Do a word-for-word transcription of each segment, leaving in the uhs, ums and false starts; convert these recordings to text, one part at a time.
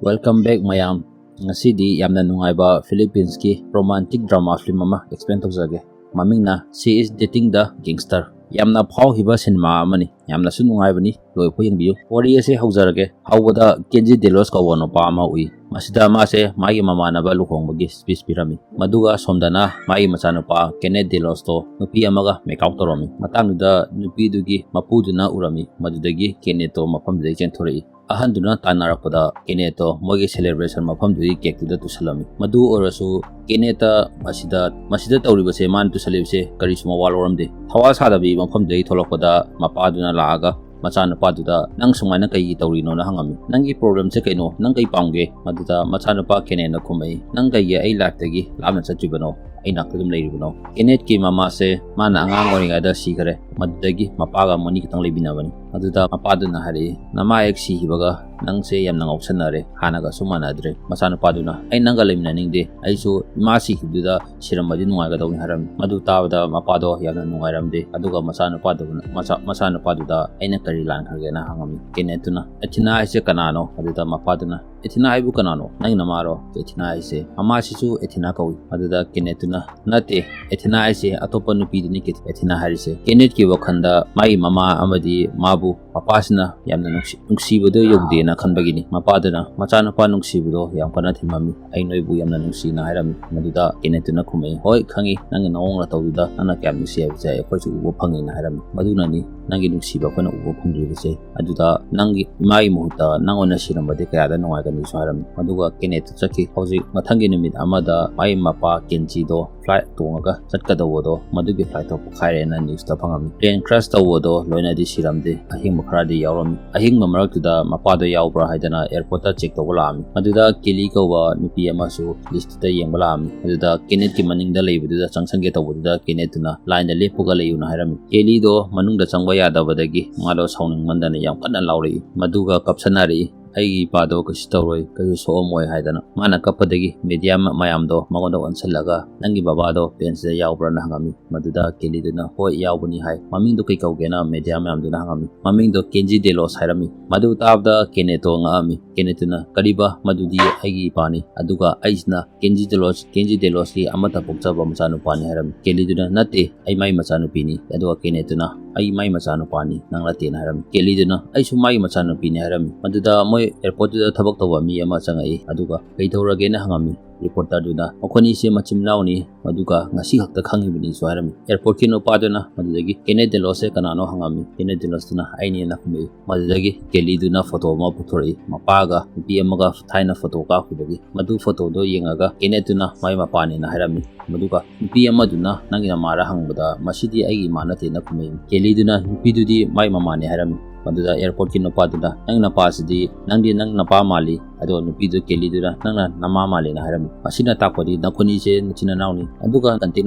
Welcome back ꯃꯌꯥꯝ. ꯉꯁꯤꯗꯤ ꯌꯥꯝꯅ ꯅꯨꯡꯉꯥꯏꯕ Philippines ꯀꯤ romantic drama film ꯑꯃ explain ꯇꯧꯖꯒꯦ꯫ ꯃꯃꯤꯡꯅ She is Dating the Gangster꯫ ꯌꯥꯝꯅ ꯐꯥꯎꯈꯤꯕ ꯁꯤꯅꯦꯃꯥ ꯑꯃꯅꯤ, ꯌꯥꯝꯅꯁꯨ ꯅꯨꯡꯉꯥꯏꯕꯅꯤ, ꯂꯣꯏꯐꯥꯎ ꯌꯦꯡꯕꯤꯌꯨ꯫ ꯋꯥꯔꯤ ꯑꯁꯦ ꯍꯧꯖꯔꯒꯦ꯫ ꯍꯧꯕꯗ Kenji Delos ꯀꯧꯕ ꯅꯨꯄꯥ ꯑꯃ ꯎꯏ꯫ ꯃꯁꯤꯗ ꯃꯥꯁꯦ ꯃꯥꯒꯤ ꯃꯃꯥꯟꯅꯕ ꯂꯨꯍꯣꯡꯕꯒꯤ speech ꯄꯤꯔꯝꯃꯤ꯫ ꯃꯗꯨꯒ ꯁꯣꯝꯗꯅ ꯃꯥꯒꯤ ꯃꯆꯥꯅꯨꯄꯥ Kenneth Delos ꯇꯣ ꯅꯨꯄꯤ ꯑꯃꯒ make out ꯇꯧꯔꯝꯃꯤ꯫ ꯃꯇꯥꯡꯗꯨꯗ ꯅꯨꯄꯤꯗꯨꯒꯤ ꯃꯄꯨꯗꯨꯅ ꯎꯔꯝꯃꯤ꯫ ꯃꯗꯨꯗꯒꯤ Kenneth ꯇꯣ ꯃꯐꯝꯗꯨꯗꯒꯤ ꯆꯦꯟꯊꯣꯔꯛꯏ꯫ ꯑꯍꯟꯗꯨꯅ ꯇꯥꯟꯅꯔꯛꯄꯗ Kenneth ꯇꯣ ꯃꯣꯏꯒꯤ celebration ꯃꯐꯝꯗꯨꯒꯤ cake ꯇꯨꯗ ꯇꯨꯁꯜꯂꯝꯃꯤ꯫ ꯃꯗꯨ ꯑꯣꯏꯔꯁꯨ Kenneth ꯇ ꯃꯁꯤꯗ, ꯃꯁꯤꯗ ꯇꯧꯔꯤꯕꯁꯦ, ꯃꯥꯅ ꯇꯨꯁꯜꯂꯤꯕꯁꯦ ꯀꯔꯤꯁꯨ ꯃꯋꯥ ꯂꯧꯔꯝꯗꯦ꯫ ꯊꯋꯥ ꯁꯥꯗꯕꯤ ꯃꯐꯝꯗꯨꯗꯒꯤ ꯊꯣꯛꯂꯛꯄꯗ ꯃꯄꯥꯗꯨꯅ ꯂꯥꯛꯑꯒ ꯃꯆꯥꯅꯨꯄꯥꯗꯨꯗ, "ꯅꯪ ꯁꯨꯃꯥꯏꯅ ꯀꯩꯒꯤ ꯇꯧꯔꯤꯅꯣꯅ?" ꯍꯪꯉꯝꯃꯤ꯫ "ꯅꯪꯒꯤ problem ꯁꯦ ꯀꯩꯅꯣ? ꯅꯪ ꯀꯩ ꯄꯥꯝꯒꯦ?" ꯃꯗꯨꯗ ꯃꯆꯥꯅꯨꯄꯥ Kenneth ꯅ ꯈꯨꯝꯃꯛꯏ, "ꯅꯪ ꯀꯩꯒꯤ ꯑꯩ life ꯇꯒꯤ ꯂꯥꯞꯅ ꯆꯠꯇ꯭ꯔꯤꯕꯅꯣ? ꯑꯩ ꯅꯥꯛꯇ ꯑꯗꯨꯝ ꯂꯩꯔꯤꯕꯅꯣ?" Kenneth ꯀꯤ ꯃꯃꯥꯁꯦ ꯃꯥꯅ ꯑꯉꯥꯡ ꯑꯣꯏꯔꯤꯉꯩꯗ ꯁꯤꯈꯔꯦ꯫ ꯃꯗꯨꯗꯒꯤ ꯃꯄꯥꯒ ꯃꯣꯏꯅꯤ ꯈꯛꯇꯪ ꯂꯩꯃꯤꯟꯅꯕꯅꯤ꯫ ꯑꯗꯨꯗ ꯃꯄꯥꯗꯨꯅ ꯍꯥꯏꯔꯛꯏ, "ꯅꯃꯥ ꯍꯦꯛ ꯁꯤꯈꯤꯕꯒ ꯅꯪꯁꯦ ꯌꯥꯝꯅ ꯉꯥꯎꯁꯟꯅꯔꯦ, ꯍꯥꯟꯅꯒꯁꯨ ꯃꯥꯟꯅꯗ꯭ꯔꯦ꯫" ꯃꯆꯥꯅꯨꯄꯥꯗꯨꯅ, "ꯑꯩ ꯅꯪꯒ ꯂꯩꯃꯤꯟꯅꯅꯤꯡꯗꯦ, ꯑꯩꯁꯨ ꯏꯃꯥ ꯁꯤꯈꯤꯕꯗꯨꯗ ꯁꯤꯔꯝꯃꯗꯤ ꯅꯨꯡꯉꯥꯏꯒꯗꯧꯅꯤ" ꯍꯥꯏꯔꯝꯃꯤ꯫ ꯃꯗꯨ ꯇꯥꯕꯗ ꯃꯄꯥꯗꯣ ꯌꯥꯝꯅ ꯅꯨꯡꯉꯥꯏꯔꯝꯗꯦ꯫ ꯑꯗꯨꯒ ꯃꯆꯥꯅꯨꯄꯥꯗꯨꯅ, ꯃꯆꯥ-, ꯃꯆꯥꯅꯨꯄꯥꯗꯨꯗ, "ꯑꯩꯅ ꯀꯔꯤ ꯂꯥꯟꯈ꯭ꯔꯒꯦꯅ?" ꯍꯪꯉꯝꯃꯤ꯫ Kenneth ꯇꯨꯅ, "Athena ꯍꯥꯏꯁꯦ ꯀꯅꯥꯅꯣ?" ꯑꯗꯨꯗ ꯃꯄꯥꯗꯨꯅ, "Athena ꯍꯥꯏꯕꯨ ꯀꯅꯥꯅꯣ? ꯅꯪ ꯅꯃꯥꯔꯣ Athena ꯍꯥꯏꯁꯦ?" "ꯃꯃꯥꯁꯤꯁꯨ Athena ꯀꯧꯏ꯫" ꯑꯗꯨꯗ Kenneth ꯇꯨꯅ, "ꯅꯠꯇꯦ, Athena ꯍꯥꯏꯁꯦ ꯑꯇꯣꯞꯄ ꯅꯨꯄꯤꯗꯨꯅꯤ Athena ꯍꯥꯏꯔꯤꯁꯦ꯫" Kenneth ꯀꯤ ꯋꯥꯈꯜꯗ ꯃꯥꯒꯤ ꯃꯃꯥ ꯑꯃꯗꯤ ꯃꯥꯕꯨ ꯃꯄꯥꯁꯤꯅ ꯌꯥꯝꯅ ꯅꯨꯡꯁꯤ-, ꯅꯨꯡꯁꯤꯕꯗꯣ ꯌꯧꯗꯦꯅ ꯈꯟꯕꯒꯤꯅꯤ꯫ ꯃꯄꯥꯗꯨꯅ, "ꯃꯆꯥꯅꯨꯄꯥ ꯅꯨꯡꯁꯤꯕꯗꯣ ꯌꯥꯝ ꯀꯟꯅ ꯊꯤꯡꯉꯝꯃꯤ, ꯑꯩ ꯅꯣꯏꯕꯨ ꯌꯥꯝꯅ ꯅꯨꯡꯁꯤꯅ ꯍꯥꯏꯔꯝꯃꯤ꯫" ꯃꯗꯨꯗ Kenneth ꯇꯨꯅ ꯈꯨꯝꯃꯛꯏ, "ꯍꯣꯏ, ꯈꯪꯉꯤ, ꯅꯪꯒꯤ ꯅꯑꯣꯡ ꯅꯇꯧꯗꯨꯗ ꯅꯪꯅ ꯀꯌꯥꯝ ꯅꯨꯡꯁꯤ ꯍꯥꯏꯕꯁꯦ ꯑꯩꯈꯣꯏꯁꯨ ꯎꯕ ꯐꯪꯉꯤꯅ" ꯍꯥꯏꯔꯝꯃꯤ꯫ "ꯃꯗꯨꯅꯅꯤ ꯅꯪꯒꯤ ꯅꯨꯡꯁꯤꯕ ꯑꯩꯈꯣꯏꯅ ꯎꯕ ꯐꯪꯗ꯭ꯔꯤꯕꯁꯦ꯫ ꯑꯗꯨꯗ ꯅꯪꯒꯤ ꯏꯃꯥꯒꯤ ꯃꯍꯨꯠꯇ ꯅꯪ ꯑꯣꯏꯅ ꯁꯤꯔꯝꯕꯗꯤ ꯀꯌꯥꯗ ꯅꯨꯡꯉꯥꯏꯒꯅꯤꯁꯨ" ꯍꯥꯏꯔꯝꯃꯤ꯫ ꯑꯗꯨꯒ Kenneth ꯇꯨ ꯆꯠꯈꯤ꯫ ꯍꯧꯖꯤꯛ ꯃꯊꯪꯒꯤ ꯅꯨꯃꯤꯠ ꯑꯃꯗ ꯃꯥꯒꯤ ꯃꯄꯥ Kenji ꯗꯣ flight ꯇꯣꯡꯉꯒ ꯆꯠꯀꯗꯧꯕꯗꯣ, ꯃꯗꯨꯒꯤ flight ꯇꯣ ꯄꯣꯛꯈꯥꯏꯔꯦꯅ news ꯇ ꯐꯪꯉꯝꯃꯤ꯫ Plane crash ꯇꯧꯕꯗꯣ ꯂꯣꯏꯅꯗꯤ ꯁꯤꯔꯝꯗꯦ, ꯑꯍꯤꯡꯕ ꯈꯔꯗꯤ ꯌꯥꯎꯔꯝꯃꯤ꯫ ꯑꯍꯤꯡꯕ ꯃꯔꯛꯇꯨꯗ ꯃꯄꯥꯗꯣ ꯌꯥꯎꯕ꯭ꯔꯥ ꯍꯥꯏꯗꯅ airport ꯇ check ꯇꯧꯕ ꯂꯥꯛꯑꯝꯃꯤ꯫ ꯃꯗꯨꯗ Kelly ꯀꯧꯕ ꯅꯨꯄꯤ ꯑꯃꯁꯨ list ꯇ ꯌꯦꯡꯕ ꯂꯥꯛꯑꯝꯃꯤ꯫ ꯑꯗꯨꯗ Kenneth ꯀꯤ ꯃꯅꯤꯡꯗ ꯂꯩꯕꯗꯨꯗ ꯆꯪꯁꯟꯒꯦ ꯇꯧꯕꯗꯨꯗ Kenneth ꯇꯨꯅ line ꯗ ꯂꯦꯞꯄꯒ ꯂꯩꯌꯨꯅ ꯍꯥꯏꯔꯝꯃꯤ꯫ Kelly ꯗꯣ ꯃꯅꯨꯡꯗ ꯆꯪꯕ ꯌꯥꯗꯕꯗꯒꯤ ꯃꯥꯗꯣ ꯁꯥꯎꯅꯤꯡꯃꯟꯗꯅ ꯌꯥꯝ ꯀꯟꯅ ꯂꯥꯎꯔꯛꯏ꯫ ꯃꯗꯨꯒ ꯀꯞꯁꯟꯅꯔꯛꯏ꯫ "ꯑꯩꯒꯤ ꯏꯄꯥꯗꯣ ꯀꯩꯁꯨ ꯇꯧꯔꯣꯏ, ꯀꯩꯁꯨ ꯁꯣꯛꯑꯝꯃꯣꯏ" ꯍꯥꯏꯗꯅ꯫ ꯃꯥꯅ ꯀꯞꯄꯗꯒꯤ ꯃꯦꯗꯤꯌꯥ ꯃꯌꯥꯝꯗꯣ ꯃꯉꯣꯟꯗ ꯑꯣꯟꯁꯤꯜꯂꯒ, "ꯅꯪꯒꯤ ꯕꯕꯥꯗꯣ ꯄꯦꯟꯁꯤꯗ ꯌꯥꯎꯕ꯭ꯔꯥꯅ?" ꯍꯪꯉꯝꯃꯤ꯫ ꯃꯗꯨꯗ ꯀꯦꯂꯤꯗꯨꯅ, "ꯍꯣꯏ, ꯌꯥꯎꯕꯅꯤ" ꯍꯥꯏ꯫ "ꯃꯃꯤꯡꯗꯣ ꯀꯩ ꯀꯧꯒꯦꯅ?" ꯃꯦꯗꯤꯌꯥ ꯃꯌꯥꯝꯗꯨꯅ ꯍꯪꯉꯝꯃꯤ꯫ "ꯃꯃꯤꯡꯗꯣ ꯀꯦꯟꯖꯤ ꯗꯦꯂꯣꯁ" ꯍꯥꯏꯔꯝꯃꯤ꯫ ꯃꯗꯨ ꯇꯥꯕꯗ ꯀꯦꯅꯦꯠꯇꯣ ꯉꯛꯑꯝꯃꯤ꯫ ꯀꯦꯅꯦꯠꯇꯨꯅ, "ꯀꯔꯤꯕ? ꯃꯗꯨꯗꯤ ꯑꯩꯒꯤ ꯏꯄꯥꯅꯤ꯫ ꯑꯗꯨꯒ ꯑꯩꯁꯤꯅ ꯀꯦꯟꯖꯤ ꯗꯦꯂꯣꯁ, ꯀꯦꯟꯖꯤ ꯗꯦꯂꯣꯁꯀꯤ ꯑꯃꯠꯇ ꯄꯣꯛꯆꯕ ꯃꯆꯥꯅꯨꯄꯥꯅꯤ" ꯍꯥꯏꯔꯝꯃꯤ꯫ ꯀꯦꯂꯤꯗꯨꯅ, "ꯅꯠꯇꯦ, ꯑꯩ ꯃꯥꯏ ꯃꯆꯥꯅꯨꯄꯤꯅꯤ"꯫ ꯑꯗꯨꯒ ꯀꯦꯅꯦꯠꯇꯨꯅ, "ꯑꯩ ꯃꯥꯏ ꯃꯆꯥꯅꯨꯄꯥꯅꯤ, ꯅꯪ ꯅꯠꯇꯦꯅ" ꯍꯥꯏꯔꯝꯃꯤ꯫ ꯀꯦꯂꯤꯗꯨꯅ, "ꯑꯩꯁꯨ ꯃꯥꯒꯤ ꯃꯆꯥꯅꯨꯄꯤꯅꯤ" ꯍꯥꯏꯔꯝꯃꯤ꯫ ꯃꯗꯨꯗ ꯃꯣꯏ ꯑꯦꯌꯔꯄꯣꯔꯠꯇꯨꯗ ꯊꯕꯛ ꯇꯧꯕ ꯃꯤ ꯑꯃ ꯆꯪꯉꯛꯏ꯫ ꯑꯗꯨꯒ "ꯀꯩꯗꯧꯔꯒꯦꯅ?" ꯍꯪꯉꯝꯃꯤ꯫ ꯔꯤꯄꯣꯔꯇꯔꯗꯨꯅ, "ꯃꯈꯣꯏꯅꯤꯁꯦ ꯃꯆꯤꯟ ꯃꯅꯥꯎꯅꯤ, ꯃꯗꯨꯒ ꯉꯁꯤ ꯈꯛꯇ ꯈꯪꯉꯤꯕꯅꯤꯁꯨ" ꯍꯥꯏꯔꯝꯃꯤ꯫ ꯑꯦꯌꯔꯄꯣꯔꯠꯀꯤ ꯅꯨꯄꯥꯗꯨꯅ ꯃꯗꯨꯗꯒꯤ "ꯀꯦꯅꯦꯠ ꯗꯦꯂꯣꯁꯁꯦ ꯀꯅꯥꯅꯣ?" ꯍꯪꯉꯝꯃꯤ꯫ ꯀꯦꯅꯦꯠ ꯗꯦꯂꯣꯁꯇꯨꯅ "ꯑꯩꯅꯦꯅ" ꯈꯨꯝꯃꯛꯏ꯫ ꯃꯗꯨꯗꯒꯤ ꯀꯦꯂꯤꯗꯨꯅ ꯐꯣꯇꯣ ꯑꯃ ꯄꯨꯊꯣꯔꯛꯏ, ꯃꯄꯥꯒ ꯅꯨꯄꯤ ꯑꯃꯒ ꯊꯥꯏꯅ ꯐꯣꯇꯣ ꯀꯥꯞꯈꯤꯕꯒꯤ꯫ ꯃꯗꯨ ꯐꯣꯇꯣꯗꯣ ꯌꯦꯡꯉꯒ ꯀꯦꯅꯦꯠꯇꯨꯅ ꯃꯥꯏ ꯃꯄꯥꯅꯦꯅ ꯍꯥꯏꯔꯝꯃꯤ꯫ ꯃꯗꯨꯒ ꯅꯨꯄꯤ ꯑꯃꯗꯨꯅ "ꯅꯪꯒꯤ ꯅꯃꯥꯔ?" ꯍꯪꯕꯗ, "ꯃꯁꯤꯗꯤ ꯑꯩꯒꯤ ꯏꯃꯥ ꯅꯠꯇꯦꯅ" ꯈꯨꯝꯃꯛꯏ꯫ ꯀꯦꯂꯤꯗꯨꯅ ꯅꯨꯄꯤꯗꯨꯗꯤ ꯃꯥꯏ ꯃꯃꯥꯅꯦ ꯍꯥꯏꯔꯝꯃꯤ꯫ ꯃꯗꯨꯗ ꯑꯦꯌꯔꯄꯣꯔꯠꯀꯤ ꯅꯨꯄꯥꯗꯨꯅ, "ꯅꯪ ꯅꯄꯥꯁꯤꯗꯤ, ꯅꯪꯗꯤ ꯅꯪ ꯅꯄꯥ ꯃꯥꯜꯂꯤ"꯫ ꯑꯗꯣ ꯅꯨꯄꯤꯗꯨ ꯀꯦꯂꯤꯗꯨꯅ, "ꯅꯪꯅ ꯅꯃꯥ ꯃꯥꯜꯂꯦꯅ" ꯍꯥꯏꯔꯝꯃꯤ꯫ "ꯃꯁꯤꯅ ꯇꯥꯛꯄꯗꯤ ꯅꯈꯣꯏꯅꯤꯁꯦ ꯅꯆꯤꯟ ꯅꯅꯥꯎꯅꯤ꯫ ꯑꯗꯨꯒ ꯀꯟꯇꯦꯛ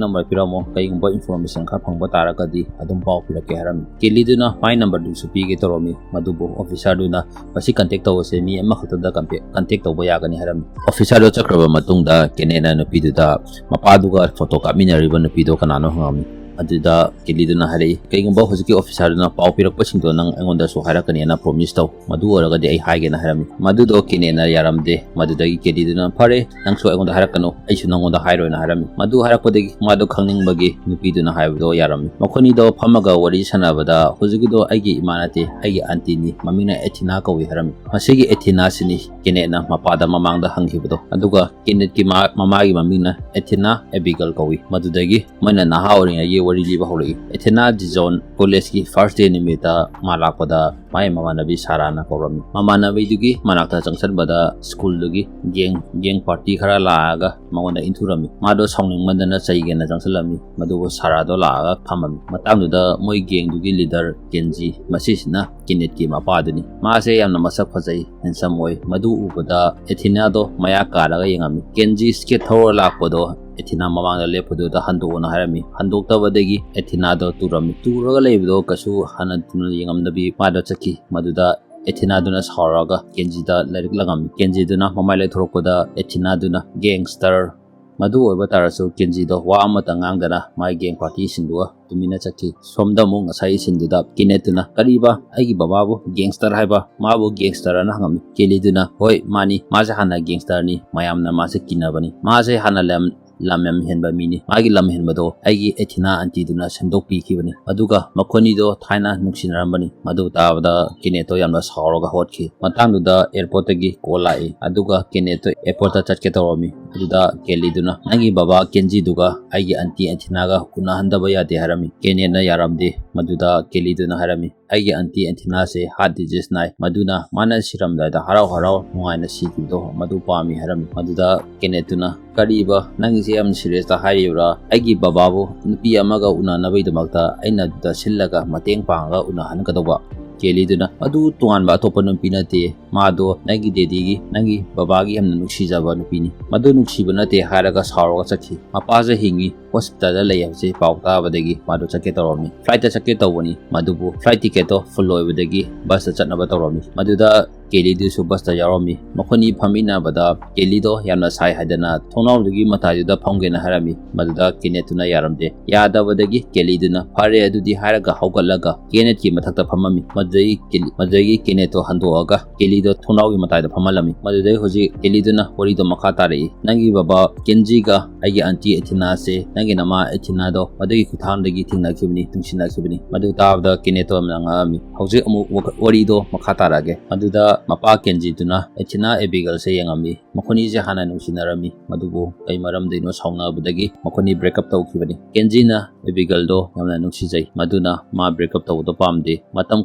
ꯅꯝꯕꯔ ꯄꯤꯔꯝꯃꯣ, ꯀꯩꯒꯨꯝꯕ ꯏꯟꯐꯣꯔꯃꯦꯁꯟ ꯈꯔ ꯐꯪꯕ ꯇꯥꯔꯒꯗꯤ ꯑꯗꯨꯝ ꯄꯥꯎ ꯄꯤꯔꯛꯀꯦ" ꯍꯥꯏꯔꯝꯃꯤ꯫ ꯀꯦꯂꯤꯗꯨꯅ ꯃꯥꯏ ꯅꯝꯕꯔꯗꯨꯁꯨ ꯄꯤꯒꯦ ꯇꯧꯔꯝꯃꯤ꯫ ꯃꯗꯨꯕꯨ ꯑꯣꯐꯤꯁꯥꯔꯗꯨꯅ "ꯃꯁꯤ ꯀꯟꯇꯦꯛ ꯇꯧꯕꯁꯦ ꯃꯤ ꯑꯃꯈꯛꯇꯗ ꯀꯟꯇꯦꯛ ꯇꯧꯕ ꯌꯥꯒꯅꯤ" ꯍꯥꯏꯔꯝꯃꯤ꯫ ꯑꯣꯐꯤꯁꯥꯔꯗꯨ ꯆꯠꯈ꯭ꯔꯕ ꯃꯇꯨꯡꯗ ꯀꯦꯅꯦꯠꯅ ꯅꯨꯄꯤꯗꯨꯗ ꯃꯄꯥꯗꯨꯒ ꯐꯣꯇꯣ ꯀꯥꯞꯃꯤꯟꯅꯔꯤꯕ ꯅꯨꯄꯤꯗꯣ ꯀꯅꯥꯅꯣ ꯍꯪꯉꯝꯃꯤ꯫ ꯑꯗꯨꯗ ꯀꯦꯂꯤꯗꯨꯅ ꯍꯥꯏꯔꯛꯏ, "ꯀꯩꯒꯨꯝꯕ ꯍꯧꯖꯤꯛꯀꯤ ꯑꯣꯐꯤꯁꯥꯔꯗꯨꯅ ꯄꯥꯎ ꯄꯤꯔꯛꯄꯁꯤꯡꯗꯣ ꯅꯪ ꯑꯩꯉꯣꯟꯗꯁꯨ ꯍꯥꯏꯔꯛꯀꯅꯤꯅ ꯄ꯭ꯔꯣꯃꯤꯁ ꯇꯧ꯫ ꯃꯗꯨ ꯑꯣꯏꯔꯒꯗꯤ ꯑꯩ ꯍꯥꯏꯒꯦꯅ" ꯍꯥꯏꯔꯝꯃꯤ꯫ ꯃꯗꯨꯗꯣ ꯀꯦꯅꯦꯠꯅ ꯌꯥꯔꯝꯗꯦ꯫ ꯃꯗꯨꯗꯒꯤ ꯀꯦꯂꯤꯗꯨꯅ, "ꯐꯔꯦ, ꯅꯪꯁꯨ ꯑꯩꯉꯣꯟꯗ ꯍꯥꯏꯔꯛꯀꯅꯨ, ꯑꯩꯁꯨ ꯅꯪꯉꯣꯟꯗ ꯍꯥꯏꯔꯣꯏꯅ" ꯍꯥꯏꯔꯝꯃꯤ꯫ ꯃꯗꯨ ꯍꯥꯏꯔꯛꯄꯗꯒꯤ ꯃꯥꯗꯣ ꯈꯪꯅꯤꯡꯕꯒꯤ ꯅꯨꯄꯤꯗꯨꯅ ꯍꯥꯏꯕꯗꯣ ꯌꯥꯔꯝꯃꯤ꯫ ꯃꯈꯣꯏꯅꯤꯗꯣ ꯐꯝꯃꯒ ꯋꯥꯔꯤ ꯁꯥꯟꯅꯕꯗ, "ꯍꯧꯖꯤꯛꯀꯤꯗꯣ ꯑꯩꯒꯤ ꯏꯃꯥ ꯅꯠꯇꯦ, ꯑꯩꯒꯤ ꯑꯟꯇꯤꯅꯤ, ꯃꯃꯤꯡꯅ ꯑꯦꯊꯤꯅꯥ ꯀꯧꯏ" ꯍꯥꯏꯔꯝꯃꯤ꯫ ꯃꯁꯤꯒꯤ ꯑꯦꯊꯤꯅꯥꯁꯤꯅꯤ ꯀꯦꯅꯦꯠꯅ ꯃꯄꯥꯗ ꯃꯃꯥꯡꯗ ꯍꯪꯈꯤꯕꯗꯣ꯫ ꯑꯗꯨꯒ ꯀꯦꯅꯦꯠꯀꯤ ꯃꯥ-, ꯃꯃꯥꯒꯤ ꯃꯃꯤꯡꯅ ꯑꯦꯊꯤꯅꯥ ꯑꯦꯕꯤꯒꯜ ꯀꯧꯏ꯫ ꯃꯗꯨꯗꯒꯤ ꯃꯣꯏꯅ ꯅꯍꯥ ꯑꯣꯏꯔꯤꯉꯩꯒꯤ ꯋꯥꯔꯤ ꯂꯤꯕ ꯍꯧꯔꯛꯏ꯫ ꯑꯦꯊꯤꯅꯥ ꯗꯤꯖꯣꯟ ꯀꯣꯂꯦꯖꯀꯤ ꯐꯥꯔꯁ ꯗꯦ ꯅꯨꯃꯤꯠꯇ ꯃꯥ ꯂꯥꯛꯄꯗ ꯃꯥꯏ ꯃꯃꯥꯟꯅꯕꯤ ꯁꯥꯔꯥꯅ ꯀꯧꯔꯝꯃꯤ꯫ ꯃꯃꯥꯟꯅꯕꯤꯗꯨꯒꯤ ꯃꯅꯥꯛꯇ ꯆꯪꯁꯤꯟꯕꯗ ꯁ꯭ꯀꯨꯜꯗꯨꯒꯤ ꯒꯦꯡ, ꯒꯦꯡ ꯄꯥꯔꯇꯤ ꯈꯔ ꯂꯥꯛꯑꯒ ꯃꯉꯣꯟꯗ ꯏꯟꯊꯨꯔꯝꯃꯤ꯫ ꯃꯥꯗꯣ ꯁꯥꯎꯅꯤꯡꯃꯟꯗꯅ ꯆꯩꯒꯦꯅ ꯆꯪꯁꯤꯜꯂꯝꯃꯤ꯫ ꯃꯗꯨꯕꯨ ꯁꯥꯔꯥꯗꯣ ꯂꯥꯛꯑꯒ ꯐꯝꯃꯝꯃꯤ꯫ ꯃꯇꯥꯡꯗꯨꯗ ꯃꯣꯏ ꯒꯦꯡꯗꯨꯒꯤ ꯂꯤꯗꯔ ꯀꯦꯟꯖꯤ, ꯃꯁꯤꯁꯤꯅ ꯀꯦꯅꯦꯠꯀꯤ ꯃꯄꯥꯗꯨꯅꯤ꯫ ꯃꯥꯁꯦ ꯌꯥꯝꯅ ꯃꯁꯛ ꯐꯖꯩ, ꯍꯦꯟꯁꯝ ꯑꯣꯏ꯫ ꯃꯗꯨ ꯎꯕꯗ ꯑꯦꯊꯤꯅꯥꯗꯣ ꯃꯌꯥ ꯀꯥꯜꯂꯒ ꯌꯦꯡꯉꯝꯃꯤ꯫ ꯀꯦꯟꯖꯤ ꯁ꯭ꯀꯦꯠ ꯊꯧꯔ ꯂꯥꯛꯄꯗꯣ ꯑꯦꯊꯤꯅꯥ ꯃꯃꯥꯡꯗ ꯂꯦꯞꯄꯗꯨꯗ ꯍꯟꯗꯣꯛꯑꯣꯅ ꯍꯥꯏꯔꯝꯃꯤ꯫ ꯍꯟꯗꯣꯛꯇꯕꯗꯒꯤ ꯑꯦꯊꯤꯅꯥꯗꯣ ꯇꯨꯔꯝꯃꯤ꯫ ꯇꯨꯔꯒ ꯂꯩꯕꯗꯣ ꯀꯩꯁꯨ ꯍꯟꯅ ꯊꯨꯅ ꯌꯦꯡꯉꯝꯗꯕꯤ ꯃꯥꯗꯣ ꯆꯠꯈꯤ꯫ ꯃꯗꯨꯗ ꯑꯦꯊꯤꯅꯥꯗꯨꯅ ꯁꯥꯎꯔꯒ ꯀꯦꯟꯖꯤꯗ ꯂꯥꯏꯔꯤꯛ ꯂꯪꯉꯝꯃꯤ꯫ ꯀꯦꯟꯖꯤꯗꯨꯅ ꯃꯃꯥꯏ ꯂꯩꯊꯣꯔꯛꯄꯗ ꯑꯦꯊꯤꯅꯥꯗꯨꯅ gangster, ꯃꯗꯨ ꯑꯣꯏꯕ ꯇꯥꯔꯁꯨ ꯀꯦꯟꯖꯤꯗꯣ ꯋꯥ ꯑꯃꯠꯇ ꯉꯥꯡꯗꯅ ꯃꯥꯒꯤ gang partyꯁꯤꯡꯗꯨꯒ ꯇꯨꯃꯤꯟꯅ ꯆꯠꯈꯤ꯫ ꯁꯣꯝꯗ ꯑꯃꯨꯛ ꯉꯁꯥꯏꯒꯤ sceneꯗꯨꯗ ꯀꯦꯅꯦꯠꯇꯨꯅ, "ꯀꯔꯤꯕ? ꯑꯩꯒꯤ ꯕꯕꯥꯕꯨ gangster ꯍꯥꯏꯕ? ꯃꯥꯕꯨ gangster?" ꯑꯅ ꯍꯪꯉꯝꯃꯤ꯫ ꯀꯦꯂꯤꯗꯨꯅ, "ꯍꯣꯏ, ꯃꯥꯅꯤ, ꯃꯥꯁꯦ ꯍꯥꯟꯅ gangsterꯅꯤ, ꯃꯌꯥꯝꯅ ꯃꯥꯁꯦ ꯀꯤꯅꯕꯅꯤ, ꯃꯥꯁꯦ ꯍꯥꯟꯅ ꯂꯝ ꯂꯝ ꯌꯥꯝ ꯍꯦꯟꯕ ꯃꯤꯅꯤ꯫ ꯃꯥꯒꯤ ꯂꯝ ꯍꯦꯟꯕꯗꯣ ꯑꯩꯒꯤ ꯑꯦꯊꯤꯅꯥ ꯑꯟꯇꯤꯗꯨꯅ ꯁꯦꯝꯗꯣꯛꯄꯤꯈꯤꯕꯅꯤ꯫ ꯑꯗꯨꯒ ꯃꯈꯣꯏꯅꯤꯗꯣ ꯊꯥꯏꯅ ꯅꯨꯡꯁꯤꯅꯔꯝꯕꯅꯤ꯫" ꯃꯗꯨ ꯇꯥꯕꯗ ꯀꯦꯅꯦꯠꯇꯣ ꯌꯥꯝꯅ ꯁꯥꯎꯔꯒ ꯍꯣꯠꯈꯤ꯫ ꯃꯇꯥꯡꯗꯨꯗ airportꯇꯒꯤ call ꯂꯥꯛꯏ, ꯑꯗꯨꯒ ꯀꯦꯅꯦꯠꯇꯣ airportꯇ ꯆꯠꯀꯦ ꯇꯧꯔꯝꯃꯤ꯫ ꯑꯗꯨꯗ ꯀꯦꯂꯤꯗꯨꯅ, "ꯅꯪꯒꯤ ꯕꯕꯥ ꯀꯦꯟꯖꯤꯗꯨꯒ ꯑꯩꯒꯤ ꯑꯟꯇꯤ ꯑꯦꯊꯤꯅꯥꯒ ꯎꯅꯍꯟꯗꯕ ꯌꯥꯗꯦ" ꯍꯥꯏꯔꯝꯃꯤ꯫ ꯀꯦꯅꯦꯠꯅ ꯌꯥꯔꯝꯗꯦ꯫ ꯃꯗꯨꯗ ꯀꯦꯂꯤꯗꯨꯅ ꯍꯥꯏꯔꯝꯃꯤ, "ꯑꯩꯒꯤ ꯑꯟꯇꯤ ꯑꯦꯊꯤꯅꯥꯁꯦ heart disease ꯅꯥꯏ, ꯃꯗꯨꯅ ꯃꯥꯅ ꯁꯤꯔꯝꯗꯥꯏꯗ ꯍꯔꯥꯎ ꯍꯔꯥꯎ ꯅꯨꯡꯉꯥꯏꯅ ꯁꯤꯈꯤꯕꯗꯣ ꯃꯗꯨ ꯄꯥꯝꯃꯤ" ꯍꯥꯏꯔꯝꯃꯤ꯫ ꯃꯗꯨꯗ ꯀꯦꯅꯦꯠꯇꯨꯅ, "ꯀꯔꯤꯕ? ꯅꯪꯒꯤꯁꯦ ꯌꯥꯝ seriousꯇ ꯍꯥꯏꯔꯤꯕ꯭ꯔꯥ? ꯑꯩꯒꯤ ꯕꯕꯥꯕꯨ ꯅꯨꯄꯤ ꯑꯃꯒ ꯎꯅꯅꯕꯒꯤꯗꯃꯛꯇ ꯑꯩꯅ ꯑꯗꯨꯗ ꯁꯤꯜꯂꯒ ꯃꯇꯦꯡ ꯄꯥꯡꯉꯒ ꯎꯅꯍꯟꯒꯗꯧꯕ?" ꯀꯦꯂꯤꯗꯨꯅ, "ꯃꯗꯨ ꯇꯣꯉꯥꯟꯕ ꯑꯇꯣꯞꯄ ꯅꯨꯄꯤ ꯅꯠꯇꯦ, ꯃꯥꯗꯣ ꯅꯪꯒꯤ ꯗꯦꯗꯤꯒꯤ, ꯅꯪꯒꯤ ꯕꯕꯥꯒꯤ ꯌꯥꯝꯅ ꯅꯨꯡꯁꯤꯖꯕ ꯅꯨꯄꯤꯅꯤ꯫ ꯃꯗꯨ ꯅꯨꯡꯁꯤꯕ ꯅꯠꯇꯦ" ꯍꯥꯏꯔꯒ ꯁꯥꯎꯔꯒ ꯆꯠꯈꯤ꯫ "ꯃꯄꯥꯁꯦ ꯍꯤꯡꯉꯤ, hospitalꯗ ꯂꯩ" ꯍꯥꯏꯕꯁꯤ ꯄꯥꯎ ꯇꯥꯕꯗꯒꯤ ꯃꯥꯗꯣ ꯆꯠꯀꯦ ꯇꯧꯔꯝꯃꯤ꯫ Flightꯇ ꯆꯠꯀꯦ ꯇꯧꯕꯅꯤ, ꯃꯗꯨꯕꯨ flight ticketꯇꯣ full ꯑꯣꯏꯕꯗꯒꯤ busꯇ ꯆꯠꯅꯕ ꯇꯧꯔꯝꯃꯤ꯫ ꯃꯗꯨꯗ ꯀꯦꯂꯤꯗꯨꯁꯨ busꯇ ꯌꯥꯎꯔꯝꯃꯤ꯫ ꯃꯈꯣꯏꯅꯤ ꯐꯝꯃꯤꯟꯅꯕꯗ ꯀꯦꯂꯤꯗꯣ ꯌꯥꯝꯅ ꯁꯥꯏ ꯍꯥꯏꯗꯅ ꯊꯣꯡꯅꯥꯎꯗꯨꯒꯤ ꯃꯇꯥꯏꯗꯨꯗ ꯐꯝꯒꯦꯅ ꯍꯥꯏꯔꯝꯃꯤ꯫ ꯃꯗꯨꯗ ꯀꯦꯅꯦꯠꯇꯨꯅ ꯌꯥꯔꯝꯗꯦ꯫ ꯌꯥꯗꯕꯗꯒꯤ ꯀꯦꯂꯤꯗꯨꯅ, "ꯐꯔꯦ ꯑꯗꯨꯗꯤ" ꯍꯥꯏꯔꯒ ꯍꯧꯒꯠꯂꯒ ꯀꯦꯅꯦꯠꯀꯤ ꯃꯊꯛꯇ ꯐꯝꯃꯝꯃꯤ꯫ ꯃꯗꯨꯗꯒꯤ ꯀꯦꯂꯤ-, ꯃꯗꯨꯗꯒꯤ ꯀꯦꯅꯦꯠꯇꯣ ꯍꯟꯗꯣꯛꯑꯒ ꯀꯦꯂꯤꯗꯣ ꯊꯣꯡꯅꯥꯎꯒꯤ ꯃꯇꯥꯏꯗ ꯐꯝꯍꯜꯂꯝꯃꯤ꯫ ꯃꯗꯨꯗꯒꯤ ꯍꯧꯖꯤꯛ ꯀꯦꯂꯤꯗꯨꯅ ꯋꯥꯔꯤꯗꯣ ꯃꯈꯥ ꯇꯥꯔꯛꯏ꯫ "ꯅꯪꯒꯤ ꯕꯕꯥ ꯀꯦꯟꯖꯤꯒ ꯑꯩꯒꯤ ꯑꯟꯇꯤ ꯑꯦꯊꯤꯅꯥꯁꯦ ꯅꯪꯒꯤ ꯅꯃꯥ ꯑꯦꯊꯤꯅꯥꯗꯣ ꯃꯗꯨꯒꯤ ꯈꯨꯠꯊꯥꯡꯗꯒꯤ ꯊꯦꯡꯅꯈꯤꯕꯅꯤ, ꯅꯨꯡꯁꯤꯅꯈꯤꯕꯅꯤ꯫" ꯃꯗꯨ ꯇꯥꯕꯗ ꯀꯦꯅꯦꯠꯇꯣ ꯌꯥꯝꯅ ꯉꯛꯑꯝꯃꯤ꯫ ꯍꯧꯖꯤꯛ ꯑꯃꯨꯛ ꯋꯥ-, ꯋꯥꯔꯤꯗꯣ ꯃꯈꯥ ꯇꯥꯔꯛꯑꯒꯦ꯫ ꯃꯗꯨꯗ ꯃꯄꯥ ꯀꯦꯟꯖꯤꯗꯨꯅ ꯑꯦꯊꯤꯅꯥ ꯑꯦꯕꯤꯒꯜꯁꯦ ꯌꯦꯡꯉꯝꯃꯤ꯫ ꯃꯈꯣꯏꯅꯤꯁꯦ ꯍꯥꯟꯅ ꯅꯨꯡꯁꯤꯅꯔꯝꯃꯤ, ꯃꯗꯨꯕꯨ ꯀꯩ ꯃꯔꯝꯗꯩꯅꯣ ꯁꯥꯎꯅꯕꯗꯒꯤ ꯃꯈꯣꯏꯅꯤ break up ꯇꯧꯈꯤꯕꯅꯤ꯫ ꯀꯦꯟꯖꯤꯅ ꯑꯦꯕꯤꯒꯜꯗꯣ ꯌꯥꯝꯅ ꯅꯨꯡꯁꯤꯖꯩ, ꯃꯗꯨꯅ ꯃꯥ break up ꯇꯧꯕꯗꯣ ꯄꯥꯝꯗꯦ꯫ ꯃꯇꯝ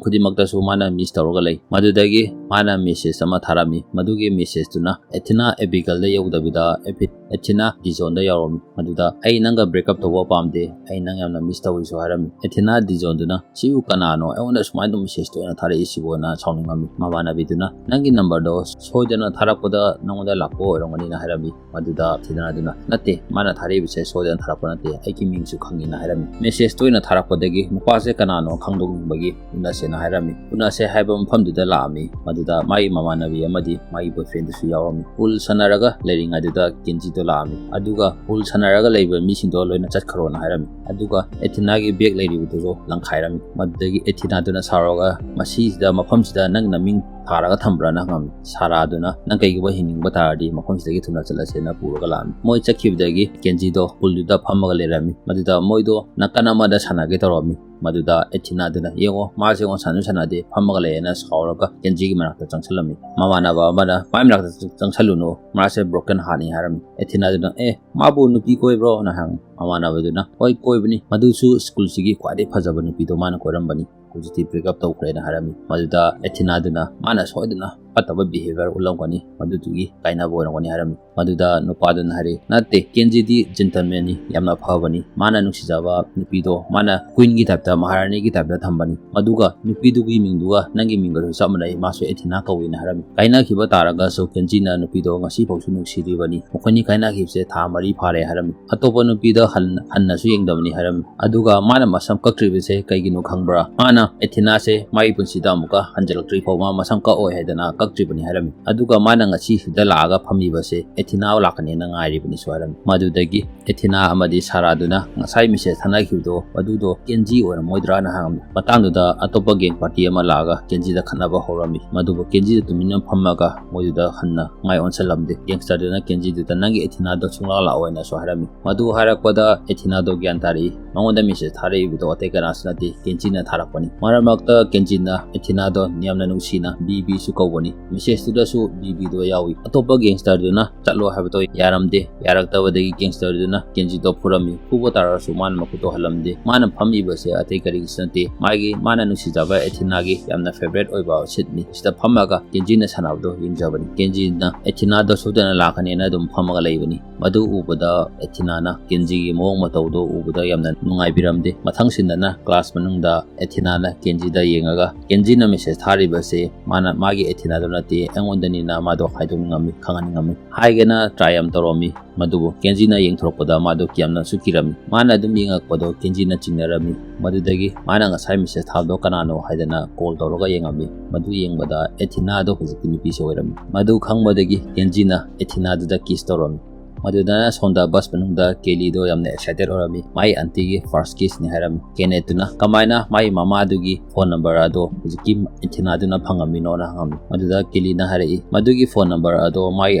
ꯈꯨꯗꯤꯡꯃꯛꯇꯁꯨ ꯃꯥꯅ miss ꯇꯧꯔꯒ ꯂꯩ꯫ ꯃꯗꯨꯗꯒꯤ ꯃꯥꯅ message ꯑꯃ ꯊꯥꯔꯝꯃꯤ꯫ ꯃꯗꯨꯒꯤ messageꯇꯨꯅ ꯑꯦꯊꯤꯅꯥ ꯑꯦꯕꯤꯒꯜꯗ ꯌꯧꯗꯕꯤꯗ ꯑꯦꯐꯤ-, ꯑꯦꯊꯤꯅꯥ ꯗꯤꯖꯣꯟꯗ ꯌꯧꯔꯝꯃꯤ꯫ ꯃꯗꯨꯗ, "ꯑꯩ ꯅꯪꯒ break up ꯇꯧꯕ ꯄꯥꯝꯗꯦ, ꯑꯩ ꯅꯪ ꯌꯥꯝꯅ miss ꯇꯧꯔꯤꯁꯨ" ꯍꯥꯏꯔꯝꯃꯤ꯫ ꯑꯦꯊꯤꯅꯥ ꯗꯤꯖꯣꯟꯗꯨꯅ, "ꯁꯤꯕꯨ ꯀꯅꯥꯅꯣ? ꯑꯩꯉꯣꯟꯗ ꯁꯨꯃꯥꯏꯅ ꯑꯗꯨꯝ message ꯇꯣꯏꯅ ꯊꯥꯔꯛꯏꯁꯤꯕꯨ?" ꯍꯥꯏꯅ ꯁꯥꯎꯅꯤꯡꯉꯝꯃꯤ꯫ ꯃꯃꯥꯟꯅꯕꯤꯗꯨꯅ "ꯅꯪꯒꯤ ꯅꯝꯕꯔꯗꯣ ꯁꯣꯏꯗꯅ ꯊꯥꯔꯛꯄꯗ ꯅꯪꯉꯣꯟꯗ ꯂꯥꯛꯄ ꯑꯣꯏꯔꯝꯒꯅꯤꯅ" ꯍꯥꯏꯔꯝꯃꯤ꯫ ꯃꯗꯨꯗ ꯑꯦꯊꯤꯅꯥꯗꯨꯅ, "ꯅꯠꯇꯦ, ꯃꯥꯅ ꯊꯥꯔꯛꯏꯕꯁꯦ ꯁꯣꯏꯗꯅ ꯊꯥꯔꯛꯄ ꯅꯠꯇꯦ, ꯑꯩꯒꯤ ꯃꯤꯡꯁꯨ ꯈꯪꯉꯤꯅ" ꯍꯥꯏꯔꯝꯃꯤ꯫ ꯃꯦꯁꯦꯖꯇ ꯑꯣꯏꯅ ꯊꯥꯔꯛꯄꯗꯒꯤ ꯅꯨꯄꯥꯁꯦ ꯀꯅꯥꯅꯣ ꯈꯪꯗꯣꯛꯅꯤꯡꯕꯒꯤ ꯎꯅꯁꯦꯅ ꯍꯥꯏꯔꯝꯃꯤ꯫ ꯎꯅꯁꯦ ꯍꯥꯏꯕ ꯃꯐꯝꯗꯨꯗ ꯂꯥꯛꯑꯝꯃꯤ꯫ ꯃꯗꯨꯗ ꯃꯥꯒꯤ ꯃꯃꯥꯟꯅꯕꯤ ꯑꯃꯗꯤ ꯃꯥꯒꯤ ꯕꯣꯏꯐ꯭ꯔꯦꯟꯗꯨꯁꯨ ꯌꯥꯎꯔꯝꯃꯤ꯫ ꯄꯨꯜ ꯁꯥꯟꯅꯔꯒ ꯂꯩꯔꯤꯉꯩꯗꯨꯗ ꯀꯦꯟꯖꯤꯗꯣ ꯂꯥꯛꯑꯝꯃꯤ꯫ ꯑꯗꯨꯒ ꯄꯨꯜ ꯁꯥꯟꯅꯔꯒ ꯂꯩꯕ ꯃꯤꯁꯤꯡꯗꯣ ꯂꯣꯏꯅ ꯆꯠꯈ꯭ꯔꯣꯅ ꯍꯥꯏꯔꯝꯃꯤ꯫ ꯑꯗꯨꯒ ꯑꯦꯊꯤꯅꯥꯒꯤ ꯕꯦꯒ ꯂꯩꯔꯤꯕꯗꯨꯁꯨ ꯂꯪꯈꯥꯏꯔꯝꯃꯤ꯫ ꯃꯗꯨꯗꯒꯤ ꯑꯦꯊꯤꯅꯥꯗꯨꯅ ꯁꯥꯎꯔꯒ, "ꯃꯁꯤꯁꯤꯗ, ꯃꯐꯝꯁꯤꯗ ꯅꯪ ꯅꯃꯤꯡ ꯊꯥꯔꯒ ꯊꯝꯕ꯭ꯔꯥꯅ?" ꯍꯪꯉꯝꯃꯤ꯫ ꯁꯥꯔꯥꯗꯨꯅ, "ꯅꯪ ꯀꯩꯒꯨꯝꯕ ꯍꯤꯡꯅꯤꯡꯕ ꯇꯥꯔꯗꯤ ꯃꯐꯝꯁꯤꯗꯒꯤ ꯊꯨꯅ ꯆꯠꯂꯁꯦꯅ" ꯄꯨꯔꯒ ꯂꯥꯛꯑꯝꯃꯤ꯫ ꯃꯣꯏ ꯆꯠꯈꯤꯕꯗꯒꯤ ꯀꯦꯟꯖꯤꯗꯣ ꯄꯨꯜꯗꯨꯗ ꯐꯝꯃꯒ ꯂꯩꯔꯝꯃꯤ꯫ ꯃꯗꯨꯗ ꯃꯣꯏꯗꯣ ꯅꯥꯀꯟ ꯑꯃꯗ ꯁꯥꯟꯅꯒꯦ ꯇꯧꯔꯝꯃꯤ꯫ ꯃꯗꯨꯗ ꯑꯦꯊꯤꯅꯥꯗꯨꯅ, "ꯌꯦꯡꯉꯣ, ꯃꯥꯁꯦ ꯌꯦꯡꯉꯣ, ꯁꯥꯟꯅꯁꯨ ꯁꯥꯟꯅꯗꯦ, ꯐꯝꯃꯒ ꯂꯩꯌꯦꯅ" ꯁꯥꯎꯔꯒ ꯀꯦꯟꯖꯤꯒꯤ ꯃꯅꯥꯛꯇ ꯆꯪꯁꯜꯂꯝꯃꯤ꯫ ꯃꯃꯥꯟꯅꯕ ꯑꯃꯅ, "ꯃꯥꯏ ꯃꯅꯥꯛꯇ ꯆꯪꯁꯜꯂꯨꯅꯨ, ꯃꯥꯁꯦ ꯕ꯭ꯔꯣꯀꯟ ꯍꯥꯔꯠꯅꯤ" ꯍꯥꯏꯔꯝꯃꯤ꯫ ꯑꯦꯊꯤꯅꯥꯗꯨꯅ, "ꯑꯦ, ꯃꯥꯕꯨ ꯅꯨꯄꯤ ꯀꯣꯏꯕ꯭ꯔꯣꯅ?" ꯍꯪꯉꯤ꯫ ꯃꯃꯥꯟꯅꯕꯗꯨꯅ, "ꯍꯣꯏ, ꯀꯣꯏꯕꯅꯤ, ꯃꯗꯨꯁꯨ ꯁ꯭ꯀꯨꯜꯁꯤꯒꯤ ꯈ꯭ꯋꯥꯏꯗꯒꯤ ꯐꯖꯕ ꯅꯨꯄꯤꯗꯣ ꯃꯥꯅ ꯀꯣꯏꯔꯝꯕꯅꯤ, ꯍꯧꯖꯤꯛꯇꯤ ꯕ꯭ꯔꯦꯛ ꯑꯞ ꯇꯧꯈ꯭ꯔꯦꯅ" ꯍꯥꯏꯔꯝꯃꯤ꯫ ꯃꯗꯨꯗ ꯑꯦꯊꯤꯅꯥꯗꯨꯅ, "ꯃꯥꯅ ꯁꯣꯏꯗꯅ ꯐꯠꯇꯕ ꯕꯤꯍꯦꯕꯤꯌꯔ ꯎꯠꯂꯝꯒꯅꯤ, ꯃꯗꯨꯗꯨꯒꯤ ꯀꯥꯏꯅꯕ ꯑꯣꯏꯔꯝꯒꯅꯤ" ꯍꯥꯏꯔꯝꯃꯤ꯫ ꯃꯗꯨꯗ ꯅꯨꯄꯥꯗꯨꯅ ꯍꯥꯏꯔꯤ, "ꯅꯠꯇꯦ, ꯀꯦꯟꯖꯤꯗꯤ ꯖꯦꯟꯇꯜꯃꯦꯟꯅꯤ, ꯌꯥꯝꯅ ꯐꯕꯅꯤ, ꯃꯥꯅ ꯅꯨꯡꯁꯤꯖꯕ ꯅꯨꯄꯤꯗꯣ ꯃꯥꯅ ꯀ꯭ꯋꯤꯟꯒꯤ ꯇꯥꯏꯞꯇ, ꯃꯍꯥꯔꯥꯅꯤꯒꯤ ꯇꯥꯏꯞꯇ ꯊꯝꯕꯅꯤ, ꯑꯗꯨꯒ ꯅꯨꯄꯤꯗꯨꯒꯤ ꯃꯤꯡꯗꯨꯒ ꯅꯪꯒꯤ ꯃꯤꯡꯒꯁꯨ ꯆꯞ ꯃꯥꯟꯅꯩ, ꯃꯥꯁꯨ ꯑꯦꯊꯤꯅꯥ ꯀꯧꯏꯅ" ꯍꯥꯏꯔꯝꯃꯤ꯫ ꯀꯥꯏꯅꯈꯤꯕ ꯇꯥꯔꯒꯁꯨ ꯀꯦꯟꯖꯤꯅ ꯅꯨꯄꯤꯗꯣ ꯉꯁꯤꯐꯥꯎꯁꯨ ꯅꯨꯡꯁꯤꯔꯤꯕꯅꯤ꯫ ꯃꯈꯣꯏꯅꯤ ꯀꯥꯏꯅꯈꯤꯕꯁꯦ ꯊꯥ ꯃꯔꯤ ꯐꯥꯔꯦ ꯍꯥꯏꯔꯝꯃꯤ꯫ ꯑꯇꯣꯞꯄ ꯅꯨꯄꯤꯗ ꯍꯟ-, ꯍꯟꯅꯁꯨ ꯌꯦꯡꯗꯕꯅꯤ ꯍꯥꯏꯔꯝꯃꯤ꯫ ꯑꯗꯨꯒ ꯃꯥꯅ ꯃꯁꯝ ꯀꯛꯇ꯭ꯔꯤꯕꯁꯦ ꯀꯩꯒꯤꯅꯣ ꯈꯪꯕ꯭ꯔꯥ? ꯃꯥꯅ ꯑꯦꯊꯤꯅꯥꯁꯦ ꯃꯥꯒꯤ ꯄꯨꯟꯁꯤꯗ ꯑꯃꯨꯛꯀ ꯍꯟꯖꯤꯜꯂꯛꯇ꯭ꯔꯤ ꯐꯥꯎ ꯃꯥ ꯃꯁꯝ ꯀꯛꯑꯣꯏ ꯍꯥꯏꯗꯅ ꯀꯛꯇ꯭ꯔꯤꯕꯅꯤ ꯍꯥꯏꯔꯝꯃꯤ꯫ ꯑꯗꯨꯒ ꯃꯥꯅ ꯉꯁꯤ ꯁꯤꯗ ꯂꯥꯛꯑꯒ ꯐꯝꯃꯤꯕꯁꯦ ꯑꯦꯊꯤꯅꯥ ꯂꯥꯛꯀꯅꯦꯅ ꯉꯥꯏꯔꯤꯕꯅꯤꯁꯨ ꯍꯥꯏꯔꯝꯃꯤ꯫ ꯃꯗꯨꯗꯒꯤ ꯑꯦꯊꯤꯅꯥ ꯑꯃꯗꯤ ꯁꯥꯔꯥꯗꯨꯅ ꯉꯁꯥꯏ ꯃꯦꯁꯦꯖ ꯊꯥꯅꯈꯤꯕꯗꯣ ꯑꯗꯨꯗꯣ ꯀꯦꯟꯖꯤ ꯑꯣꯏꯔꯝꯃꯣꯏꯗ꯭ꯔꯥꯅ ꯍꯪꯉꯝꯃꯤ꯫ ꯃꯇꯥꯡꯗꯨꯗ ꯑꯇꯣꯞꯄ ꯒꯦꯡ ꯄꯥꯔꯇꯤ ꯑꯃ ꯂꯥꯛꯑꯒ ꯀꯦꯟꯖꯤꯗ ꯈꯠꯅꯕ ꯍꯧꯔꯝꯃꯤ꯫ ꯃꯗꯨꯕꯨ ꯀꯦꯟꯖꯤꯗ ꯇꯨꯃꯤꯟꯅ ꯐꯝꯃꯒ ꯃꯣꯏꯗꯨꯗ ꯍꯟꯅ ꯃꯥꯏ ꯑꯣꯟꯁꯤꯜꯂꯝꯗꯦ꯫ ꯒꯦꯡꯁꯇꯔꯗꯨꯅ ꯀꯦꯟꯖꯤꯗꯨꯗ, "ꯅꯪꯒꯤ ꯑꯦꯊꯤꯅꯥꯗꯣ ꯁꯨꯡꯂꯥꯛ ꯂꯥꯛꯑꯣꯏꯅꯁꯨ" ꯍꯥꯏꯔꯝꯃꯤ꯫ ꯃꯗꯨ ꯍꯥꯏꯔꯛꯄꯗ ꯑꯦꯊꯤꯅꯥꯗꯣ ꯒ꯭ꯌꯥꯟ ꯇꯥꯔꯛꯏ꯫ ꯃꯉꯣꯟꯗ ꯃꯦꯁꯦꯖ ꯊꯥꯔꯛꯏꯕꯗꯣ ꯑꯇꯩ ꯀꯅꯥꯁꯨ ꯅꯠꯇꯦ, ꯀꯦꯟꯖꯤꯅ ꯊꯥꯔꯛꯄꯅꯤ꯫ ꯃꯔꯛ ꯃꯔꯛꯇ ꯀꯦꯟꯖꯤꯅ ꯑꯦꯊꯤꯅꯥꯗꯣ ꯌꯥꯝꯅ ꯅꯨꯡꯁꯤꯅ "ꯕꯤ ꯕꯤꯁꯨ" ꯀꯧꯕꯅꯤ꯫ ꯃꯦꯁꯦꯖꯇꯨꯗꯁꯨ "ꯕꯤ ꯕꯤꯗꯣ" ꯌꯥꯎꯏ꯫ ꯑꯇꯣꯞꯄ ꯒꯦꯡꯁꯇꯔꯗꯨꯅ ꯆꯠꯂꯣ ꯍꯥꯏꯕꯗꯣ ꯌꯥꯔꯝꯗꯦ꯫ ꯌꯥꯔꯛꯇꯕꯗꯒꯤ ꯒꯦꯡꯁꯇꯔꯗꯨꯅ ꯀꯦꯟꯖꯤꯗꯣ ꯐꯨꯔꯝꯃꯤ꯫ ꯐꯨꯕ ꯇꯥꯔꯁꯨ ꯃꯥꯅ ꯃꯈꯨꯠꯇꯣ ꯍꯜꯂꯝꯗꯦ꯫ ꯃꯥꯅ ꯐꯝꯃꯤꯕꯁꯦ ꯑꯇꯩ ꯀꯔꯤꯒꯤꯁꯨ ꯅꯠꯇꯦ, ꯃꯥꯒꯤ, ꯃꯥꯅ ꯅꯨꯡꯁꯤꯖꯕ ꯑꯦꯊꯤꯅꯥꯒꯤ ꯌꯥꯝꯅ favorite ꯑꯣꯏꯕ seatꯅꯤ꯫ ꯁꯤꯗ ꯐꯝꯃꯒ ꯀꯦꯟꯖꯤꯅ ꯁꯥꯟꯅꯕꯗꯣ ꯌꯦꯡꯖꯕꯅꯤ꯫ ꯀꯦꯟꯖꯤꯅ ꯑꯦꯊꯤꯅꯥꯗꯣ ꯁꯣꯏꯗꯅ ꯂꯥꯛꯀꯅꯦꯅ ꯑꯗꯨꯝ ꯐꯝꯃꯒ ꯂꯩꯕꯅꯤ꯫ ꯃꯗꯨ ꯎꯕꯗ ꯑꯦꯊꯤꯅꯥꯅ ꯀꯦꯟꯖꯤꯒꯤ ꯃꯑꯣꯡ ꯃꯇꯧꯗꯣ ꯎꯕꯗ ꯌꯥꯝꯅ ꯅꯨꯡꯉꯥꯏꯕꯤꯔꯝꯗꯦ꯫ ꯃꯊꯪꯁꯤꯟꯗꯅ class ꯃꯅꯨꯡꯗ ꯑꯦꯊꯤꯅꯥꯅ ꯀꯦꯟꯖꯤꯗ ꯌꯦꯡꯉꯒ, ꯀꯦꯟꯖꯤꯅ message ꯊꯥꯔꯤꯕꯁꯦ ꯃꯥꯅ, ꯃꯥꯒꯤ ꯑꯦꯊꯤꯅꯥꯗꯣ ꯅꯠꯇꯦ, ꯑꯩꯉꯣꯟꯗꯅꯤꯅ ꯃꯥꯗꯣ ꯍꯥꯏꯗꯣꯛꯅꯤꯡꯉꯝꯃꯤ, ꯈꯪꯍꯟꯅꯤꯡꯉꯝꯃꯤ꯫ ꯍꯥꯏꯒꯦꯅ try ꯌꯥꯝ ꯇꯧꯔꯝꯃꯤ꯫ ꯃꯗꯨꯕꯨ ꯀꯦꯟꯖꯤꯅ ꯌꯦꯡꯊꯣꯔꯛꯄꯗ ꯃꯥꯗꯣ ꯌꯥꯝꯅꯁꯨ ꯀꯤꯔꯝꯃꯤ꯫ ꯃꯥꯅ ꯑꯗꯨꯝ ꯌꯦꯡꯉꯛꯄꯗꯣ ꯀꯦꯟꯖꯤꯅ ꯆꯤꯡꯅꯔꯝꯃꯤ꯫ ꯃꯗꯨꯗꯒꯤ ꯃꯥꯅ ꯉꯁꯥꯏ message ꯊꯥꯕꯗꯣ ꯀꯅꯥꯅꯣ ꯍꯥꯏꯗꯅ call ꯇꯧꯔꯒ ꯌꯦꯡꯉꯝꯃꯤ꯫ ꯃꯗꯨ ꯌꯦꯡꯕꯗ ꯑꯦꯊꯤꯅꯥꯗꯣ ꯍꯧꯖꯤꯛꯇꯤ ꯅꯨꯄꯤꯁꯦ ꯑꯣꯏꯔꯝꯃꯤ꯫ ꯃꯗꯨ ꯈꯪꯕꯗꯒꯤ ꯀꯦꯟꯖꯤꯅ ꯑꯦꯊꯤꯅꯥꯗꯨꯗ kiss ꯇꯧꯔꯝꯃꯤ꯫ ꯃꯗꯨꯗ ꯁꯣꯝꯗ bus ꯃꯅꯨꯡꯗ ꯀꯦꯂꯤꯗꯣ ꯌꯥꯝꯅ excited ꯑꯣꯏꯔꯝꯃꯤ꯫ ꯃꯥꯒꯤ auntieꯒꯤ first kissꯅꯤ ꯍꯥꯏꯔꯝꯃꯤ꯫ ꯀꯦꯅꯦꯠꯇꯨꯅ ꯀꯃꯥꯏꯅ ꯃꯥꯒꯤ ꯃꯃꯥꯗꯨꯒꯤ phone number ꯑꯗꯣ ꯍꯧꯖꯤꯛꯀꯤ ꯑꯦꯊꯤꯅꯥꯗꯨꯅ ꯐꯪꯉꯝꯃꯤꯅꯣꯅ ꯍꯪꯉꯝꯃꯤ꯫ ꯃꯗꯨꯗ ꯀꯦꯂꯤꯅ ꯍꯥꯏꯔꯛꯏ, ꯃꯗꯨꯒꯤ phone number ꯑꯗꯣ ꯃꯥꯒꯤ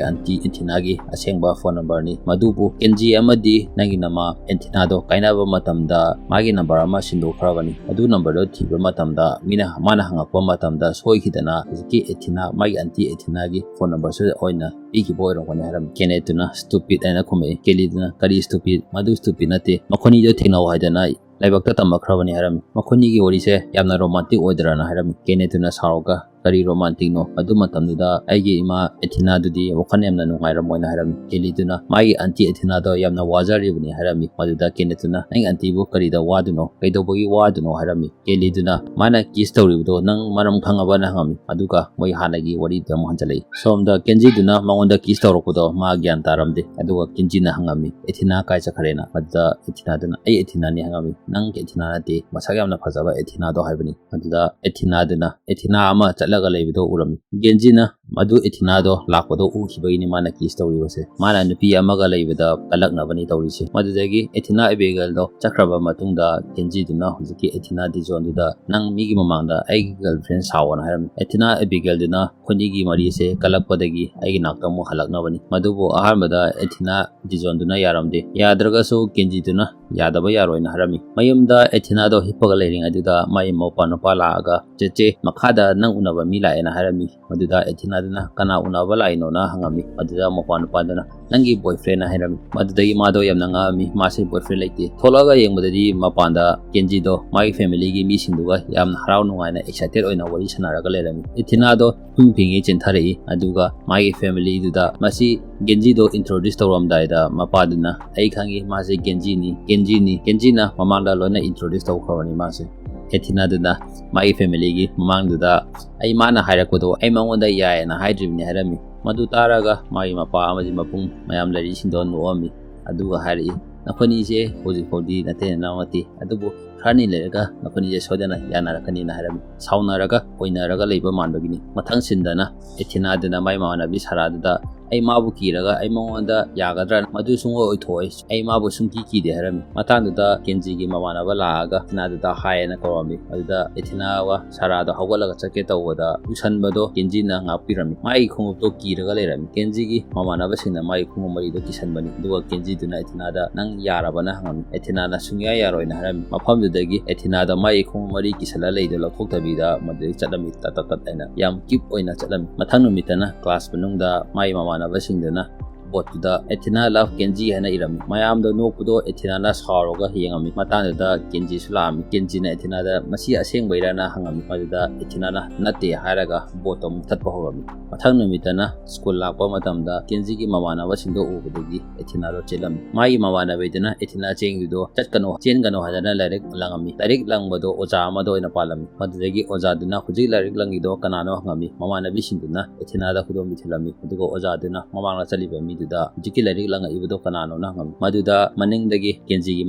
auntie ꯑꯦꯊꯤꯅꯥꯒꯤ ꯑꯁꯦꯡꯕ phone numberꯅꯤ꯫ ꯃꯗꯨꯕꯨ ꯀꯦꯟꯖꯤ ꯑꯃꯗꯤ ꯅꯪꯒꯤ ꯅꯃꯥ ꯑꯦꯊꯤꯅꯥꯗꯣ ꯀꯥꯏꯅꯕ ꯃꯇꯝꯗ ꯃꯥꯒꯤ number ꯑꯃ ꯁꯤꯟꯗꯣꯛꯈ꯭ꯔꯕꯅꯤ꯫ ꯑꯗꯨ numberꯗꯣ ꯊꯤꯕ ꯃꯇꯝꯗ ꯃꯤꯅ, ꯃꯥꯅ ꯍꯪꯉꯛꯄ ꯃꯇꯝꯗ ꯁꯣꯏꯈꯤꯗꯅ ꯍꯧꯖꯤꯛꯀꯤ ꯑꯦꯊꯤꯅꯥ, ꯃꯥꯒꯤ auntie ꯑꯦꯊꯤꯅꯥꯒꯤ phone numberꯁꯨ ꯑꯣꯏꯅ ꯄꯤꯈꯤꯕ ꯑꯣꯏꯔꯝꯒꯅꯤ ꯍꯥꯏꯔꯝꯃꯤ꯫ ꯀꯦꯅꯦꯠꯇꯨꯅ stupid ꯍꯥꯏꯅ ꯈꯨꯝꯃꯛꯏ꯫ ꯀꯦꯂꯤꯗꯨꯅ ꯀꯔꯤ stupid? ꯃꯗꯨ stupid ꯅꯠꯇꯦ꯫ ꯃꯈꯣꯏꯅꯤꯗꯣ ꯊꯦꯡꯅꯧ ꯍꯥꯏꯗꯅ ꯂꯥꯏꯕꯛꯇ ꯇꯝꯃꯛꯈ꯭ꯔꯕꯅꯤ ꯍꯥꯏꯔꯝꯃꯤ꯫ ꯃꯈꯣꯏꯅꯤꯒꯤ ꯋꯥꯔꯤꯁꯦ ꯌꯥꯝꯅ romantic ꯑꯣꯏꯗ꯭ꯔꯅ ꯍꯥꯏꯔꯝꯃꯤ꯫ ꯀꯦꯅꯦꯠꯇꯨꯅ ꯁꯥꯎꯔꯒ ꯀꯔꯤ romanticꯅꯣ? ꯑꯗꯨ ꯃꯇꯝꯗꯨꯗ ꯑꯩꯒꯤ ꯏꯃꯥ ꯑꯦꯊꯤꯅꯥꯗꯨꯗꯤ ꯋꯥꯈꯜ ꯌꯥꯝꯅ ꯅꯨꯡꯉꯥꯏꯔꯝꯃꯣꯏꯅ ꯍꯥꯏꯔꯝꯃꯤ꯫ ꯀꯦꯂꯤꯗꯨꯅ ꯃꯥꯒꯤ auntie ꯑꯦꯊꯤꯅꯥꯗꯣ ꯌꯥꯝꯅ ꯋꯥꯖꯔꯤꯕꯅꯤ ꯍꯥꯏꯔꯝꯃꯤ꯫ ꯃꯗꯨꯗ ꯀꯦꯅꯦꯠꯇꯨꯅ ꯅꯪꯒꯤ auntieꯕꯨ ꯀꯔꯤꯗ ꯋꯥꯗꯨꯅꯣ? ꯀꯩꯗꯧꯕꯒꯤ ꯋꯥꯗꯨꯅꯣ ꯍꯥꯏꯔꯝꯃꯤ꯫ ꯀꯦꯂꯤꯗꯨꯅ ꯃꯥꯅ kiss ꯇꯧꯔꯤꯕꯗꯣ ꯅꯪ ꯃꯔꯝ ꯈꯪꯉꯕꯅ ꯍꯪꯉꯝꯃꯤ꯫ ꯑꯗꯨꯒ ꯃꯣꯏ ꯍꯥꯟꯅꯒꯤ ꯋꯥꯔꯤꯗ ꯑꯃꯨꯛ ꯍꯟꯖꯜꯂꯛꯏ꯫ ꯁꯣꯝꯗ ꯀꯦꯟꯖꯤꯗꯨꯅ ꯃꯉꯣꯟꯗ kiss ꯇꯧꯔꯛꯄꯗꯣ ꯃꯥ ꯒ꯭ꯌꯥꯟ ꯇꯥꯔꯝꯗꯦ꯫ ꯑꯗꯨꯒ ꯀꯦꯟꯖꯤꯅ ꯍꯪꯉꯝꯃꯤ, "ꯑꯦꯊꯤꯅꯥ ꯀꯥꯏ ꯆꯠꯈ꯭ꯔꯦꯅ?" ꯑꯗꯨꯗ ꯑꯦꯊꯤꯅꯥꯗꯨꯅ, "ꯑꯩ ꯑꯦꯊꯤꯅꯥꯅꯤ" ꯍꯪꯉꯝꯃꯤ꯫ "ꯅꯪ ꯑꯦꯊꯤꯅꯥ ꯅꯠꯇꯦ, ꯃꯁꯛ ꯌꯥꯝꯅ ꯐꯖꯕ ꯑꯦꯊꯤꯅꯥꯗꯣ" ꯍꯥꯏꯕꯅꯤ꯫ ꯑꯗꯨꯗ ꯑꯦꯊꯤꯅꯥꯗꯨꯅ ꯑꯦꯊꯤꯅꯥ ꯑꯃ ꯆꯠꯂꯒ ꯂꯩꯕꯗꯣ ꯎꯔꯝꯃꯤ꯫ ꯀꯦꯟꯖꯤꯅ ꯃꯗꯨ ꯑꯦꯊꯤꯅꯥꯗꯣ ꯂꯥꯛꯄꯗꯣ ꯎꯈꯤꯕꯒꯤꯅꯤ ꯃꯥꯅ kiss ꯇꯧꯔꯤꯕꯁꯦ꯫ ꯃꯥꯅ ꯅꯨꯄꯤ ꯑꯃꯒ ꯂꯩꯕꯗ ꯀꯜꯂꯛꯅꯕꯅꯤ ꯇꯧꯔꯤꯁꯦ꯫ ꯃꯗꯨꯗꯒꯤ ꯑꯦꯊꯤꯅꯥ ꯑꯦꯕꯤꯒꯦꯜꯗꯣ ꯆꯠꯈ꯭ꯔꯕ ꯃꯇꯨꯡꯗ ꯀꯦꯟꯖꯤꯗꯨꯅ ꯍꯧꯖꯤꯛꯀꯤ ꯑꯦꯊꯤꯅꯥ ꯗꯤꯖꯣꯟꯗꯨꯗ, "ꯅꯪ ꯃꯤꯒꯤ ꯃꯃꯥꯡꯗ ꯑꯩꯒꯤ girlfriend ꯁꯥꯎꯑꯣꯅ" ꯍꯥꯏꯔꯝꯃꯤ꯫ ꯑꯦꯊꯤꯅꯥ ꯑꯦꯕꯤꯒꯦꯜꯗꯨꯅ ꯑꯩꯈꯣꯏꯅꯤꯒꯤ ꯃꯔꯤꯁꯦ ꯀꯜꯂꯛꯄꯗꯒꯤ ꯑꯩꯒꯤ ꯅꯥꯛꯇ ꯑꯃꯨꯛ ꯍꯜꯂꯛꯅꯕꯅꯤ꯫ ꯃꯗꯨꯕꯨ ꯑꯍꯥꯟꯕꯗ ꯑꯦꯊꯤꯅꯥ ꯗꯤꯖꯣꯟꯗꯨꯅ ꯌꯥꯔꯝꯗꯦ꯫ ꯌꯥꯗ꯭ꯔꯒꯁꯨ ꯀꯦꯟꯖꯤꯗꯨꯅ ꯌꯥꯗꯕ ꯌꯥꯔꯣꯏꯅ ꯍꯥꯏꯔꯝꯃꯤ꯫ ꯃꯌꯨꯝꯗ ꯑꯦꯊꯤꯅꯥꯗꯣ ꯍꯤꯞꯄꯒ ꯂꯩꯔꯤꯉꯩꯗꯨꯗ ꯃꯥꯒꯤ ꯃꯧꯄꯥ ꯅꯨꯄꯥ ꯂꯥꯛꯑꯒ, "ꯆꯦꯆꯦ, ꯃꯈꯥꯗ ꯅꯪ ꯎꯅꯕ ꯃꯤ ꯂꯥꯛꯑꯦꯅ" ꯍꯥꯏꯔꯝꯃꯤ꯫ ꯃꯗꯨꯗ ꯑꯦꯊꯤꯅꯥꯗꯨꯅ, "ꯀꯅꯥ ꯎꯅꯕ ꯂꯥꯛꯏꯅꯣꯅ?" ꯍꯪꯉꯝꯃꯤ꯫ ꯃꯗꯨꯗ ꯃꯧꯄꯥ ꯅꯨꯄꯥꯗꯨꯅ, "ꯅꯪꯒꯤ boyfriendꯅ" ꯍꯥꯏꯔꯝꯃꯤ꯫ ꯃꯗꯨꯗꯒꯤ ꯃꯥꯗꯣ ꯌꯥꯝꯅ ꯉꯛꯑꯝꯃꯤ, ꯃꯥꯁꯦ boyfriend ꯂꯩꯇꯦ꯫ ꯊꯣꯛꯂꯛꯑꯒ ꯌꯦꯡꯕꯗꯗꯤ ꯃꯄꯥꯟꯗ ꯀꯦꯟꯖꯤꯗꯣ ꯃꯥꯒꯤ familyꯒꯤ ꯃꯤꯁꯤꯡꯗꯨꯒ ꯌꯥꯝꯅ ꯍꯔꯥꯎ ꯅꯨꯡꯉꯥꯏꯅ excited ꯑꯣꯏꯅ ꯋꯥꯔꯤ ꯁꯥꯟꯅꯔꯒ ꯂꯩꯔꯝꯃꯤ꯫ ꯑꯦꯊꯤꯅꯥꯗꯣ ꯏꯄꯤꯡ ꯄꯤꯡꯉꯩ ꯆꯦꯟꯊꯔꯛꯏ꯫ ꯑꯗꯨꯒ ꯃꯥꯒꯤ familyꯗꯨꯗ, ꯃꯁꯤ ꯒꯦꯟꯖꯤꯗꯣ introduce ꯇꯧꯔꯝꯗꯥꯏꯗ ꯃꯄꯥꯗꯨꯅ, "ꯑꯩ ꯈꯪꯉꯤ, ꯃꯥꯁꯦ ꯒꯦꯟꯖꯤꯅꯤ, ꯒꯦꯟꯖꯤꯅꯤ, ꯒꯦꯟꯖꯤꯅ ꯃꯃꯥꯡꯗ ꯂꯣꯏꯅ introduce ꯇꯧꯈ꯭ꯔꯕꯅꯤ ꯃꯥꯁꯦ"꯫ ꯑꯦꯊꯤꯅꯥꯗꯨꯅ ꯃꯥꯒꯤ familyꯒꯤ ꯃꯃꯥꯡꯗꯨꯗ, "ꯑꯩ ꯃꯥꯅ ꯍꯥꯏꯔꯛꯄꯗꯣ ꯑꯩ ꯃꯉꯣꯟꯗ ꯌꯥꯏꯌꯦꯅ ꯍꯥꯏꯗ꯭ꯔꯤꯕꯅꯤ" ꯍꯥꯏꯔꯝꯃꯤ꯫ ꯃꯗꯨ ꯇꯥꯔꯒ ꯃꯥꯒꯤ ꯃꯄꯥ ꯑꯃꯗꯤ ꯃꯄꯨꯡ ꯃꯌꯥꯝ ꯂꯩꯔꯤꯁꯤꯡꯗꯣ ꯅꯣꯛꯑꯝꯃꯤ꯫ ꯑꯗꯨꯒ ꯍꯥꯏꯔꯛꯏ, "ꯅꯈꯣꯏꯅꯤꯁꯦ ꯍꯧꯖꯤꯛ ꯐꯥꯎꯗꯤ ꯅꯇꯩ ꯅꯅꯥꯎ ꯅꯠꯇꯦ, ꯑꯗꯨꯕꯨ ꯈꯔꯅꯤ ꯂꯩꯔꯒ ꯅꯈꯣꯏꯅꯤꯁꯦ ꯁꯣꯏꯗꯅ ꯌꯥꯅꯔꯛꯀꯅꯤꯅ" ꯍꯥꯏꯔꯝꯃꯤ꯫ ꯁꯥꯎꯅꯔꯒ ꯑꯣꯏꯅꯔꯒ ꯂꯩꯕ ꯃꯥꯟꯕꯒꯤꯅꯤ꯫ ꯃꯊꯪ ꯁꯤꯟꯗꯅ ꯑꯦꯊꯤꯅꯥꯗꯨꯅ ꯃꯥꯏ ꯃꯃꯥꯟꯅꯕꯤ ꯁꯥꯔꯥꯗꯨꯗ, "ꯑꯩ ꯃꯥꯕꯨ ꯀꯤꯔꯒ ꯑꯩ ꯃꯉꯣꯟꯗ ꯌꯥꯒꯗ꯭ꯔꯥ? ꯃꯗꯨ ꯁꯨꯡꯑꯣꯏ ꯑꯣꯏꯊꯣꯛꯑꯣꯏ꯫ ꯑꯩ ꯃꯥꯕꯨ ꯁꯨꯡꯀꯤ ꯀꯤꯗꯦ" ꯍꯥꯏꯔꯝꯃꯤ꯫ ꯃꯇꯥꯡꯗꯨꯗ ꯀꯦꯟꯖꯤꯒꯤ ꯃꯃꯥꯟꯅꯕ ꯂꯥꯛꯑꯒ ꯑꯦꯊꯤꯅꯥꯗꯨꯗ ꯍꯥꯏ ꯍꯥꯏꯅ ꯀꯧꯔꯝꯃꯤ꯫ ꯑꯗꯨꯗ ꯑꯦꯊꯤꯅꯥꯒ ꯁꯥꯔꯥꯗꯣ ꯍꯧꯒꯠꯂꯒ ꯆꯠꯀꯦ ꯇꯧꯕꯗ ꯎꯁꯟꯕꯗꯣ ꯀꯦꯟꯖꯤꯅ ꯉꯥꯛꯄꯤꯔꯝꯃꯤ꯫ ꯃꯥꯒꯤ ꯈꯣꯡꯎꯞꯇꯣ ꯀꯤꯔꯒ ꯂꯩꯔꯝꯃꯤ꯫ ꯀꯦꯟꯖꯤꯒꯤ ꯃꯃꯥꯟꯅꯕꯁꯤꯡꯅ ꯃꯥꯒꯤ ꯈꯣꯡꯎꯞ ꯃꯔꯤꯗꯣ ꯀꯤꯁꯟꯕꯅꯤ꯫ ꯑꯗꯨꯒ ꯀꯦꯟꯖꯤꯗꯨꯅ ꯑꯦꯊꯤꯅꯥꯗ, "ꯅꯪ ꯌꯥꯔꯕꯅ?" ꯍꯪꯉꯝꯃꯤ꯫ ꯑꯦꯊꯤꯅꯥꯅ ꯁꯨꯡꯌꯥ ꯌꯥꯔꯣꯏꯅ ꯍꯥꯏꯔꯝꯃꯤ꯫ ꯃꯐꯝꯗꯨꯗꯒꯤ ꯑꯦꯊꯤꯅꯥꯗ ꯃꯥꯒꯤ ꯈꯣꯡꯎꯞ ꯃꯔꯤ ꯀꯤꯁꯜꯂ ꯂꯩꯗꯣ ꯂꯧꯊꯣꯛꯇꯕꯤꯗ ꯃꯗꯨꯗꯒꯤ ꯆꯠꯂꯝꯃꯤ꯫ ꯇꯠ ꯇꯠ ꯇꯠ ꯍꯥꯏꯅ ꯌꯥꯝ cute ꯑꯣꯏꯅ ꯆꯠꯂꯝꯃꯤ꯫ ꯃꯊꯪ ꯅꯨꯃꯤꯠꯇꯅ class ꯃꯅꯨꯡꯗ ꯃꯥꯒꯤ ꯃꯃꯥꯟꯅꯕꯁꯤꯡꯗꯨꯅ boardꯇꯨꯗ "ꯑꯦꯊꯤꯅꯥ love ꯀꯦꯟꯖꯤ" ꯍꯥꯏꯅ ꯏꯔꯝꯃꯤ꯫ ꯃꯌꯥꯝꯗꯣ ꯅꯣꯛꯄꯗꯣ ꯑꯦꯊꯤꯅꯥꯅ ꯁꯥꯎꯔꯒ ꯌꯦꯡꯉꯝꯃꯤ꯫ ꯃꯇꯥꯡꯗꯨꯗ ꯀꯦꯟꯖꯤꯁꯨ ꯂꯥꯛꯑꯝꯃꯤ꯫ ꯀꯦꯟꯖꯤꯅ ꯑꯦꯊꯤꯅꯥꯗ "ꯃꯁꯤ ꯑꯁꯦꯡꯕꯩꯔꯅ?" ꯍꯪꯉꯝꯃꯤ꯫ ꯃꯗꯨꯗ ꯑꯦꯊꯤꯅꯥꯅ "ꯅꯠꯇꯦ" ꯍꯥꯏꯔꯒ boardꯇꯣ ꯃꯨꯊꯠꯄ ꯍꯧꯔꯝꯃꯤ꯫ ꯃꯊꯪ ꯅꯨꯃꯤꯠꯇꯅ school ꯂꯥꯛꯄ ꯃꯇꯝꯗ ꯀꯦꯟꯖꯤꯒꯤ ꯃꯃꯥꯟꯅꯕꯁꯤꯡꯗꯣ ꯎꯕꯗꯒꯤ ꯑꯦꯊꯤꯅꯥꯗꯣ ꯆꯦꯜꯂꯝꯃꯤ꯫ ꯃꯥꯒꯤ ꯃꯃꯥꯟꯅꯕꯤꯗꯨꯅ ꯑꯦꯊꯤꯅꯥ ꯆꯦꯟꯈꯤꯕꯗꯣ ꯆꯠꯀꯅꯨ, ꯆꯦꯟꯒꯅꯨ ꯍꯥꯏꯗꯅ ꯂꯥꯏꯔꯤꯛ ꯂꯪꯉꯝꯃꯤ꯫ ꯂꯥꯏꯔꯤꯛ ꯂꯪꯕꯗꯣ ꯑꯣꯖꯥ ꯑꯃꯗ ꯑꯣꯏꯅ ꯄꯥꯜꯂꯝꯃꯤ꯫ ꯃꯗꯨꯗꯒꯤ ꯑꯣꯖꯥꯗꯨꯅ "ꯍꯧꯖꯤꯛ ꯂꯥꯏꯔꯤꯛ ꯂꯪꯉꯤꯗꯣ ꯀꯅꯥꯅꯣ?" ꯍꯪꯉꯝꯃꯤ꯫ ꯃꯃꯥꯟꯅꯕꯤꯁꯤꯡꯗꯨꯅ ꯑꯦꯊꯤꯅꯥꯗ ꯈꯨꯗꯣꯝꯕꯤ ꯊꯤꯜꯂꯝꯃꯤ꯫ ꯑꯗꯨꯒ ꯑꯣꯖꯥꯗꯨꯅ ꯃꯃꯥꯡꯗ ꯆꯠꯂꯤꯕ ꯃꯤꯗꯨꯗ "ꯍꯧꯖꯤꯛꯀꯤ ꯂꯥꯏꯔꯤꯛ ꯂꯪꯉꯛꯏꯕꯗꯣ ꯀꯅꯥꯅꯣꯅ?" ꯍꯪꯉꯝꯃꯤ꯫ ꯃꯗꯨꯗ ꯃꯅꯤꯡꯗꯒꯤ ꯀꯦꯟꯖꯤꯒꯤ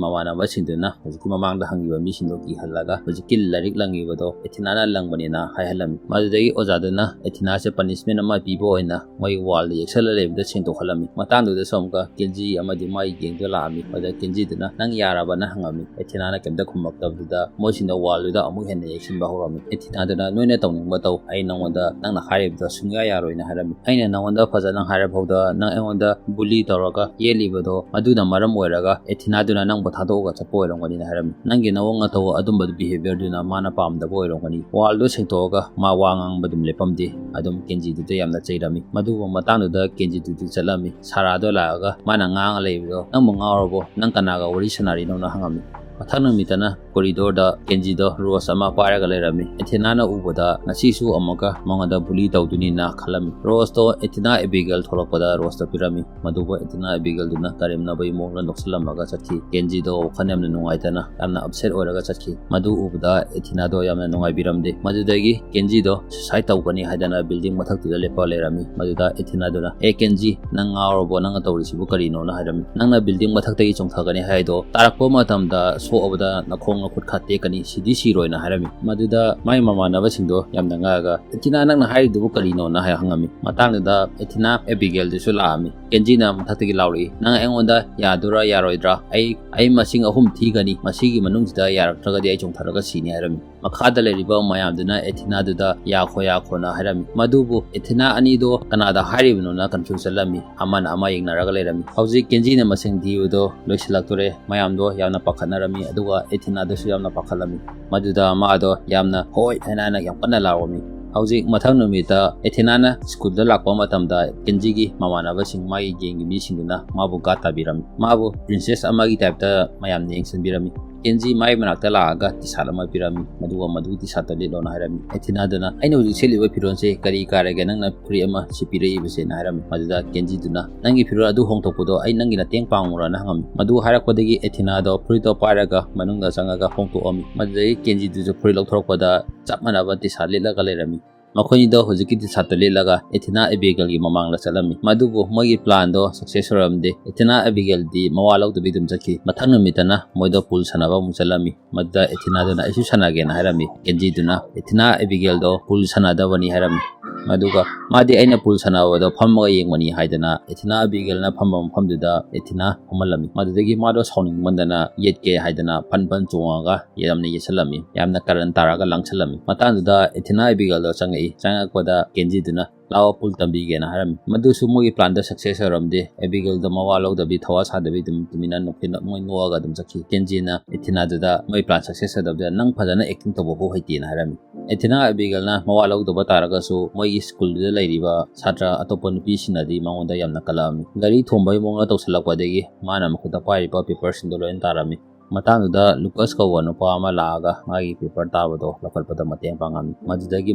ꯃꯃꯥꯟꯅꯕꯁꯤꯡꯗꯨꯅ ꯍꯧꯖꯤꯛꯀꯤ ꯃꯃꯥꯡꯗ ꯍꯪꯉꯤꯕ ꯃꯤꯁꯤꯡꯗꯣ ꯀꯤꯍꯜꯂꯒ ꯍꯧꯖꯤꯛꯀꯤ ꯂꯥꯏꯔꯤꯛ ꯂꯪꯉꯤꯕꯗꯣ ꯑꯦꯊꯤꯅꯥꯅ ꯂꯪꯕꯅꯤꯅ ꯍꯥꯏꯍꯜꯂꯝꯃꯤ꯫ ꯃꯗꯨꯗꯒꯤ ꯑꯣꯖꯥꯗꯨꯅ ꯑꯦꯊꯤꯅꯥꯁꯦ punishment ꯑꯃ ꯄꯤꯕ ꯑꯣꯏꯅ ꯃꯣꯏ wallꯗ ꯌꯦꯛꯁꯜꯂ ꯂꯩꯕꯗꯣ ꯁꯦꯡꯗꯣꯛꯍꯜꯂꯝꯃꯤ꯫ ꯃꯇꯥꯡꯗꯨꯗꯁꯨ ꯑꯃꯨꯛꯀ ꯀꯦꯟꯖꯤ ꯑꯃꯗꯤ ꯃꯥꯒꯤ gangꯗꯣ ꯂꯥꯛꯑꯝꯃꯤ꯫ ꯃꯗꯨꯗ ꯀꯦꯟꯖꯤꯗꯨꯅ "ꯅꯪ ꯌꯥꯔꯕꯅ?" ꯍꯪꯉꯝꯃꯤ꯫ ꯑꯦꯊꯤꯅꯥꯅ ꯀꯩꯝꯇ ꯈꯨꯝꯃꯛꯇꯕꯗꯨꯗ ꯃꯣꯏꯁꯤꯡꯗ wallꯗꯨꯗ ꯑꯃꯨꯛ ꯍꯦꯟꯅ ꯌꯦꯛꯁꯤꯟꯕ ꯍꯧꯔꯝꯃꯤ꯫ ꯑꯦꯊꯤꯅꯥꯗꯨꯅ "ꯅꯣꯏꯅ ꯇꯧꯅꯤꯡꯕ ꯇꯧ, ꯑꯩ ꯅꯉꯣꯟꯗ ꯅꯪꯅ ꯍꯥꯏꯔꯤꯕꯗꯣ ꯁꯨꯡꯌꯥ ꯌꯥꯔꯣꯏꯅ" ꯍꯥꯏꯔꯝꯃꯤ꯫ "ꯑꯩꯅ ꯅꯉꯣꯟꯗ ꯐꯖꯅ ꯍꯥꯏꯔꯐꯥꯎꯗ ꯅꯪ ꯑꯩꯉꯣꯟꯗ ꯗ ꯕꯨꯂꯤ ꯇꯧꯔꯒ ꯌꯦꯠꯂꯤꯕꯗꯣ, ꯃꯗꯨꯅ ꯃꯔꯝ ꯑꯣꯏꯔꯒ ꯑꯦꯊꯤꯅꯥꯗꯨꯅ ꯅꯪꯕꯨ ꯊꯥꯗꯣꯛꯑꯒ ꯆꯠꯄ ꯑꯣꯏꯔꯝꯒꯅꯤꯅ ꯍꯥꯏꯔꯝꯃꯤ꯫ ꯅꯪꯒꯤ ꯅꯑꯣꯡ ꯅꯇꯧ ꯑꯗꯨꯝꯕ behaviourꯗꯨꯅ ꯃꯥꯅ ꯄꯥꯝꯗꯕ ꯑꯣꯏꯔꯝꯒꯅꯤ꯫ ꯋꯥꯜꯗꯣ ꯁꯦꯡꯗꯣꯛꯑꯒ ꯃꯥ ꯋꯥ ꯉꯥꯡꯕ ꯑꯗꯨꯝ ꯂꯦꯞꯄꯝꯗꯦ꯫ ꯑꯗꯨꯝ ꯀꯦꯟꯖꯤꯗꯨꯗ ꯌꯥꯝꯅ ꯆꯩꯔꯝꯃꯤ꯫ ꯃꯗꯨꯒꯨꯝꯕ ꯃꯇꯥꯡꯗꯨꯗ ꯀꯦꯟꯖꯤꯗꯨꯗꯤ ꯆꯠꯂꯝꯃꯤ꯫ ꯁꯥꯔꯥꯗꯣ ꯂꯥꯛꯑꯒ ꯃꯥꯅ ꯉꯥꯡꯉ ꯂꯩꯕꯗꯣ, "ꯅꯪꯕꯨ ꯉꯥꯎꯔꯕꯣ? ꯅꯪ ꯀꯅꯥꯒ ꯋꯥꯔꯤ ꯁꯥꯟꯅꯔꯤꯅꯣꯅ?" ꯍꯪꯉꯝꯃꯤ꯫ ꯃꯊꯪ ꯅꯨꯃꯤꯠꯇꯅ ꯀꯣꯔꯤꯗꯣꯔꯗ ꯀꯦꯟꯖꯤꯗꯣ ꯔꯣꯁ ꯑꯃ ꯄꯥꯏꯔꯒ ꯂꯩꯔꯝꯃꯤ꯫ ꯑꯦꯊꯤꯅꯥꯅ ꯎꯕꯗ ꯉꯁꯤꯁꯨ ꯑꯃꯨꯛꯀ ꯃꯉꯣꯟꯗ ꯕꯨꯂꯤ ꯇꯧꯗꯣꯏꯅꯤꯅ ꯈꯜꯂꯝꯃꯤ꯫ ꯔꯣꯁꯇꯣ ꯑꯦꯊꯤꯅꯥ ꯑꯦꯕꯤꯒꯦꯜ ꯊꯣꯛꯂꯛꯄꯗ ꯔꯣꯁꯇ ꯄꯤꯔꯝꯃꯤ꯫ ꯃꯗꯨꯕꯨ ꯑꯦꯊꯤꯅꯥ ꯑꯦꯕꯤꯒꯦꯜꯗꯨꯅ ꯀꯔꯦꯝꯅꯕꯒꯤ ꯃꯑꯣꯡꯗ ꯅꯣꯛꯁꯜꯂꯝꯃꯒ ꯆꯠꯈꯤ꯫ ꯀꯦꯟꯖꯤꯗꯣ ꯋꯥꯈꯜ ꯌꯥꯝꯅ ꯅꯨꯡꯉꯥꯏꯇꯅ, ꯌꯥꯝꯅ upset ꯑꯣꯏꯔꯒ ꯆꯠꯈꯤ꯫ ꯃꯗꯨ ꯎꯕꯗ ꯑꯦꯊꯤꯅꯥꯗꯣ ꯌꯥꯝꯅ ꯅꯨꯡꯉꯥꯏꯕꯤꯔꯝꯗꯦ꯫ ꯃꯗꯨꯗꯒꯤ ꯀꯦꯟꯖꯤꯗꯣ suicide ꯇꯧꯒꯅꯤ ꯍꯥꯏꯗꯅ building ꯃꯊꯛꯇꯨꯗ ꯂꯦꯞꯄ ꯂꯩꯔꯝꯃꯤ꯫ ꯃꯗꯨꯗ ꯑꯦꯊꯤꯅꯥꯗꯨꯅ, "ꯑꯦ ꯀꯦꯟꯖꯤ, ꯅꯪ ꯉꯥꯎꯔꯕꯣ? ꯅꯪꯅ ꯇꯧꯔꯤꯁꯤꯕꯨ ꯀꯔꯤꯅꯣꯅ?" ꯍꯥꯏꯔꯝꯃꯤ꯫ "ꯅꯪꯅ building ꯃꯊꯛꯇꯒꯤ ꯆꯣꯡꯊꯒꯅꯤ ꯍꯥꯏꯗꯣ ꯇꯥꯔꯛꯄ ꯃꯇꯝꯗ ꯁꯣꯛꯑꯕꯗ ꯅꯈꯣꯡ ꯅꯈꯨꯠ ꯈꯥ ꯇꯦꯛꯀꯅꯤ, ꯁꯤꯗꯤ ꯁꯤꯔꯣꯏꯅ" ꯍꯥꯏꯔꯝꯃꯤ꯫ ꯃꯗꯨꯗ ꯃꯥꯏ ꯃꯃꯥꯟꯅꯕꯁꯤꯡꯗꯣ ꯌꯥꯝꯅ ꯉꯛꯑꯒ, "ꯑꯦꯊꯤꯅꯥ, ꯅꯪꯅ ꯍꯥꯏꯔꯤꯗꯨꯕꯨ ꯀꯔꯤꯅꯣꯅ?" ꯍꯥꯏ ꯍꯪꯉꯝꯃꯤ꯫ ꯃꯇꯥꯡꯗꯨꯗ ꯑꯦꯊꯤꯅꯥ ꯑꯦꯕꯤꯒꯦꯜꯗꯨꯁꯨ ꯂꯥꯛꯑꯝꯃꯤ꯫ ꯀꯦꯟꯖꯤꯅ ꯃꯊꯛꯇꯒꯤ ꯂꯥꯎꯔꯛꯏ, "ꯅꯪ ꯑꯩꯉꯣꯟꯗ ꯌꯥꯗꯣꯏꯔꯥ ꯌꯥꯔꯣꯏꯗ꯭ꯔꯥ? ꯑꯩ, ꯑꯩ ꯃꯁꯤꯡ ꯑꯍꯨꯝ ꯊꯤꯒꯅꯤ, ꯃꯁꯤꯒꯤ ꯃꯅꯨꯡꯁꯤꯗ ꯌꯥꯔꯛꯇ꯭ꯔꯒꯗꯤ ꯑꯩ ꯆꯣꯡꯊꯔꯒ ꯁꯤꯅꯤ" ꯍꯥꯏꯔꯝꯃꯤ꯫ ꯃꯈꯥꯗ ꯂꯩꯔꯤꯕ ꯃꯌꯥꯝꯗꯨꯅ ꯑꯦꯊꯤꯅꯥꯗꯨꯗ "ꯌꯥꯈꯣ, ꯌꯥꯈꯣꯅ" ꯍꯥꯏꯔꯝꯃꯤ꯫ ꯃꯗꯨꯕꯨ ꯑꯦꯊꯤꯅꯥ ꯑꯅꯤꯗꯣ ꯀꯅꯥꯗ ꯍꯥꯏꯔꯤꯕꯅꯣꯅ confuse ꯆꯠꯂꯝꯃꯤ꯫ ꯑꯃꯅ ꯑꯃ ꯌꯦꯡꯅꯔꯒ ꯂꯩꯔꯝꯃꯤ꯫ ꯍꯧꯖꯤꯛ ꯀꯦꯟꯖꯤꯅ ꯃꯁꯤꯡ ꯊꯤꯕꯗꯣ ꯂꯣꯏꯁꯤꯜꯂꯛꯇꯣꯔꯦ꯫ ꯃꯌꯥꯝꯗꯣ ꯌꯥꯝꯅ ꯄꯥꯈꯠꯅꯔꯝꯃꯤ, ꯑꯗꯨꯒ ꯑꯦꯊꯤꯅꯥꯗꯁꯨ ꯌꯥꯝꯅ ꯄꯥꯈꯠꯂꯝꯃꯤ꯫ ꯃꯗꯨꯗ ꯃꯥꯗꯣ ꯌꯥꯝꯅ "ꯍꯣꯏ" ꯍꯥꯏꯅ ꯍꯥꯏꯅ ꯌꯥꯝ ꯀꯟꯅ ꯂꯥꯎꯔꯝꯃꯤ꯫ ꯍꯧꯖꯤꯛ ꯃꯊꯪ ꯅꯨꯃꯤꯠꯇ ꯑꯦꯊꯤꯅꯥꯅ ꯁ꯭ꯀꯨꯜꯗ ꯂꯥꯛꯄ ꯃꯇꯝꯗ ꯀꯦꯟꯖꯤꯒꯤ ꯃꯃꯥꯟꯅꯕꯁꯤꯡ, ꯃꯥꯒꯤ ꯒꯦꯡꯒꯤ ꯃꯤꯁꯤꯡꯗꯨꯅ ꯃꯥꯕꯨ guard ꯇꯥꯕꯤꯔꯝꯃꯤ꯫ ꯃꯥꯕꯨ princess ꯑꯃꯒꯤ typeꯇ ꯃꯌꯥꯝꯅ ꯌꯦꯡꯁꯤꯟꯕꯤꯔꯝꯃꯤ꯫ ꯀꯦꯟꯖꯤ ꯃꯥꯏ ꯃꯅꯥꯛꯇ ꯂꯥꯛꯑꯒ ꯇꯤ ꯁꯥꯔꯠ ꯑꯃ ꯄꯤꯔꯝꯃꯤ꯫ ꯃꯗꯨꯒ "ꯃꯗꯨ ꯇꯤ ꯁꯥꯔꯠꯇ ꯂꯤꯠꯂꯣꯅ" ꯍꯥꯏꯔꯝꯃꯤ꯫ ꯑꯦꯊꯤꯅꯥꯗꯨꯅ, "ꯑꯩꯅ ꯍꯧꯖꯤꯛ ꯁꯦꯠꯂꯤꯕ ꯐꯤꯔꯣꯜꯁꯦ ꯀꯔꯤ ꯀꯥꯏꯔꯒꯦ? ꯅꯪꯅ ꯐꯨꯔꯤꯠ ꯑꯃ ꯁꯤ ꯄꯤꯔꯛꯏꯕꯁꯦꯅ" ꯍꯥꯏꯔꯝꯃꯤ꯫ ꯃꯗꯨꯗ ꯀꯦꯟꯖꯤꯗꯨꯅ, "ꯅꯪꯒꯤ ꯐꯤꯔꯣꯜ ꯑꯗꯨ ꯍꯣꯡꯗꯣꯛꯄꯗꯣ ꯑꯩ ꯅꯪꯒꯤ ꯃꯇꯦꯡ ꯄꯥꯡꯉꯨꯔꯅ?" ꯍꯪꯉꯝꯃꯤ꯫ ꯃꯗꯨ ꯍꯥꯏꯔꯛꯄꯗꯒꯤ ꯑꯦꯊꯤꯅꯥꯗꯣ ꯐꯨꯔꯤꯠꯇꯣ ꯄꯥꯏꯔꯒ ꯃꯅꯨꯡꯗ ꯆꯪꯉꯒ ꯍꯣꯡꯗꯣꯛꯑꯝꯃꯤ꯫ ꯃꯗꯨꯗꯒꯤ ꯀꯦꯟꯖꯤꯗꯨꯁꯨ ꯐꯨꯔꯤꯠ ꯂꯧꯊꯣꯔꯛꯄꯗ ꯆꯞ ꯃꯥꯟꯅꯕ ꯇꯤ ꯁꯥꯔꯠ ꯂꯤꯠꯂꯒ ꯂꯩꯔꯝꯃꯤ꯫ ꯃꯈꯣꯏꯅꯤꯗꯣ ꯍꯧꯖꯤꯛꯀꯤ ꯇꯤ ꯁꯥꯔꯠꯇ ꯂꯤꯠꯂꯒ ꯑꯦꯊꯤꯅꯥ ꯑꯦꯕꯤꯒꯦꯜꯒꯤ ꯃꯃꯥꯡꯗ ꯆꯠꯂꯝꯃꯤ꯫ ꯃꯗꯨꯕꯨ ꯃꯣꯏꯒꯤ planꯗꯣ success ꯑꯣꯏꯔꯝꯗꯦ꯫ ꯑꯦꯊꯤꯅꯥ ꯑꯦꯕꯤꯒꯦꯜꯗꯤ ꯃꯋꯥ ꯂꯧꯗꯕꯤ ꯑꯗꯨꯝ ꯆꯠꯈꯤ꯫ ꯃꯊꯪ ꯅꯨꯃꯤꯠꯇꯅ ꯃꯣꯏꯗꯣ pool ꯁꯥꯟꯅꯕ ꯑꯃꯨꯛ ꯆꯠꯂꯝꯃꯤ꯫ ꯃꯗꯨꯗ ꯑꯦꯊꯤꯅꯥꯗꯨꯅ "ꯑꯩꯁꯨ ꯁꯥꯟꯅꯒꯦꯅ" ꯍꯥꯏꯔꯝꯃꯤ꯫ ꯀꯦꯟꯖꯤꯗꯨꯅ ꯑꯦꯊꯤꯅꯥ ꯑꯦꯕꯤꯒꯦꯜꯗꯣ pool ꯁꯥꯟꯅꯗꯕꯅꯤ ꯍꯥꯏꯔꯝꯃꯤ꯫ ꯑꯗꯨꯒ ꯃꯥꯗꯤ "ꯑꯩꯅ pool ꯁꯥꯟꯅꯕꯗꯣ ꯐꯝꯃꯒ ꯌꯦꯡꯕꯅꯤ" ꯍꯥꯏꯗꯅ ꯑꯦꯊꯤꯅꯥ ꯑꯦꯕꯤꯒꯦꯜꯅ ꯐꯝꯕ ꯃꯐꯝꯗꯨꯗ ꯑꯦꯊꯤꯅꯥ ꯐꯝꯍꯜꯂꯝꯃꯤ꯫ ꯃꯗꯨꯗꯒꯤ ꯃꯥꯗꯣ ꯁꯥꯎꯅꯤꯡꯃꯟꯗꯅ ꯌꯦꯠꯀꯦ ꯍꯥꯏꯗꯅ ꯐꯟ ꯐꯟ ꯆꯣꯡꯉꯒ ꯌꯥꯝꯅ ꯌꯦꯠꯁꯜꯂꯝꯃꯤ꯫ ꯌꯥꯝꯅ ꯀꯔꯟ ꯇꯥꯔꯒ ꯂꯥꯡꯁꯜꯂꯝꯃꯤ꯫ ꯃꯇꯥꯡꯗꯨꯗ ꯑꯦꯊꯤꯅꯥ ꯑꯦꯕꯤꯒꯦꯜꯗꯣ ꯆꯪꯉꯛꯏ꯫ ꯆꯪꯉꯛꯄꯗ ꯀꯦꯟꯖꯤꯗꯨꯅ, "ꯂꯥꯛꯑꯣ, ꯄꯨꯜ ꯇꯝꯕꯤꯒꯦꯅ" ꯍꯥꯏꯔꯝꯃꯤ꯫ ꯃꯗꯨꯁꯨ ꯃꯣꯏꯒꯤ ꯄ꯭ꯂꯥꯟꯗ ꯁꯛꯁꯦꯁ ꯑꯣꯏꯔꯝꯗꯦ꯫ ꯑꯦꯕꯤꯒꯦꯜꯗꯣ ꯃꯋꯥ ꯂꯧꯗꯕꯤ, ꯊꯋꯥ ꯁꯥꯗꯕꯤ ꯑꯗꯨꯝ ꯇꯨꯃꯤꯟꯅ ꯅꯣꯛꯐꯦꯠꯅ ꯃꯣꯏ ꯅꯣꯛꯑꯒ ꯑꯗꯨꯝ ꯆꯠꯈꯤ꯫ ꯀꯦꯟꯖꯤꯅ ꯑꯦꯊꯤꯅꯥꯗꯨꯗ ꯃꯣꯏ ꯄ꯭ꯂꯥꯟ ꯁꯛꯁꯦꯁ ꯑꯣꯏꯗꯕꯗ "ꯅꯪ ꯐꯖꯅ ꯑꯦꯛꯇꯤꯡ ꯇꯧꯕ ꯐꯥꯎ ꯍꯩꯇꯦꯅ" ꯍꯥꯏꯔꯝꯃꯤ꯫ ꯑꯦꯊꯤꯅꯥ ꯑꯦꯕꯤꯒꯦꯜꯅ ꯃꯋꯥ ꯂꯧꯗꯕ ꯇꯥꯔꯒꯁꯨ ꯃꯣꯏꯒꯤ ꯁ꯭ꯀꯨꯜꯗꯨꯗ ꯂꯩꯔꯤꯕ ꯁꯥꯇ꯭ꯔ ꯑꯇꯣꯞꯄ ꯅꯨꯄꯤꯁꯤꯡꯅꯗꯤ ꯃꯉꯣꯟꯗ ꯌꯥꯝꯅ ꯀꯜꯂꯛꯑꯝꯃꯤ꯫ ꯒꯥꯔꯤ ꯊꯣꯝꯕꯒꯤ ꯃꯑꯣꯡꯗ ꯇꯧꯁꯜꯂꯛꯄꯗꯒꯤ ꯃꯥꯅ ꯃꯈꯨꯠꯇ ꯄꯥꯏꯔꯤꯕ ꯄꯦꯄꯔꯁꯤꯡꯗꯣ ꯂꯣꯏꯅ ꯇꯥꯔꯝꯃꯤ꯫ ꯃꯇꯥꯡꯗꯨꯗ ꯂꯨꯀꯁ ꯀꯧꯕ ꯅꯨꯄꯥ ꯑꯃ ꯂꯥꯛꯑꯒ ꯃꯥꯒꯤ ꯄꯦꯄꯔ ꯇꯥꯕꯗꯣ ꯂꯧꯈꯠꯄꯗ ꯃꯇꯦꯡ ꯄꯥꯡꯉꯝꯃꯤ꯫ ꯃꯗꯨꯗꯒꯤ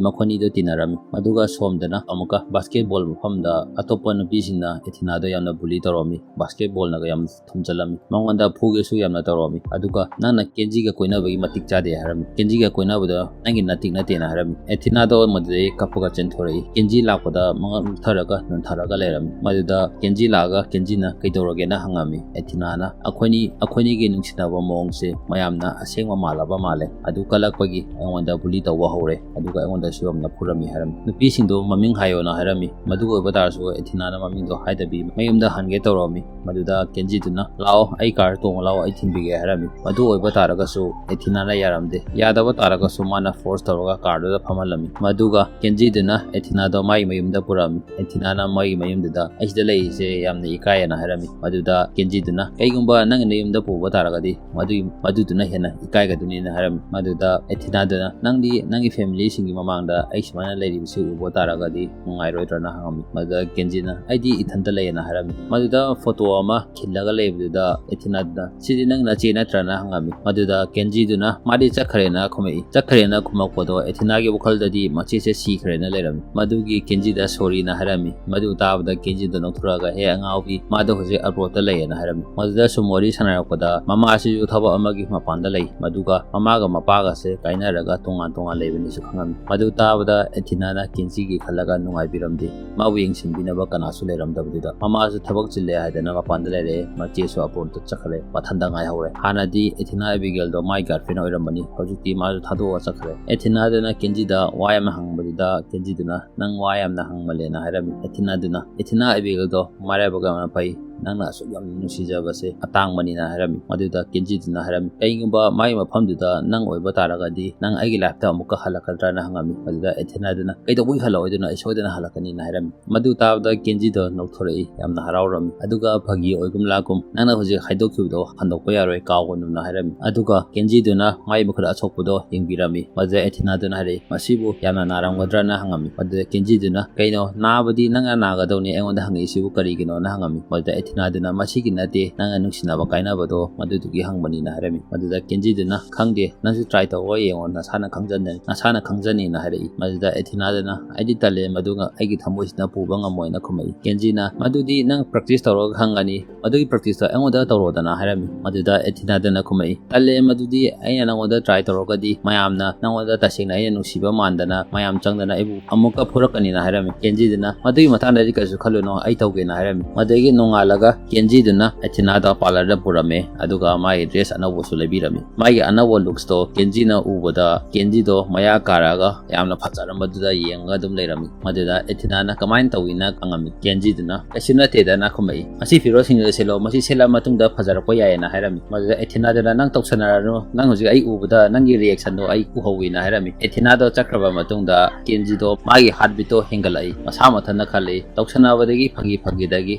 ꯃꯈꯣꯏꯅꯤꯗꯣ ꯇꯤꯟꯅꯔꯝꯃꯤ꯫ ꯃꯗꯨꯒ ꯁꯣꯝꯗꯅ ꯑꯃꯨꯛꯀ ꯕꯥꯁꯀꯦꯠꯕꯣꯜ ꯃꯐꯝꯗ ꯑꯇꯣꯞꯄ ꯅꯨꯄꯤꯁꯤꯡꯅ ꯑꯦꯊꯤꯅꯥꯗꯣ ꯌꯥꯝꯅ ꯕꯨꯂꯤ ꯇꯧꯔꯝꯃꯤ꯫ ꯕꯥꯁꯀꯦꯠꯕꯣꯜꯅꯒ ꯌꯥꯝ ꯊꯨꯝꯖꯤꯜꯂꯝꯃꯤ꯫ ꯃꯉꯣꯟꯗ ꯐꯨꯒꯦꯁꯨ ꯌꯥꯝꯅ ꯇꯧꯔꯝꯃꯤ꯫ ꯑꯗꯨꯒ "ꯅꯪꯅ ꯀꯦꯟꯖꯤꯒ ꯀꯣꯏꯅꯕꯒꯤ ꯃꯇꯤꯛ ꯆꯥꯗꯦ" ꯍꯥꯏꯔꯝꯃꯤ꯫ "ꯀꯦꯟꯖꯤꯒ ꯀꯣꯏꯅꯕꯗ ꯅꯪꯒꯤ ꯅꯇꯤꯛ ꯅꯠꯇꯦꯅ" ꯍꯥꯏꯔꯝꯃꯤ꯫ ꯑꯦꯊꯤꯅꯥꯗꯣ ꯃꯗꯨꯗꯩ ꯀꯞꯄꯒ ꯆꯦꯟꯊꯣꯔꯛꯏ꯫ ꯀꯦꯟꯖꯤ ꯂꯥꯛꯄꯗ ꯃꯉꯛ ꯂꯨꯞꯊꯔꯒ ꯅꯣꯟꯊꯔꯒ ꯂꯩꯔꯝꯃꯤ꯫ ꯃꯗꯨꯗ ꯀꯦꯟꯖꯤ ꯂꯥꯛꯑꯒ ꯀꯦꯟꯖꯤꯅ "ꯀꯩꯗꯧꯔꯒꯦꯅ?" ꯍꯪꯉꯝꯃꯤ꯫ ꯑꯦꯊꯤꯅꯥꯅ "ꯑꯩꯈꯣꯏꯅꯤ, ꯑꯩꯈꯣꯏꯅꯤꯒꯤ ꯅꯨꯡꯁꯤꯅꯕ ꯃꯑꯣꯡꯁꯦ ꯃꯌꯥꯝꯅ ꯑꯁꯦꯡꯕ ꯃꯥꯜꯂꯕ ꯃꯥꯜꯂꯦ꯫ ꯑꯗꯨ ꯀꯜꯂꯛꯄꯒꯤ ꯑꯩꯉꯣꯟꯗ ꯕꯨꯂꯤ ꯇꯧꯕ ꯍꯧꯔꯦ꯫ ꯑꯗꯨꯒ ꯑꯩꯉꯣꯟꯗꯁꯨ ꯌꯥꯝꯅ ꯐꯨꯔꯝꯃꯤ" ꯍꯥꯏꯔꯝꯃꯤ꯫ "ꯅꯨꯄꯤꯁꯤꯡꯗꯣ ꯃꯃꯤꯡ ꯍꯥꯏꯌꯣꯅ" ꯍꯥꯏꯔꯝꯃꯤ꯫ ꯃꯗꯨ ꯑꯣꯏꯕ ꯇꯥꯔꯁꯨ ꯑꯦꯊꯤꯅꯥꯅ ꯃꯃꯤꯡꯗꯣ ꯍꯥꯏꯗꯕꯤ ꯃꯌꯨꯝꯗ ꯍꯟꯒꯦ ꯇꯧꯔꯝꯃꯤ꯫ ꯃꯗꯨꯗ ꯀꯦꯟꯖꯤꯗꯨꯅ "ꯂꯥꯛꯑꯣ, ꯑꯩ ꯀꯥꯔ ꯇꯣꯡꯉ ꯂꯥꯛꯑꯣ, ꯑꯩ ꯊꯤꯟꯕꯤꯒꯦ" ꯍꯥꯏꯔꯝꯃꯤ꯫ ꯃꯗꯨ ꯑꯣꯏꯕ ꯇꯥꯔꯒꯁꯨ ꯑꯦꯊꯤꯅꯥꯅ ꯌꯥꯔꯝꯗꯦ꯫ ꯌꯥꯗꯕ ꯇꯥꯔꯒꯁꯨ ꯃꯥꯅ ꯐꯣꯔꯁ ꯇꯧꯔꯒ ꯀꯥꯔꯗꯨꯗ ꯐꯝꯍꯜꯂꯝꯃꯤ꯫ ꯃꯗꯨꯒ ꯀꯦꯟꯖꯤꯗꯨꯅ ꯑꯦꯊꯤꯅꯥꯗꯣ ꯃꯥꯒꯤ ꯃꯌꯨꯝꯗ ꯄꯨꯔꯛꯑꯝꯃꯤ꯫ ꯑꯦꯊꯤꯅꯥꯅ ꯃꯥꯒꯤ ꯃꯌꯨꯝꯗꯨꯗ "ꯑꯩ ꯁꯤꯗ ꯂꯩꯔꯤꯁꯦ ꯌꯥꯝꯅ ꯏꯀꯥꯏꯌꯦꯅ" ꯍꯥꯏꯔꯝꯃꯤ꯫ ꯃꯗꯨꯗ ꯀꯦꯟꯖꯤꯗꯨꯅ "ꯀꯩꯒꯨꯝꯕ ꯅꯪꯒꯤ ꯅꯌꯨꯝꯗ ꯄꯨꯕ ꯇꯥꯔꯒꯗꯤ ꯃꯗꯨꯒꯤ, ꯃꯗꯨꯗꯨꯅ ꯍꯦꯟꯅ ꯏꯀꯥꯏꯒꯗꯣꯏꯅꯤꯅ" ꯍꯥꯏꯔꯝꯃꯤ꯫ ꯃꯗꯨꯗ ꯑꯦꯊꯤꯅꯥꯗꯨꯅ "ꯅꯪꯗꯤ ꯅꯪꯒꯤ ꯐꯦꯃꯤꯂꯤꯁꯤꯡꯒꯤ ꯃꯃꯥꯡꯗ ꯑꯩ ꯁꯨꯃꯥꯏꯅ ꯂꯩꯔꯤꯕꯁꯤ ꯎꯕ ꯇꯥꯔꯒꯗꯤ ꯅꯨꯡꯉꯥꯏꯔꯣꯏꯗ꯭ꯔꯅ?" ꯍꯪꯉꯝꯃꯤ꯫ ꯃꯗꯨꯗ ꯀꯦꯟꯖꯤꯅ "ꯑꯩꯗꯤ ꯏꯊꯟꯇ ꯂꯩꯌꯦꯅ" ꯍꯥꯏꯔꯝꯃꯤ꯫ ꯃꯗꯨꯗ ꯐꯣꯇꯣ ꯑꯃ ꯈꯤꯜꯂꯒ ꯂꯩꯕꯗꯨꯗ ꯑꯦꯊꯤꯅꯥꯗꯨꯅ "ꯁꯤꯗꯤ ꯅꯪ ꯅꯆꯦ ꯅꯠꯇ꯭ꯔꯅ?" ꯍꯪꯉꯝꯃꯤ꯫ ꯃꯗꯨꯗ ꯀꯦꯟꯖꯤꯗꯨꯅ "ꯃꯥꯗꯤ ꯆꯠꯈ꯭ꯔꯦꯅ" ꯈꯨꯝꯃꯛꯏ꯫ ꯆꯠꯈ꯭ꯔꯦꯅ ꯈꯨꯝꯃꯛꯄꯗꯣ ꯑꯦꯊꯤꯅꯥꯒꯤ ꯋꯥꯈꯜꯗꯗꯤ ꯃꯆꯦꯁꯦ ꯁꯤꯈ꯭ꯔꯦꯅ ꯂꯩꯔꯝꯃꯤ꯫ ꯃꯗꯨꯒꯤ ꯀꯦꯟꯖꯤꯗ "ꯁꯣꯔꯤꯅ" ꯍꯥꯏꯔꯝꯃꯤ꯫ ꯃꯗꯨ ꯇꯥꯕꯗ ꯀꯦꯟꯖꯤꯗꯣ ꯅꯣꯛꯊꯣꯔꯛꯑꯒ "ꯍꯦ ꯑꯉꯥꯎꯕꯤ, ꯃꯥꯗꯣ ꯍꯧꯖꯤꯛ ꯑꯕ꯭ꯔꯣꯠꯇ ꯂꯩꯌꯦꯅ" ꯍꯥꯏꯔꯝꯃꯤ꯫ ꯃꯗꯨꯗ ꯁꯨꯝ ꯋꯥꯔꯤ ꯁꯥꯟꯅꯔꯛꯄꯗ ꯃꯃꯥꯁꯤꯁꯨ ꯊꯕꯛ ꯑꯃꯒꯤ ꯃꯄꯥꯟꯗ ꯂꯩ꯫ ꯃꯗꯨꯒ ꯃꯃꯥꯒ ꯃꯄꯥꯒꯁꯦ ꯀꯥꯏꯅꯔꯒ ꯇꯣꯉꯥꯟ ꯇꯣꯉꯥꯟ ꯂꯩꯕꯅꯤꯁꯨ ꯈꯪꯉꯝꯃꯤ꯫ ꯃꯗꯨ ꯇꯥꯕꯗ ꯑꯦꯊꯤꯅꯥꯅ ꯀꯦꯟꯖꯤꯒꯤ ꯈꯜꯂꯒ ꯅꯨꯡꯉꯥꯏꯕꯤꯔꯝꯗꯦ꯫ ꯃꯥꯕꯨ ꯌꯦꯡꯁꯤꯟꯕꯤꯅꯕ ꯀꯅꯥꯁꯨ ꯂꯩꯔꯝꯗꯕꯗꯨꯗ ꯃꯃꯥꯁꯨ ꯊꯕꯛ ꯆꯤꯜꯂꯦ ꯍꯥꯏꯗꯅ ꯃꯄꯥꯟꯗ ꯂꯩꯔꯛꯑꯦ꯫ ꯃꯆꯦꯁꯨ ꯑꯕ꯭ꯔꯣꯠꯇ ꯆꯠꯈ꯭ꯔꯦ꯫ ꯃꯊꯟꯇ ꯉꯥꯏꯍꯧꯔꯦ꯫ ꯍꯥꯟꯅꯗꯤ ꯑꯦꯊꯤꯅꯥ ꯑꯦꯕꯤꯒꯦꯜꯗꯣ ꯃꯥꯏ ꯒꯥꯔꯜꯐ꯭ꯔꯦꯟ ꯑꯣꯏꯔꯝꯕꯅꯤ꯫ ꯍꯧꯖꯤꯛꯇꯤ ꯃꯥꯁꯨ ꯊꯥꯗꯣꯛꯑꯒ ꯆꯠꯈ꯭ꯔꯦ꯫ ꯑꯦꯊꯤꯅꯥꯗꯨꯅ ꯀꯦꯟꯖꯤꯗ ꯋꯥ ꯌꯥꯝꯅ ꯍꯪꯕꯗꯨꯗ ꯀꯦꯟꯖꯤꯗꯨꯅ "ꯅꯪ ꯋꯥ ꯌꯥꯝꯅ ꯍꯪꯃꯜꯂꯦꯅ" ꯍꯥꯏꯔꯝꯃꯤ꯫ ꯑꯦꯊꯤꯅꯥꯗꯨꯅ "ꯑꯦꯊꯤꯅꯥ ꯑꯦꯕꯤꯒꯦꯜꯗꯣ ꯃꯔꯥꯏꯕꯛ ꯌꯥꯝꯅ ꯐꯩ꯫ ꯅꯪꯅ ꯑꯁꯨꯛ ꯌꯥꯝꯅ ꯅꯨꯡꯁꯤꯖꯕꯁꯦ ꯑꯇꯥꯡꯕꯅꯤꯅ ꯍꯥꯏꯔꯝꯃꯤ꯫ ꯃꯗꯨꯗ ꯀꯦꯟꯖꯤꯗꯨꯅ ꯍꯥꯏꯔꯝꯃꯤ, "ꯀꯩꯒꯨꯝꯕ ꯃꯥꯒꯤ ꯃꯐꯝꯗꯨꯗ ꯅꯪ ꯑꯣꯏꯕ ꯇꯥꯔꯒꯗꯤ ꯅꯪ ꯑꯩꯒꯤ ꯂꯥꯏꯐꯇ ꯑꯃꯨꯛꯀ ꯍꯜꯂꯛꯀꯗ꯭ꯔꯥꯅ?" ꯍꯪꯉꯝꯃꯤ꯫ ꯃꯗꯨꯗ ꯑꯦꯊꯤꯅꯥꯗꯨꯅ, "ꯀꯩꯗꯧꯕꯒꯤ ꯍꯜꯂꯛꯑꯣꯏꯗꯣꯏꯅꯣ? ꯑꯩ ꯁꯣꯏꯗꯅ ꯍꯜꯂꯛꯀꯅꯤꯅ" ꯍꯥꯏꯔꯝꯃꯤ꯫ ꯃꯗꯨ ꯇꯥꯕꯗ ꯀꯦꯟꯖꯤꯗꯣ ꯅꯧꯊꯣꯔꯛꯏ, ꯌꯥꯝꯅ ꯍꯔꯥꯎꯔꯝꯃꯤ꯫ ꯑꯗꯨꯒ ꯐꯥꯒꯤ ꯑꯣꯏꯒꯨꯝ ꯂꯥꯛꯀꯨꯝ, "ꯅꯪꯅ ꯍꯧꯖꯤꯛ ꯍꯥꯏꯗꯣꯛꯈꯤꯕꯗꯣ ꯍꯟꯗꯣꯛꯄ ꯌꯥꯔꯣꯏ, ꯀꯥꯎꯒꯅꯨꯅ" ꯍꯥꯏꯔꯝꯃꯤ꯫ ꯑꯗꯨꯒ ꯀꯦꯟꯖꯤꯗꯨꯅ ꯃꯥꯒꯤ ꯃꯈꯨꯠ ꯑꯁꯣꯛꯄꯗꯣ ꯌꯦꯡꯕꯤꯔꯝꯃꯤ꯫ ꯃꯗꯨꯗ ꯑꯦꯊꯤꯅꯥꯗꯨꯅ ꯍꯥꯏꯔꯛꯏ, "ꯃꯁꯤꯕꯨ ꯌꯥꯝꯅ ꯅꯥꯔꯝꯒꯗ꯭ꯔꯅ?" ꯍꯪꯉꯝꯃꯤ꯫ ꯃꯗꯨꯗ ꯀꯦꯟꯖꯤꯗꯨꯅ, "ꯀꯩꯅꯣ, ꯅꯥꯕꯗꯤ ꯅꯪꯅ ꯅꯥꯒꯗꯧꯅꯤ, ꯑꯩꯉꯣꯟꯗ ꯍꯪꯉꯛꯏꯁꯤꯕꯨ ꯀꯔꯤꯒꯤꯅꯣꯅ?" ꯍꯪꯉꯝꯃꯤ꯫ ꯃꯗꯨꯗ ꯑꯦꯊꯤꯅꯥꯗꯨꯅ, "ꯃꯁꯤꯒꯤ ꯅꯠꯇꯦ, ꯅꯪꯅ ꯅꯨꯡꯁꯤꯅꯕ ꯀꯥꯏꯅꯕꯗꯣ ꯃꯗꯨꯗꯨꯒꯤ ꯍꯪꯕꯅꯤꯅ" ꯍꯥꯏꯔꯝꯃꯤ꯫ ꯃꯗꯨꯗ ꯀꯦꯟꯖꯤꯗꯨꯅ, "ꯈꯪꯗꯦ, ꯅꯪꯁꯨ ꯇ꯭ꯔꯥꯏ ꯇꯧꯔꯒ ꯌꯦꯡꯉꯣ, ꯅꯁꯥꯅ ꯈꯪꯖꯅꯤ, ꯅꯁꯥꯅ ꯈꯪꯖꯅꯤꯅ" ꯍꯥꯏꯔꯛꯏ꯫ ꯃꯗꯨꯗ ꯑꯦꯊꯤꯅꯥꯗꯨꯅ, "ꯑꯩꯗꯤ ꯇꯜꯂꯦ, ꯃꯗꯨ ꯑꯩꯒꯤ ꯊꯃꯣꯏꯁꯤꯅ ꯄꯨꯕ ꯉꯝꯃꯣꯏꯅ" ꯈꯨꯝꯃꯛꯏ꯫ ꯀꯦꯟꯖꯤꯅ, "ꯃꯗꯨꯗꯤ ꯅꯪ ꯄ꯭ꯔꯦꯛꯇꯤꯁ ꯇꯧꯔꯒ ꯈꯪꯒꯅꯤ, ꯃꯗꯨꯒꯤ ꯄ꯭ꯔꯦꯛꯇꯤꯁꯇꯣ ꯑꯩꯉꯣꯟꯗ ꯇꯧꯔꯣꯗꯅ" ꯍꯥꯏꯔꯝꯃꯤ꯫ ꯃꯗꯨꯗ ꯑꯦꯊꯤꯅꯥꯗꯨꯅ ꯈꯨꯝꯃꯛꯏ, "ꯇꯜꯂꯦ, ꯃꯗꯨꯗꯤ ꯑꯩꯅ ꯅꯪꯉꯣꯟꯗ ꯇ꯭ꯔꯥꯏ ꯇꯧꯔꯒꯗꯤ ꯃꯌꯥꯝꯅ ꯅꯪꯉꯣꯟꯗ ꯇꯁꯦꯡꯅ ꯑꯩꯅ ꯅꯨꯡꯁꯤꯕ ꯃꯥꯟꯗꯅ ꯃꯌꯥꯝ ꯆꯪꯗꯅ ꯑꯩꯕꯨ ꯑꯃꯨꯛꯀ ꯐꯨꯔꯛꯀꯅꯤꯅ" ꯍꯥꯏꯔꯝꯃꯤ꯫ ꯀꯦꯟꯖꯤꯗꯨꯅ, "ꯃꯗꯨꯒꯤ ꯃꯇꯥꯡꯗꯗꯤ ꯀꯩꯁꯨ ꯈꯜꯂꯨꯅꯣ, ꯑꯩ ꯇꯧꯒꯦꯅ" ꯍꯥꯏꯔꯝꯃꯤ꯫ ꯃꯗꯨꯗꯒꯤ ꯅꯣꯡꯉꯥꯜꯂꯒ ꯀꯦꯟꯖꯤꯗꯨꯅ ꯑꯦꯊꯤꯅꯥꯗꯣ ꯄꯥꯔꯂꯔꯗ ꯄꯨꯔꯝꯃꯦ, ꯑꯗꯨꯒ ꯃꯥꯒꯤ ꯗ꯭ꯔꯦꯁ ꯑꯅꯧꯕꯁꯨ ꯂꯩꯕꯤꯔꯝꯃꯤ꯫ ꯃꯥꯒꯤ ꯑꯅꯧꯕ ꯂꯨꯛꯁꯇꯣ ꯀꯦꯟꯖꯤꯅ ꯎꯕꯗ ꯀꯦꯟꯖꯤꯗꯣ ꯃꯌꯥ ꯀꯥꯔꯛꯑꯒ ꯌꯥꯝꯅ ꯐꯖꯔꯝꯕꯗꯨꯗ ꯌꯦꯡꯉꯒ ꯑꯗꯨꯝ ꯂꯩꯔꯝꯃꯤ꯫ ꯃꯗꯨꯗ ꯑꯦꯊꯤꯅꯥꯅ, "ꯀꯃꯥꯏꯅ ꯇꯧꯏꯅ?" ꯍꯪꯉꯝꯃꯤ꯫ ꯀꯦꯟꯖꯤꯗꯨꯅ, "ꯀꯩꯁꯨ ꯅꯠꯇꯦꯗꯅ" ꯈꯨꯝꯃꯛꯏ꯫ "ꯑꯁꯤ ꯐꯤꯔꯣꯜꯁꯤꯡꯗꯨꯗ ꯁꯦꯠꯂꯣ, ꯃꯁꯤ ꯁꯦꯠꯂ ꯃꯇꯨꯡꯗ ꯐꯖꯔꯛꯄ ꯌꯥꯏꯌꯦꯅ" ꯍꯥꯏꯔꯝꯃꯤ꯫ ꯃꯗꯨꯗ ꯑꯦꯊꯤꯅꯥꯗꯨꯅ, "ꯅꯪ ꯇꯧꯁꯟꯅꯔꯅꯨ, ꯅꯪ ꯍꯧꯖꯤꯛ ꯑꯩ ꯎꯕꯗ ꯅꯪꯒꯤ ꯔꯤꯌꯦꯛꯁꯟꯗꯣ ꯑꯩ ꯎꯍꯧꯋꯤꯅ" ꯍꯥꯏꯔꯝꯃꯤ꯫ ꯑꯦꯊꯤꯅꯥꯗꯣ ꯆꯠꯈ꯭ꯔꯕ ꯃꯇꯨꯡꯗ ꯀꯦꯟꯖꯤꯗꯣ ꯃꯥꯒꯤ ꯍꯥꯔꯠ ꯕꯤꯠꯇꯣ ꯍꯦꯟꯒꯠꯂꯛꯏ꯫ ꯃꯁꯥ ꯃꯊꯟꯇ ꯈꯜꯂꯤ, ꯇꯧꯁꯟꯅꯕꯗꯒꯤ ꯐꯥꯒꯤ ꯐꯥꯒꯤꯗꯒꯤ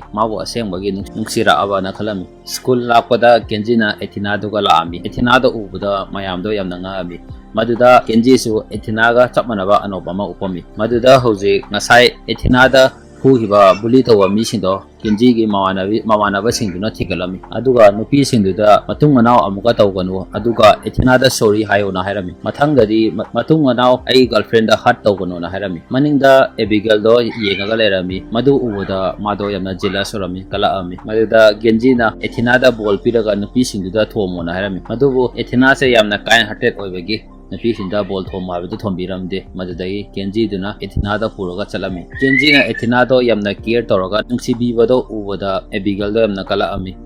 ꯃꯥꯕꯨ ꯑꯁꯦꯡꯕꯒꯤ ꯅꯨꯡ-, ꯅꯨꯡꯁꯤꯔꯛꯑꯕꯅ ꯈꯜꯂꯝꯃꯤ꯫ ꯁ꯭ꯀꯨꯜ ꯂꯥꯛꯄꯗ ꯀꯦꯟꯖꯤꯅ ꯑꯦꯊꯤꯅꯥꯗꯨꯒ ꯂꯥꯛꯑꯝꯃꯤ꯫ ꯑꯦꯊꯤꯅꯥꯗꯣ ꯎꯕꯗ ꯃꯌꯥꯝꯗꯣ ꯌꯥꯝꯅ ꯉꯛꯑꯝꯃꯤ꯫ ꯃꯗꯨꯗ ꯀꯦꯟꯖꯤꯁꯨ ꯑꯦꯊꯤꯅꯥꯒ ꯆꯞ ꯃꯥꯟꯅꯕ ꯑꯅꯣꯞ ꯑꯃ ꯎꯞꯄꯝꯃꯤ꯫ ꯃꯗꯨꯗ ꯍꯧꯖꯤꯛ ꯉꯁꯥꯏ ꯑꯦꯊꯤꯅꯥꯗ ꯐꯨꯈꯤꯕ, ꯕꯨꯂꯤ ꯇꯧꯕ ꯃꯤꯁꯤꯡꯗꯣ ꯀꯦꯟꯖꯤꯒꯤ ꯃꯃꯥꯟꯅꯕꯤ-, ꯃꯃꯥꯟꯅꯕꯁꯤꯡꯗꯨꯅ ꯊꯤꯒꯠꯂꯝꯃꯤ꯫ ꯑꯗꯨꯒ ꯅꯨꯄꯤꯁꯤꯡꯗꯨꯗ ꯃꯇꯨꯡ ꯃꯅꯥꯎ ꯑꯃꯨꯛꯀ ꯇꯧꯒꯅꯨ, ꯑꯗꯨꯒ ꯑꯦꯊꯤꯅꯥꯗ ꯁꯣꯔꯤ ꯍꯥꯏꯌꯣꯅ ꯍꯥꯏꯔꯝꯃꯤ꯫ ꯃꯊꯪꯗꯗꯤ ꯃ-, ꯃꯇꯨꯡ ꯃꯅꯥꯎ ꯑꯩ ꯒꯔꯜꯐ꯭ꯔꯦꯟꯗ ꯍꯔꯠ ꯇꯧꯒꯅꯣꯅ ꯍꯥꯏꯔꯝꯃꯤ꯫ ꯃꯅꯤꯡꯗ ꯑꯦꯕꯤꯒꯦꯜꯗꯣ ꯌꯦꯡꯉꯒ ꯂꯩꯔꯝꯃꯤ꯫ ꯃꯗꯨ ꯎꯕꯗ ꯃꯥꯗꯣ ꯌꯥꯝꯅ ꯖꯦꯂꯁ ꯑꯣꯏꯔꯝꯃꯤ, ꯀꯂꯛꯑꯝꯃꯤ꯫ ꯃꯗꯨꯗ ꯀꯦꯟꯖꯤꯅ ꯑꯦꯊꯤꯅꯥꯗ ꯕꯣꯜ ꯄꯤꯔꯒ ꯅꯨꯄꯤꯁꯤꯡꯗꯨꯗ ꯊꯣꯝꯃꯣꯅ ꯍꯥꯏꯔꯝꯃꯤ꯫ ꯑꯗꯨꯕꯨ ꯑꯦꯊꯤꯅꯥꯁꯦ ꯌꯥꯝꯅ ꯀꯥꯏꯟ ꯍꯥꯔꯇꯦꯠ ꯑꯣꯏꯕꯒꯤ ꯅꯨꯄꯤꯁꯤꯡꯗ ꯕꯣꯜ ꯊꯣꯝꯃꯣ ꯍꯥꯏꯕꯗꯨ ꯊꯣꯝꯕꯤꯔꯝꯗꯦ꯫ ꯃꯗꯨꯗꯒꯤ ꯀꯦꯟꯖꯤꯗꯨꯅ ꯑꯦꯊꯤꯅꯥꯗ ꯄꯨꯔꯒ ꯆꯠꯂꯝꯃꯤ꯫ ꯀꯦꯟꯖꯤꯅ ꯑꯦꯊꯤꯅꯥꯗꯣ ꯌꯥꯝꯅ ꯀꯦꯌꯔ ꯇꯧꯔꯒ ꯅꯨꯡꯁꯤꯕꯤꯕꯗꯣ ꯎꯕꯗ ꯑꯦꯕꯤꯒꯦꯜꯗꯣ ꯌꯥꯝꯅ ꯀꯂꯛꯑꯝꯃꯤ꯫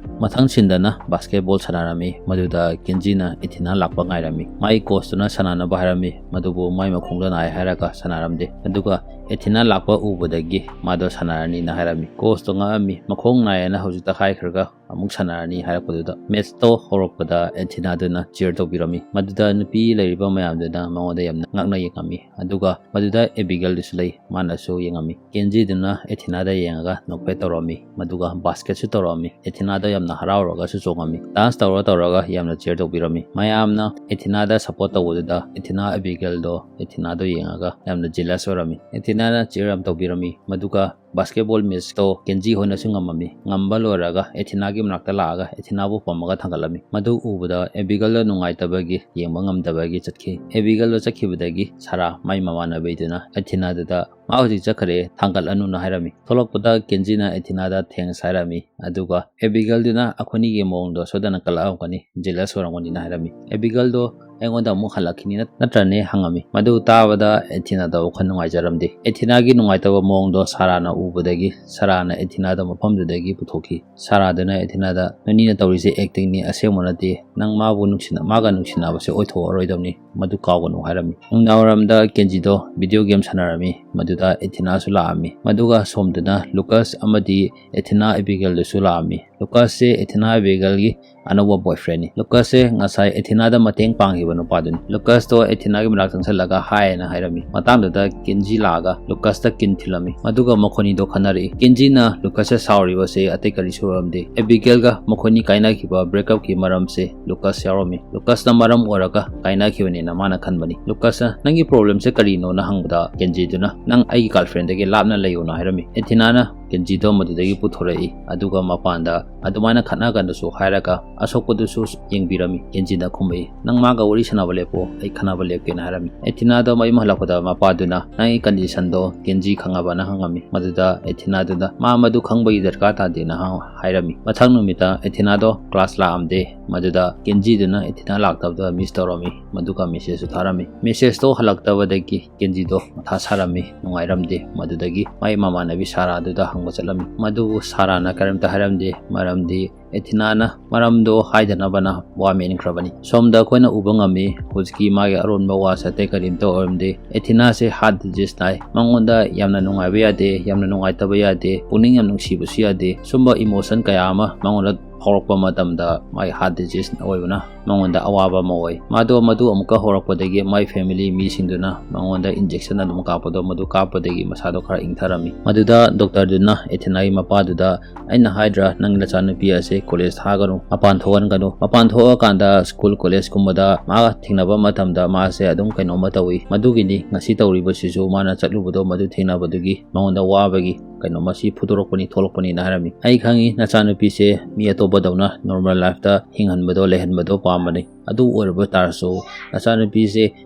ꯃꯊꯪ ꯁꯤꯟꯗꯅ ꯕꯥꯁꯀꯦꯠꯕꯣꯜ ꯁꯥꯟꯅꯔꯝꯃꯤ꯫ ꯃꯗꯨꯗ ꯀꯦꯟꯖꯤꯅ ꯑꯦꯊꯤꯅꯥ ꯂꯥꯛꯄ ꯉꯥꯏꯔꯝꯃꯤ꯫ ꯃꯥꯒꯤ ꯀꯣꯆꯇꯨꯅ ꯁꯥꯟꯅꯅꯕ ꯍꯥꯏꯔꯝꯃꯤ, ꯃꯗꯨꯕꯨ ꯃꯥꯏ ꯃꯈꯣꯡꯗ ꯅꯥꯏ ꯍꯥꯏꯔꯒ ꯁꯥꯟꯅꯔꯝꯗꯦ꯫ ꯑꯗꯨꯒ ꯑꯦꯊꯤꯅꯥ ꯂꯥꯛꯄ ꯎꯕꯗꯒꯤ ꯃꯥꯗꯣ ꯁꯥꯟꯅꯔꯅꯤꯅ ꯍꯥꯏꯔꯝꯃꯤ꯫ ꯀꯣꯁꯇꯣ ꯉꯛꯑꯝꯃꯤ꯫ "ꯃꯈꯣꯡ ꯅꯥꯏꯌꯦꯅ ꯍꯧꯖꯤꯛꯇ ꯍꯥꯏꯈ꯭ꯔꯒ ꯑꯃꯨꯛ ꯁꯥꯟꯅꯔꯅꯤ" ꯍꯥꯏꯔꯛꯄꯗꯨꯗ꯫ ꯃꯦꯠꯁꯇꯣ ꯍꯧꯔꯛꯄꯗ ꯑꯦꯊꯤꯅꯥꯗꯨꯅ ꯆꯤꯌꯔ ꯇꯧꯕꯤꯔꯝꯃꯤ꯫ ꯃꯗꯨꯗ ꯅꯨꯄꯤ ꯂꯩꯔꯤꯕ ꯃꯌꯥꯝꯗꯨꯅ ꯃꯉꯣꯟꯗ ꯌꯥꯝꯅ ꯉꯛꯅ ꯌꯦꯡꯉꯝꯃꯤ꯫ ꯑꯗꯨꯒ ꯃꯗꯨꯗ ꯑꯦꯕꯤꯒꯦꯜꯗꯨꯁꯨ ꯂꯩ, ꯃꯥꯅꯁꯨ ꯌꯦꯡꯉꯝꯃꯤ꯫ ꯀꯦꯟꯖꯤꯗꯨꯅ ꯑꯦꯊꯤꯅꯥꯗ ꯌꯦꯡꯉꯒ ꯅꯣꯛꯐꯦꯠ ꯇꯧꯔꯝꯃꯤ, ꯃꯗꯨꯒ ꯕꯥꯁꯀꯦꯠꯁꯨ ꯇꯧꯔꯝꯃꯤ꯫ ꯑꯦꯊꯤꯅꯥꯗꯣ ꯌꯥꯝꯅ ꯍꯔꯥꯎꯔꯒꯁꯨ ꯆꯣꯡꯉꯝꯃꯤ꯫ ꯗꯥꯟꯁ ꯇꯧꯔ ꯇꯧꯔꯒ ꯌꯥꯝꯅ ꯆꯤꯌꯔ ꯇꯧꯕꯤꯔꯝꯃꯤ꯫ ꯃꯌꯥꯝꯅ ꯑꯦꯊꯤꯅꯥꯗ ꯁꯞꯄꯣꯔꯠ ꯇꯧꯕꯗꯨꯗ ꯑꯦꯊꯤꯅꯥ ꯑꯦꯕꯤꯒꯦꯜꯗꯣ ꯑꯦꯊꯤꯅꯥꯗꯣ ꯌꯦꯡꯉꯒ ꯌꯥꯝꯅ ꯖꯦꯂꯁ ꯑꯣꯏꯔꯝꯃꯤ꯫ ꯑꯦꯊꯤꯅꯥꯅ ꯆꯤꯌꯔ ꯌꯥꯝ ꯇꯧꯕꯤꯔꯝꯃꯤ꯫ ꯃꯗꯨꯒ ꯕꯥꯁꯀꯦꯠꯕꯣꯜ ꯃꯦꯠꯁꯇꯣ ꯀꯦꯟꯖꯤ ꯍꯣꯏꯅꯁꯨ ꯉꯝꯃꯝꯃꯤ꯫ ꯉꯝꯕ ꯂꯣꯏꯔꯒ ꯑꯦꯊꯤꯅꯥꯒꯤ ꯃꯅꯥꯛꯇ ꯂꯥꯛꯑꯒ ꯑꯦꯊꯤꯅꯥꯕꯨ ꯄꯝꯃꯒ ꯊꯥꯡꯒꯠꯂꯝꯃꯤ꯫ ꯃꯗꯨ ꯎꯕꯗ ꯑꯦꯕꯤꯒꯦꯜꯗ ꯅꯨꯡꯉꯥꯏꯇꯕꯒꯤ ꯌꯦꯡꯕ ꯉꯝꯗꯕꯒꯤ ꯆꯠꯈꯤ꯫ ꯑꯦꯕꯤꯒꯦꯜꯗꯣ ꯆꯠꯈꯤꯕꯗꯒꯤ ꯁꯥꯔꯥ ꯃꯥꯏ ꯃꯃꯥꯟꯅꯕꯤꯗꯨꯅ ꯑꯦꯊꯤꯅꯥꯗꯨꯗ "ꯃꯥ ꯍꯧꯖꯤꯛ ꯆꯠꯈ꯭ꯔꯦ, ꯊꯥꯡꯒꯠꯂꯅꯨꯅ" ꯍꯥꯏꯔꯝꯃꯤ꯫ ꯊꯣꯛꯂꯛꯄꯗ ꯀꯦꯟꯖꯤꯅ ꯑꯦꯊꯤꯅꯥꯗ ꯊꯦꯡꯁ ꯍꯥꯏꯔꯝꯃꯤ꯫ ꯑꯗꯨꯒ ꯑꯦꯕꯤꯒꯦꯜꯗꯨꯅ "ꯑꯩꯈꯣꯏꯅꯤꯒꯤ ꯃꯑꯣꯡꯗꯣ ꯁꯣꯏꯗꯅ ꯀꯜꯂꯛꯑꯝꯒꯅꯤ, ꯖꯦꯂꯁ ꯑꯣꯏꯔꯝꯒꯅꯤꯅ" ꯍꯥꯏꯔꯝꯃꯤ꯫ ꯑꯦꯕꯤꯒꯦꯜꯗꯣ "ꯑꯩꯉꯣꯟꯗ ꯑꯃꯨꯛ ꯍꯜꯂꯛꯈꯤꯅꯤ ꯅꯠ-, ꯅꯠꯇ꯭ꯔꯅꯦ?" ꯍꯪꯉꯝꯃꯤ꯫ ꯃꯗꯨ ꯇꯥꯕꯗ ꯑꯦꯊꯤꯅꯥꯗꯣ ꯋꯥꯈꯜ ꯅꯨꯡꯉꯥꯏꯖꯔꯝꯗꯦ꯫ ꯑꯦꯊꯤꯅꯥꯒꯤ ꯅꯨꯡꯉꯥꯏꯇꯕ ꯃꯑꯣꯡꯗꯣ ꯁꯥꯔꯥꯅ ꯎꯕꯗꯒꯤ ꯁꯥꯔꯥꯅ ꯑꯦꯊꯤꯅꯥꯗꯣ ꯃꯐꯝꯗꯨꯗꯒꯤ ꯄꯨꯊꯣꯛꯈꯤ꯫ ꯁꯥꯔꯥꯗꯨꯅ ꯑꯦꯊꯤꯅꯥꯗ "ꯅꯣꯏꯅꯤꯅ ꯇꯧꯔꯤꯁꯦ ꯑꯦꯛꯇꯤꯡꯅꯤ, ꯑꯁꯦꯡꯕ ꯅꯠꯇꯦ꯫ ꯅꯪ ꯃꯥꯕꯨ ꯅꯨꯡꯁꯤꯅ-, ꯃꯥꯒ ꯅꯨꯡꯁꯤꯅꯕꯁꯦ ꯑꯣꯏꯊꯣꯛꯑꯔꯣꯏꯗꯕꯅꯤ, ꯃꯗꯨ ꯀꯥꯎꯒꯅꯨ" ꯍꯥꯏꯔꯝꯃꯤ꯫ ꯅꯨꯡꯗꯥꯡꯋꯥꯏꯔꯝꯗ ꯀꯦꯟꯖꯤꯗꯣ ꯚꯤꯗꯤꯑꯣ ꯒꯦꯝ ꯁꯥꯟꯅꯔꯝꯃꯤ꯫ ꯃꯗꯨꯗ ꯑꯦꯊꯤꯅꯥꯁꯨ ꯂꯥꯛꯑꯝꯃꯤ꯫ ꯃꯗꯨꯒ ꯁꯣꯝꯗꯅ ꯂꯨꯀꯁ ꯑꯃꯗꯤ ꯑꯦꯊꯤꯅꯥ ꯑꯦꯕꯤꯒꯦꯜꯗꯨꯁꯨ ꯂꯥꯛꯑꯝꯃꯤ꯫ ꯂꯨꯀꯁꯁꯦ ꯑꯦꯊꯤꯅꯥ ꯑꯦꯕꯤꯒꯦꯜꯒꯤ ꯑꯅꯧꯕ ꯕꯣꯏꯐ꯭ꯔꯦꯟꯅꯤ꯫ ꯂꯨꯀꯁꯁꯦ ꯉꯁꯥꯏ ꯑꯦꯊꯤꯅꯥꯗ ꯃꯇꯦꯡ ꯄꯥꯡꯈꯤꯕ ꯅꯨꯄꯥꯗꯨꯅꯤ꯫ ꯂꯨꯀꯁꯇꯣ ꯑꯦꯊꯤꯅꯥꯒꯤ ꯃꯅꯥꯛ ꯆꯪꯁꯜꯂꯒ ꯍꯥꯏꯅ ꯍꯥꯏꯔꯝꯃꯤ꯫ ꯃꯇꯥꯡꯗꯨꯗ ꯀꯦꯟꯖꯤ ꯂꯥꯛꯑꯒ ꯂꯨꯀꯁꯇ ꯀꯤꯟ ꯊꯤꯜꯂꯝꯃꯤ꯫ ꯃꯗꯨꯒ ꯃꯈꯣꯏꯅꯤꯗꯣ ꯈꯟꯅꯔꯛꯏ꯫ ꯀꯦꯟꯖꯤꯅ ꯂꯨꯀꯁꯁꯦ ꯁꯥꯎꯔꯤꯕꯁꯦ ꯑꯇꯩ ꯀꯔꯤꯁꯨ ꯑꯣꯏꯔꯝꯗꯦ꯫ ꯑꯦꯕꯤꯒꯦꯜꯒ ꯃꯈꯣꯏꯅꯤ ꯀꯥꯏꯅꯈꯤꯕ ꯕ꯭ꯔꯦꯛꯑꯞꯀꯤ ꯃꯔꯝꯁꯦ ꯂꯨꯀꯁ ꯌꯥꯎꯔꯝꯃꯤ꯫ ꯂꯨꯀꯁꯅ ꯃꯔꯝ ꯑꯣꯏꯔꯒ ꯀꯥꯏꯅꯈꯤꯕꯅꯦꯅ ꯃꯥꯅ ꯈꯟꯕꯅꯤ꯫ ꯂꯨꯀꯁꯅ "ꯅꯪꯒꯤ ꯄ꯭ꯔꯣꯕ꯭ꯂꯦꯝꯁꯦ ꯀꯔꯤꯅꯣꯅ?" ꯍꯪꯕꯗ ꯀꯦꯟꯖꯤꯗꯨꯅ "ꯅꯪ ꯑꯩꯒꯤ ꯒꯥꯔꯜꯐ꯭ꯔꯦꯟꯗꯒꯤ ꯂꯥꯞꯅ ꯂꯩꯌꯣꯅ" ꯍꯥꯏꯔꯝꯃꯤ꯫ ꯑꯦꯊꯤꯅꯥꯅ ꯀꯦꯟꯖꯤꯗꯣ ꯃꯗꯨꯗꯒꯤ ꯄꯨꯊꯣꯔꯛꯏ꯫ ꯑꯗꯨꯒ ꯃꯄꯥꯟꯗ ꯑꯗꯨꯃꯥꯏꯅ ꯈꯠꯅꯒꯅꯨꯁꯨ ꯍꯥꯏꯔꯒ ꯑꯁꯣꯛꯄꯗꯨꯁꯨ ꯌꯦꯡꯕꯤꯔꯝꯃꯤ꯫ ꯀꯦꯟꯖꯤꯅ ꯈꯨꯝꯃꯛꯏ, "ꯅꯪ ꯃꯥꯒ ꯋꯥꯔꯤ ꯁꯥꯟꯅꯕ ꯂꯦꯞꯄꯣ, ꯑꯩ ꯈꯠꯅꯕ ꯂꯦꯞꯀꯦꯅ" ꯍꯥꯏꯔꯝꯃꯤ꯫ ꯑꯦꯊꯤꯅꯥꯗꯣ ꯃꯌꯨꯝ ꯍꯜꯂꯛꯄꯗ ꯃꯄꯥꯗꯨꯅ "ꯅꯪꯒꯤ ꯀꯟꯗꯤꯁꯟꯗꯣ ꯀꯦꯟꯖꯤ ꯈꯪꯉꯕꯅ?" ꯍꯪꯉꯝꯃꯤ꯫ ꯃꯗꯨꯗ ꯑꯦꯊꯤꯅꯥꯗꯨꯅ "ꯃꯥ ꯃꯗꯨ ꯈꯪꯕꯒꯤ ꯗꯔꯀꯥꯔ ꯇꯥꯗꯦꯅ" ꯍꯥꯏ-, ꯍꯥꯏꯔꯝꯃꯤ꯫ ꯃꯊꯪ ꯅꯨꯃꯤꯠꯇ ꯑꯦꯊꯤꯅꯥꯗꯣ ꯀ꯭ꯂꯥꯁ ꯂꯥꯛꯑꯝꯗꯦ꯫ ꯃꯗꯨꯗ ꯀꯦꯟꯖꯤꯗꯨꯅ ꯑꯦꯊꯤꯅꯥ ꯂꯥꯛꯇꯕꯗ ꯃꯤꯁ ꯇꯧꯔꯝꯃꯤ꯫ ꯃꯗꯨꯒ ꯃꯦꯁꯦꯖꯁꯨ ꯊꯥꯔꯝꯃꯤ꯫ ꯃꯦꯁꯦꯖꯇꯣ ꯍꯜꯂꯛꯇꯕꯗꯒꯤ ꯀꯦꯟꯖꯤꯗꯣ ꯃꯊꯥ ꯁꯥꯔꯝꯃꯤ, ꯅꯨꯡꯉꯥꯏꯔꯝꯗꯦ꯫ ꯃꯗꯨꯗꯒꯤ ꯃꯥꯏ ꯃꯃꯥꯟꯅꯕꯤ ꯁꯥꯔꯥꯗꯨꯗ ꯍꯪꯕ ꯆꯠꯂꯝꯃꯤ꯫ ꯃꯗꯨꯕꯨ ꯁꯥꯔꯥꯅ ꯀꯔꯤꯝꯇ ꯍꯥꯏꯔꯝꯗꯦ, ꯃꯔꯝꯗꯤ ꯑꯦꯊꯤꯅꯥꯅ ꯃꯔꯝꯗꯣ ꯍꯥꯏꯗꯅꯕꯅ ꯋꯥ ꯃꯦꯟꯈ꯭ꯔꯕꯅꯤ꯫ ꯁꯣꯝꯗ ꯑꯩꯈꯣꯏꯅ ꯎꯕ ꯉꯝꯃꯤ, ꯍꯧꯖꯤꯛꯀꯤ ꯃꯥꯒꯤ ꯑꯔꯣꯟꯕ ꯋꯥꯁꯦ ꯑꯇꯩ ꯀꯔꯤꯝꯇ ꯑꯣꯏꯔꯝꯗꯦ꯫ ꯑꯦꯊꯤꯅꯥꯁꯦ heart disease ꯅꯥꯏ꯫ ꯃꯉꯣꯟꯗ ꯌꯥꯝꯅ ꯅꯨꯡꯉꯥꯏꯕ ꯌꯥꯗꯦ, ꯌꯥꯝꯅ ꯅꯨꯡꯉꯥꯏꯇꯕ ꯌꯥꯗꯦ, ꯄꯨꯛꯅꯤꯡ ꯌꯥꯝ ꯅꯨꯡꯁꯤꯕꯁꯨ ꯌꯥꯗꯦ꯫ ꯁꯨꯝꯕ emotion ꯀꯌꯥ ꯑꯃ ꯃꯉꯣꯟꯗ ꯐꯥꯎꯔꯛꯄ ꯃꯇꯝꯗ ꯃꯥꯒꯤ heart disease ꯑꯣꯏꯕꯅ ꯃꯉꯣꯟꯗ ꯑꯋꯥꯕ ꯑꯃ ꯑꯣꯏ꯫ ꯃꯥꯗꯣ ꯃꯗꯨ ꯑꯃꯨꯛꯀ ꯍꯧꯔꯛꯄꯗꯒꯤ ꯃꯥꯏ family ꯃꯤꯁꯤꯡꯗꯨꯅ ꯃꯉꯣꯟꯗ injection ꯑꯗꯨꯝ ꯀꯥꯞꯄꯗꯣ, ꯃꯗꯨ ꯀꯥꯞꯄꯗꯒꯤ ꯃꯁꯥꯗꯣ ꯈꯔ ꯏꯪꯊꯔꯝꯃꯤ꯫ ꯃꯗꯨꯗ doctor ꯗꯨꯅ ꯑꯦꯊꯤꯅꯥꯒꯤ ꯃꯄꯥꯗꯨꯗ, "ꯑꯩꯅ ꯍꯥꯏꯗ꯭ꯔꯥ, ꯅꯪꯒꯤ ꯅꯆꯥꯅꯨꯄꯤ ꯑꯁꯦ college ꯊꯥꯒꯅꯨ, ꯃꯄꯥꯟ ꯊꯣꯛꯍꯟꯒꯅꯨ꯫ ꯃꯄꯥꯟ ꯊꯣꯛꯑꯀꯥꯟꯗ school college ꯀꯨꯝꯕꯗ ꯃꯥꯒ ꯊꯦꯡꯅꯕ ꯃꯇꯝꯗ ꯃꯥꯁꯦ ꯑꯗꯨꯝ ꯀꯩꯅꯣꯝꯃ ꯇꯧꯏ꯫ ꯃꯗꯨꯒꯤꯅꯤ ꯉꯁꯤ ꯇꯧꯔꯤꯕꯁꯤꯁꯨ ꯃꯥꯅ ꯆꯠꯂꯨꯕꯗꯣ, ꯃꯗꯨ ꯊꯦꯡꯅꯕꯗꯨꯒꯤ ꯃꯉꯣꯟꯗ ꯋꯥꯕꯒꯤ ꯀꯩꯅꯣꯃ ꯁꯤ ꯐꯨꯗꯣꯔꯛꯄꯅꯤ, ꯊꯣꯛꯂꯛꯄꯅꯤꯅ" ꯍꯥꯏꯔꯝꯃꯤ꯫ "ꯑꯩ ꯈꯪꯉꯤ, ꯅꯆꯥꯅꯨꯄꯤꯁꯦ ꯃꯤ ꯑꯇꯣꯞꯄꯗꯧꯅ normal life ꯇ ꯍꯤꯡꯍꯟꯕꯗꯣ, ꯂꯩꯍꯟꯕꯗꯣ ꯄꯥꯝꯕꯅꯤ꯫ ꯑꯗꯨ ꯑꯣꯏꯔꯕ ꯇꯥꯔꯁꯨ ꯅꯆꯥꯅꯨꯄꯤꯁꯦ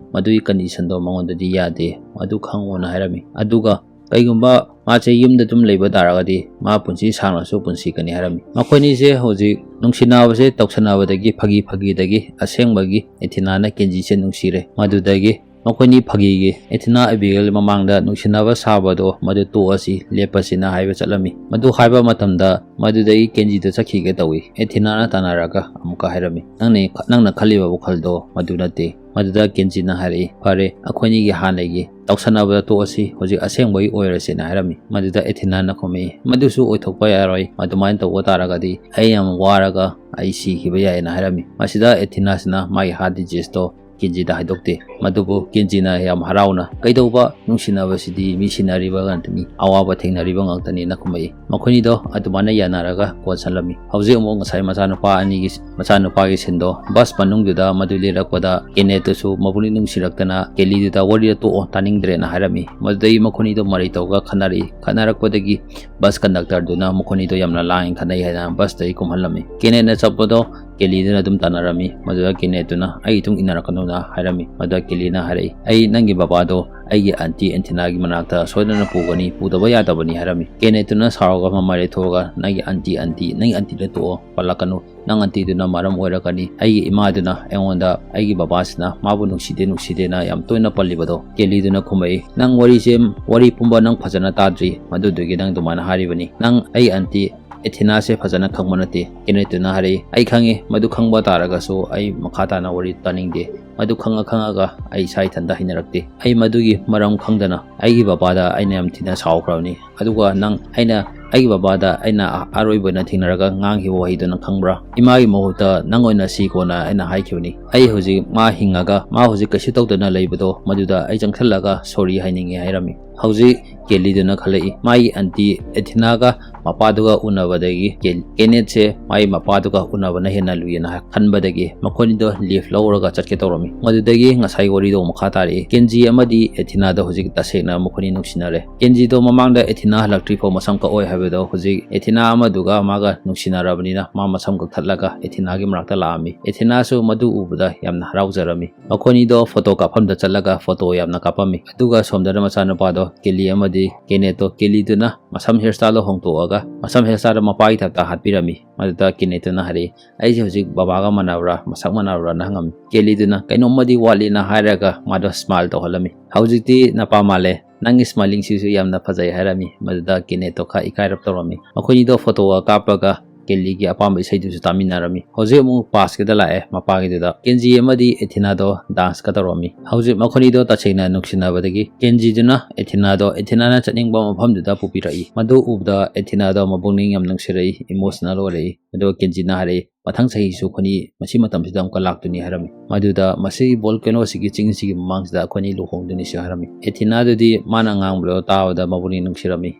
ꯃꯗꯨꯒꯤ condition ꯗꯣ ꯃꯉꯣꯟꯗꯗꯤ ꯌꯥꯗꯦ, ꯑꯗꯨ ꯈꯪꯉꯣꯅ" ꯍꯥꯏꯔꯝꯃꯤ꯫ ꯑꯗꯨꯒ ꯀꯩꯒꯨꯝꯕ ꯃꯥꯁꯦ ꯌꯨꯝꯗ ꯑꯗꯨꯝ ꯂꯩꯕ ꯇꯥꯔꯒꯗꯤ ꯃꯥ ꯄꯨꯟꯁꯤ ꯁꯥꯡꯅꯁꯨ ꯄꯨꯟꯁꯤꯒꯅꯤ ꯍꯥꯏꯔꯝꯃꯤ꯫ ꯃꯈꯣꯏꯅꯤꯁꯦ ꯍꯧꯖꯤꯛ ꯅꯨꯡꯁꯤꯅꯕꯁꯦ ꯇꯧꯁꯟꯅꯕꯗꯒꯤ, ꯐꯥꯒꯤ ꯐꯥꯒꯤꯗꯒꯤ ꯑꯁꯦꯡꯕꯒꯤ ꯑꯦꯊꯤꯅꯥꯅ ꯀꯦꯟꯖꯤꯁꯦ ꯅꯨꯡꯁꯤꯔꯦ꯫ ꯃꯗꯨꯗꯒꯤ ꯃꯈꯣꯏꯅꯤ ꯐꯥꯒꯤꯒꯤ ꯑꯦꯊꯤꯅꯥ ꯑꯕꯤꯒꯦꯜ ꯃꯃꯥꯡꯗ ꯅꯨꯡꯁꯤꯅꯕ ꯁꯥꯕꯗꯣ ꯃꯗꯨ ꯇꯣꯛꯑꯁꯤ, ꯂꯦꯞꯄꯁꯤꯅ ꯍꯥꯏꯕ ꯆꯠꯂꯝꯃꯤ꯫ ꯃꯗꯨ ꯍꯥꯏꯕ ꯃꯇꯝꯗ ꯃꯗꯨꯗꯒꯤ ꯀꯦꯟꯖꯤꯗ ꯆꯠꯈꯤꯒꯦ ꯇꯧꯏ꯫ ꯑꯦꯊꯤꯅꯥꯅ ꯇꯥꯟꯅꯔꯒ ꯑꯃꯨꯛꯀ ꯍꯥꯏꯔꯝꯃꯤ, "ꯅꯪꯅ, ꯅꯪꯅ ꯈꯜꯂꯤꯕ ꯋꯥꯈꯜꯗꯣ ꯃꯗꯨ ꯅꯠꯇꯦ"꯫ ꯃꯗꯨꯗ ꯀꯦꯟꯖꯤꯅ ꯍꯥꯏꯔꯛꯏ, "ꯐꯔꯦ, ꯑꯩꯈꯣꯏꯅꯤꯒꯤ ꯍꯥꯟꯅꯒꯤ ꯇꯧꯁꯟꯅꯕꯗ ꯇꯣꯛꯑꯁꯤ, ꯍꯧꯖꯤꯛ ꯑꯁꯦꯡꯕꯒꯤ ꯑꯣꯏꯔꯁꯦꯅ" ꯍꯥꯏꯔꯝꯃꯤ꯫ ꯃꯗꯨꯗ ꯑꯦꯊꯤꯅꯥꯅ ꯈꯨꯝꯃꯛꯏ, "ꯃꯗꯨꯁꯨ ꯑꯣꯏꯊꯣꯛꯄ ꯌꯥꯔꯣꯏ, ꯑꯗꯨꯃꯥꯏꯅ ꯇꯧꯕ ꯇꯥꯔꯒꯗꯤ ꯑꯩ ꯌꯥꯝ ꯋꯥꯔꯒ ꯑꯩ ꯁꯤꯈꯤꯕ ꯌꯥꯏꯅ" ꯍꯥꯏꯔꯝꯃꯤ꯫ ꯃꯁꯤꯗ ꯑꯦꯊꯤꯅꯥꯁꯤꯅ ꯃꯥꯒꯤ heart disease ꯇꯣ ꯀꯦꯟꯖꯤꯗ ꯍꯥꯏꯗꯣꯛꯇꯦ꯫ ꯃꯗꯨꯕꯨ ꯀꯦꯟꯖꯤꯅ ꯌꯥꯝ ꯍꯔꯥꯎꯅ, "ꯀꯩꯗꯧꯕ? ꯅꯨꯡꯁꯤꯅꯕꯁꯤꯗꯤ ꯃꯤ ꯁꯤꯟꯅꯔꯤꯕ ꯉꯥꯛꯇꯅꯤ, ꯑꯋꯥꯕ ꯊꯦꯡꯅꯔꯤꯕ ꯉꯥꯛꯇꯅꯤꯅ" ꯈꯨꯝꯃꯛꯏ꯫ ꯃꯈꯣꯏꯅꯤꯗꯣ ꯑꯗꯨꯃꯥꯏꯅ ꯌꯥꯅꯔꯒ ꯀꯣꯟꯁꯜꯂꯝꯃꯤ꯫ ꯍꯧꯖꯤꯛ ꯑꯃꯨꯛ ꯉꯁꯥꯏ ꯃꯆꯥꯅꯨꯄꯥ ꯑꯅꯤꯒꯤ, ꯃꯆꯥꯅꯨꯄꯥꯒꯤ scene ꯗꯣ bus ꯃꯅꯨꯡꯗꯨꯗ ꯃꯗꯨ ꯂꯤꯔꯛꯄꯗ ꯀꯦꯅꯦꯠꯇꯨꯁꯨ ꯃꯄꯨꯛꯅꯤꯡ ꯅꯨꯡꯁꯤꯔꯛꯇꯅ ꯀꯦꯂꯤꯗꯨꯗ, "ꯋꯥꯔꯤꯗꯣ ꯇꯣꯛꯑꯣ, ꯇꯥꯅꯤꯡꯗ꯭ꯔꯦꯅ" ꯍꯥꯏꯔꯝꯃꯤ꯫ ꯃꯗꯨꯗꯒꯤ ꯃꯈꯣꯏꯅꯤꯗꯣ ꯃꯔꯩ ꯇꯧꯔꯒ ꯈꯠꯅꯔꯛꯏ꯫ ꯈꯠꯅꯔꯛꯄꯗꯒꯤ bus conductor ꯗꯨꯅ ꯃꯈꯣꯏꯅꯤꯗꯣ ꯌꯥꯝꯅ ꯂꯥꯡꯉꯤ, ꯈꯠꯅꯩ ꯍꯥꯏꯅ bus ꯇꯒꯤ ꯀꯨꯝꯍꯜꯂꯝꯃꯤ꯫ ꯀꯦꯅꯦꯠꯅ ꯆꯠꯄꯗꯣ ꯀꯦꯂꯤꯗꯨꯅ ꯑꯗꯨꯝ ꯇꯥꯟꯅꯔꯝꯃꯤ꯫ ꯃꯗꯨꯗ ꯀꯦꯅꯦꯠꯇꯨꯅ, "ꯑꯩ ꯏꯇꯨꯡ ꯏꯟꯅꯔꯛꯀꯅꯨꯅ" ꯍꯥꯏꯔꯝꯃꯤ꯫ ꯃꯗꯨꯗ ꯀꯦꯂꯤꯅ ꯍꯥꯏꯔꯛꯏ, "ꯑꯩ ꯅꯪꯒꯤ ꯕꯕꯥꯗꯣ ꯑꯩꯒꯤ aunty ꯑꯦꯟꯊꯤꯅꯥꯒꯤ ꯃꯅꯥꯛꯇ ꯁꯣꯏꯗꯅ ꯄꯨꯒꯅꯤ, ꯄꯨꯗꯕ ꯌꯥꯗꯕꯅꯤ" ꯍꯥꯏꯔꯝꯃꯤ꯫ ꯀꯦꯅꯦꯠꯇꯨꯅ ꯁꯥꯎꯔꯒ ꯃꯃꯥꯏ ꯂꯩꯊꯣꯛꯑꯒ, "ꯅꯪꯒꯤ aunty, aunty, ꯅꯪꯒꯤ aunty ꯗꯣ ꯇꯣꯛꯑꯣ, ꯄꯜꯂꯛꯀꯅꯨ꯫ ꯅꯪ aunty ꯗꯨꯅ ꯃꯔꯝ ꯑꯣꯏꯔꯒꯅꯤ ꯑꯩꯒꯤ ꯏꯃꯥꯗꯨꯅ ꯑꯩꯉꯣꯟꯗ ꯑꯩꯒꯤ ꯕꯕꯥꯁꯤꯅ ꯃꯥꯕꯨ ꯅꯨꯡꯁꯤꯗꯦ, ꯅꯨꯡꯁꯤꯗꯦꯅ ꯌꯥꯝ ꯇꯣꯏꯅ ꯄꯜꯂꯤꯕꯗꯣ"꯫ ꯀꯦꯂꯤꯗꯨꯅ ꯈꯨꯝꯃꯛꯏ, "ꯅꯪ ꯋꯥꯔꯤꯁꯦ, ꯋꯥꯔꯤ ꯄꯨꯝꯕ ꯅꯪ ꯐꯖꯅ ꯇꯥꯗ꯭ꯔꯤ, ꯃꯗꯨꯗꯨꯒꯤ ꯅꯪ ꯑꯗꯨꯃꯥꯏꯅ ꯍꯥꯏꯔꯤꯕꯅꯤ꯫ ꯅꯪ ꯑꯩ aunty ꯑꯦꯊꯤꯅꯥꯁꯦ ꯐꯖꯅ ꯈꯪꯕ ꯅꯠꯇꯦ꯫ ꯀꯦꯅꯦꯠꯇꯨꯅ ꯍꯥꯏꯔꯛꯏ, "ꯑꯩ ꯈꯪꯉꯤ, ꯃꯗꯨ ꯈꯪꯕ ꯇꯥꯔꯒꯁꯨ ꯑꯩ ꯃꯈꯥ ꯇꯥꯅ ꯋꯥꯔꯤ ꯇꯥꯅꯤꯡꯗꯦ꯫ ꯃꯗꯨ ꯈꯪꯉ ꯈꯪꯉꯒ ꯑꯩ ꯏꯁꯥ ꯏꯊꯟꯇ ꯍꯩꯅꯔꯛꯇꯦ꯫ ꯑꯩ ꯃꯗꯨꯒꯤ ꯃꯔꯝ ꯈꯪꯗꯅ ꯑꯩꯒꯤ ꯕꯕꯥꯗ ꯑꯩꯅ ꯌꯥꯝ ꯊꯤꯅ ꯁꯥꯎꯈ꯭ꯔꯕꯅꯤ꯫ ꯑꯗꯨꯒ ꯅꯪ, ꯑꯩꯅ, ꯑꯩꯒꯤ ꯕꯕꯥꯗ ꯑꯩꯅ ꯑꯔꯣꯏꯕ ꯑꯣꯏꯅ ꯊꯦꯡꯅꯔꯒ ꯉꯥꯡꯈꯤꯕ ꯋꯥꯍꯩꯗꯣ ꯅꯪ ꯈꯪꯕ꯭ꯔꯥ? ꯏꯃꯥꯒꯤ ꯃꯍꯨꯠꯇ ꯅꯪ ꯑꯣꯏꯅ ꯁꯤ ꯀꯣꯟꯅ ꯑꯩꯅ ꯍꯥꯏꯈꯤꯕꯅꯤ꯫ ꯑꯩ ꯍꯧꯖꯤꯛ ꯃꯥ ꯍꯤꯡꯉꯒ ꯃꯥ ꯍꯧꯖꯤꯛ ꯀꯩꯁꯨ ꯇꯧꯗꯅ ꯂꯩꯕꯗꯣ ꯃꯗꯨꯗ ꯑꯩ ꯆꯪꯁꯤꯜꯂꯒ ꯁꯣꯔꯤ ꯍꯥꯏꯅꯤꯡꯉꯤ" ꯍꯥꯏꯔꯝꯃꯤ꯫ ꯍꯧꯖꯤꯛ ꯀꯦꯂꯤꯗꯨꯅ ꯈꯜꯂꯛꯏ, ꯃꯥꯒꯤ ꯑꯟꯇꯤ ꯑꯦꯊꯤꯅꯥꯒ ꯃꯄꯥꯗꯨꯒ ꯎꯅꯕꯗꯒꯤ ꯀꯦ-, ꯀꯦꯅꯦꯠꯁꯦ ꯃꯥꯒꯤ ꯃꯄꯥꯗꯨꯒ ꯎꯅꯕꯅ ꯍꯦꯟꯅ ꯂꯨꯏꯌꯦꯅ ꯈꯟꯕꯗꯒꯤ ꯃꯈꯣꯏꯅꯤꯗꯣ ꯂꯤꯐ ꯂꯧꯔꯒ ꯆꯠꯀꯦ ꯇꯧꯔꯝꯃꯤ꯫ ꯃꯗꯨꯗꯒꯤ ꯉꯁꯥꯏ ꯋꯥꯔꯤꯗꯣ ꯃꯈꯥ ꯇꯥꯔꯛꯏ꯫ ꯀꯦꯟꯖꯤ ꯑꯃꯗꯤ ꯑꯦꯊꯤꯅꯥꯗꯣ ꯍꯧꯖꯤꯛ ꯇꯁꯦꯡꯅ ꯃꯈꯣꯏꯅꯤ ꯅꯨꯡꯁꯤꯅꯔꯦ꯫ ꯀꯦꯟꯖꯤꯗꯣ ꯃꯃꯥꯡꯗ ꯑꯦꯊꯤꯅꯥ ꯍꯜꯂꯛꯇ꯭ꯔꯤꯐꯥꯎ ꯃꯁꯝ ꯀꯛꯑꯣꯏ ꯍꯥꯏꯕꯗꯣ ꯍꯧꯖꯤꯛ ꯑꯦꯊꯤꯅꯥ ꯑꯃꯗꯨꯒ ꯃꯥꯒ ꯅꯨꯡꯁꯤꯅꯔꯕꯅꯤꯅ ꯃꯥ ꯃꯁꯝ ꯀꯛꯊꯠꯂꯒ ꯑꯦꯊꯤꯅꯥꯒꯤ ꯃꯅꯥꯛꯇ ꯂꯥꯛꯑꯝꯃꯤ꯫ ꯑꯦꯊꯤꯅꯥꯁꯨ ꯃꯗꯨ ꯎꯕꯗ ꯌꯥꯝꯅ ꯍꯔꯥꯎꯖꯔꯝꯃꯤ꯫ ꯃꯈꯣꯏꯅꯤꯗꯣ ꯐꯣꯇꯣ ꯀꯥꯞꯐꯝꯗ ꯆꯠꯂꯒ ꯐꯣꯇꯣ ꯌꯥꯝꯅ ꯀꯥꯞꯄꯝꯃꯤ꯫ ꯑꯗꯨꯒ ꯁꯣꯝꯗꯅ ꯃꯆꯥꯅꯨꯄꯥꯗꯣ ꯀꯦꯂꯤ ꯑꯃꯗꯤ ꯀꯦꯅꯦꯠꯇꯣ, ꯀꯦꯂꯤꯗꯨꯅ ꯃꯁꯝ ꯍꯤꯌꯔ ꯁ꯭ꯇꯥꯏꯜꯗꯣ ꯍꯣꯡꯇꯣꯛꯑꯒ ꯃꯁꯝ ꯍꯤꯌꯔ ꯁ꯭ꯇꯥꯏꯜꯗꯣ ꯃꯄꯥꯒꯤ ꯇꯥꯏꯞꯇ ꯍꯥꯠꯄꯤꯔꯝꯃꯤ꯫ ꯃꯗꯨꯗ ꯀꯦꯅꯦꯠꯇꯨꯅ ꯍꯥꯏꯔꯛꯏ, "ꯑꯩꯁꯦ ꯍꯧꯖꯤꯛ ꯕꯕꯥꯒ ꯃꯥꯟꯅꯕ꯭ꯔꯥ, ꯃꯁꯛ ꯃꯥꯟꯅꯕ꯭ꯔꯥꯅ?" ꯍꯪꯉꯝꯃꯤ꯫ ꯀꯦꯂꯤꯗꯨꯅ, "ꯀꯩꯅꯣꯝꯃꯗꯤ ꯋꯥꯠꯂꯤꯅ" ꯍꯥꯏꯔꯒ ꯃꯥꯗꯣ ꯁ꯭ꯃꯥꯏꯜ ꯇꯧꯍꯜꯂꯝꯃꯤ꯫ "ꯍꯧꯖꯤꯛꯇꯤ ꯅꯄꯥ ꯃꯥꯜꯂꯦ, ꯅꯪꯒꯤ ꯁ꯭ꯃꯥꯏꯂꯤꯡꯁꯤꯁꯨ ꯌꯥꯝꯅ ꯐꯖꯩ" ꯍꯥꯏꯔꯝꯃꯤ꯫ ꯃꯗꯨꯗ ꯀꯦꯅꯦꯠꯇꯣ ꯈꯔ ꯏꯀꯥꯏꯔꯞ ꯇꯧꯔꯝꯃꯤ꯫ ꯃꯈꯣꯏꯅꯤꯗꯣ ꯐꯣꯇꯣꯒ ꯀꯥꯞꯄꯒ ꯀꯦꯂꯤꯒꯤ ꯑꯄꯥꯝꯕ ꯏꯁꯩꯗꯨꯁꯨ ꯇꯥꯃꯤꯟꯅꯔꯝꯃꯤ꯫ ꯍꯧꯖꯤꯛ ꯑꯃꯨꯛ ꯄꯥꯁꯀꯤꯗ ꯂꯥꯛꯑꯦ, ꯃꯄꯥꯒꯤꯗꯨꯗ ꯀꯦꯟꯖꯤ ꯑꯃꯗꯤ ꯑꯦꯊꯤꯅꯥꯗꯣ ꯗꯥꯟꯁꯀ ꯇꯧꯔꯝꯃꯤ꯫ ꯍꯧꯖꯤꯛ ꯃꯈꯣꯏꯅꯤꯗꯣ ꯇꯁꯦꯡꯅ ꯅꯨꯡꯁꯤꯅꯕꯗꯒꯤ ꯀꯦꯟꯖꯤꯗꯨꯅ ꯑꯦꯊꯤꯅꯥꯗꯣ ꯑꯦꯊꯤꯅꯥꯅ ꯆꯠꯅꯤꯡꯕ ꯃꯐꯝꯗꯨꯗ ꯄꯨꯕꯤꯔꯛꯏ꯫ ꯃꯗꯨ ꯎꯕꯗ ꯑꯦꯊꯤꯅꯥꯗꯣ ꯃꯄꯨꯛꯅꯤꯡ ꯌꯥꯝ ꯅꯨꯡꯁꯤꯔꯛꯏ, ꯏꯃꯣꯁꯅꯦꯜ ꯑꯣꯏꯔꯛꯏ꯫ ꯑꯗꯨꯒ ꯀꯦꯟꯖꯤꯅ ꯍꯥꯏꯔꯛꯏ, "ꯃꯊꯪ ꯆꯍꯤꯁꯨ ꯑꯩꯈꯣꯏꯅꯤ ꯃꯁꯤ ꯃꯇꯝꯁꯤꯗ ꯑꯃꯨꯛꯀ ꯂꯥꯛꯇꯣꯏꯅꯤ" ꯍꯥꯏꯔꯝꯃꯤ꯫ ꯃꯗꯨꯗ "ꯃꯁꯤꯒꯤ ꯚꯣꯜꯀꯦꯅꯣꯁꯤꯒꯤ ꯆꯤꯡꯁꯤꯒꯤ ꯃꯃꯥꯡꯁꯤꯗ ꯑꯩꯈꯣꯏꯅꯤ ꯂꯨꯍꯣꯡꯗꯣꯏꯅꯤꯁꯨ" ꯍꯥꯏꯔꯝꯃꯤ꯫ ꯑꯦꯊꯤꯅꯥꯗꯨꯗꯤ ꯃꯥꯅ ꯉꯥꯡꯕꯗꯣ ꯇꯥꯕꯗ ꯃꯄꯨꯛꯅꯤꯡ ꯅꯨꯡꯁꯤꯔꯝꯃꯤ,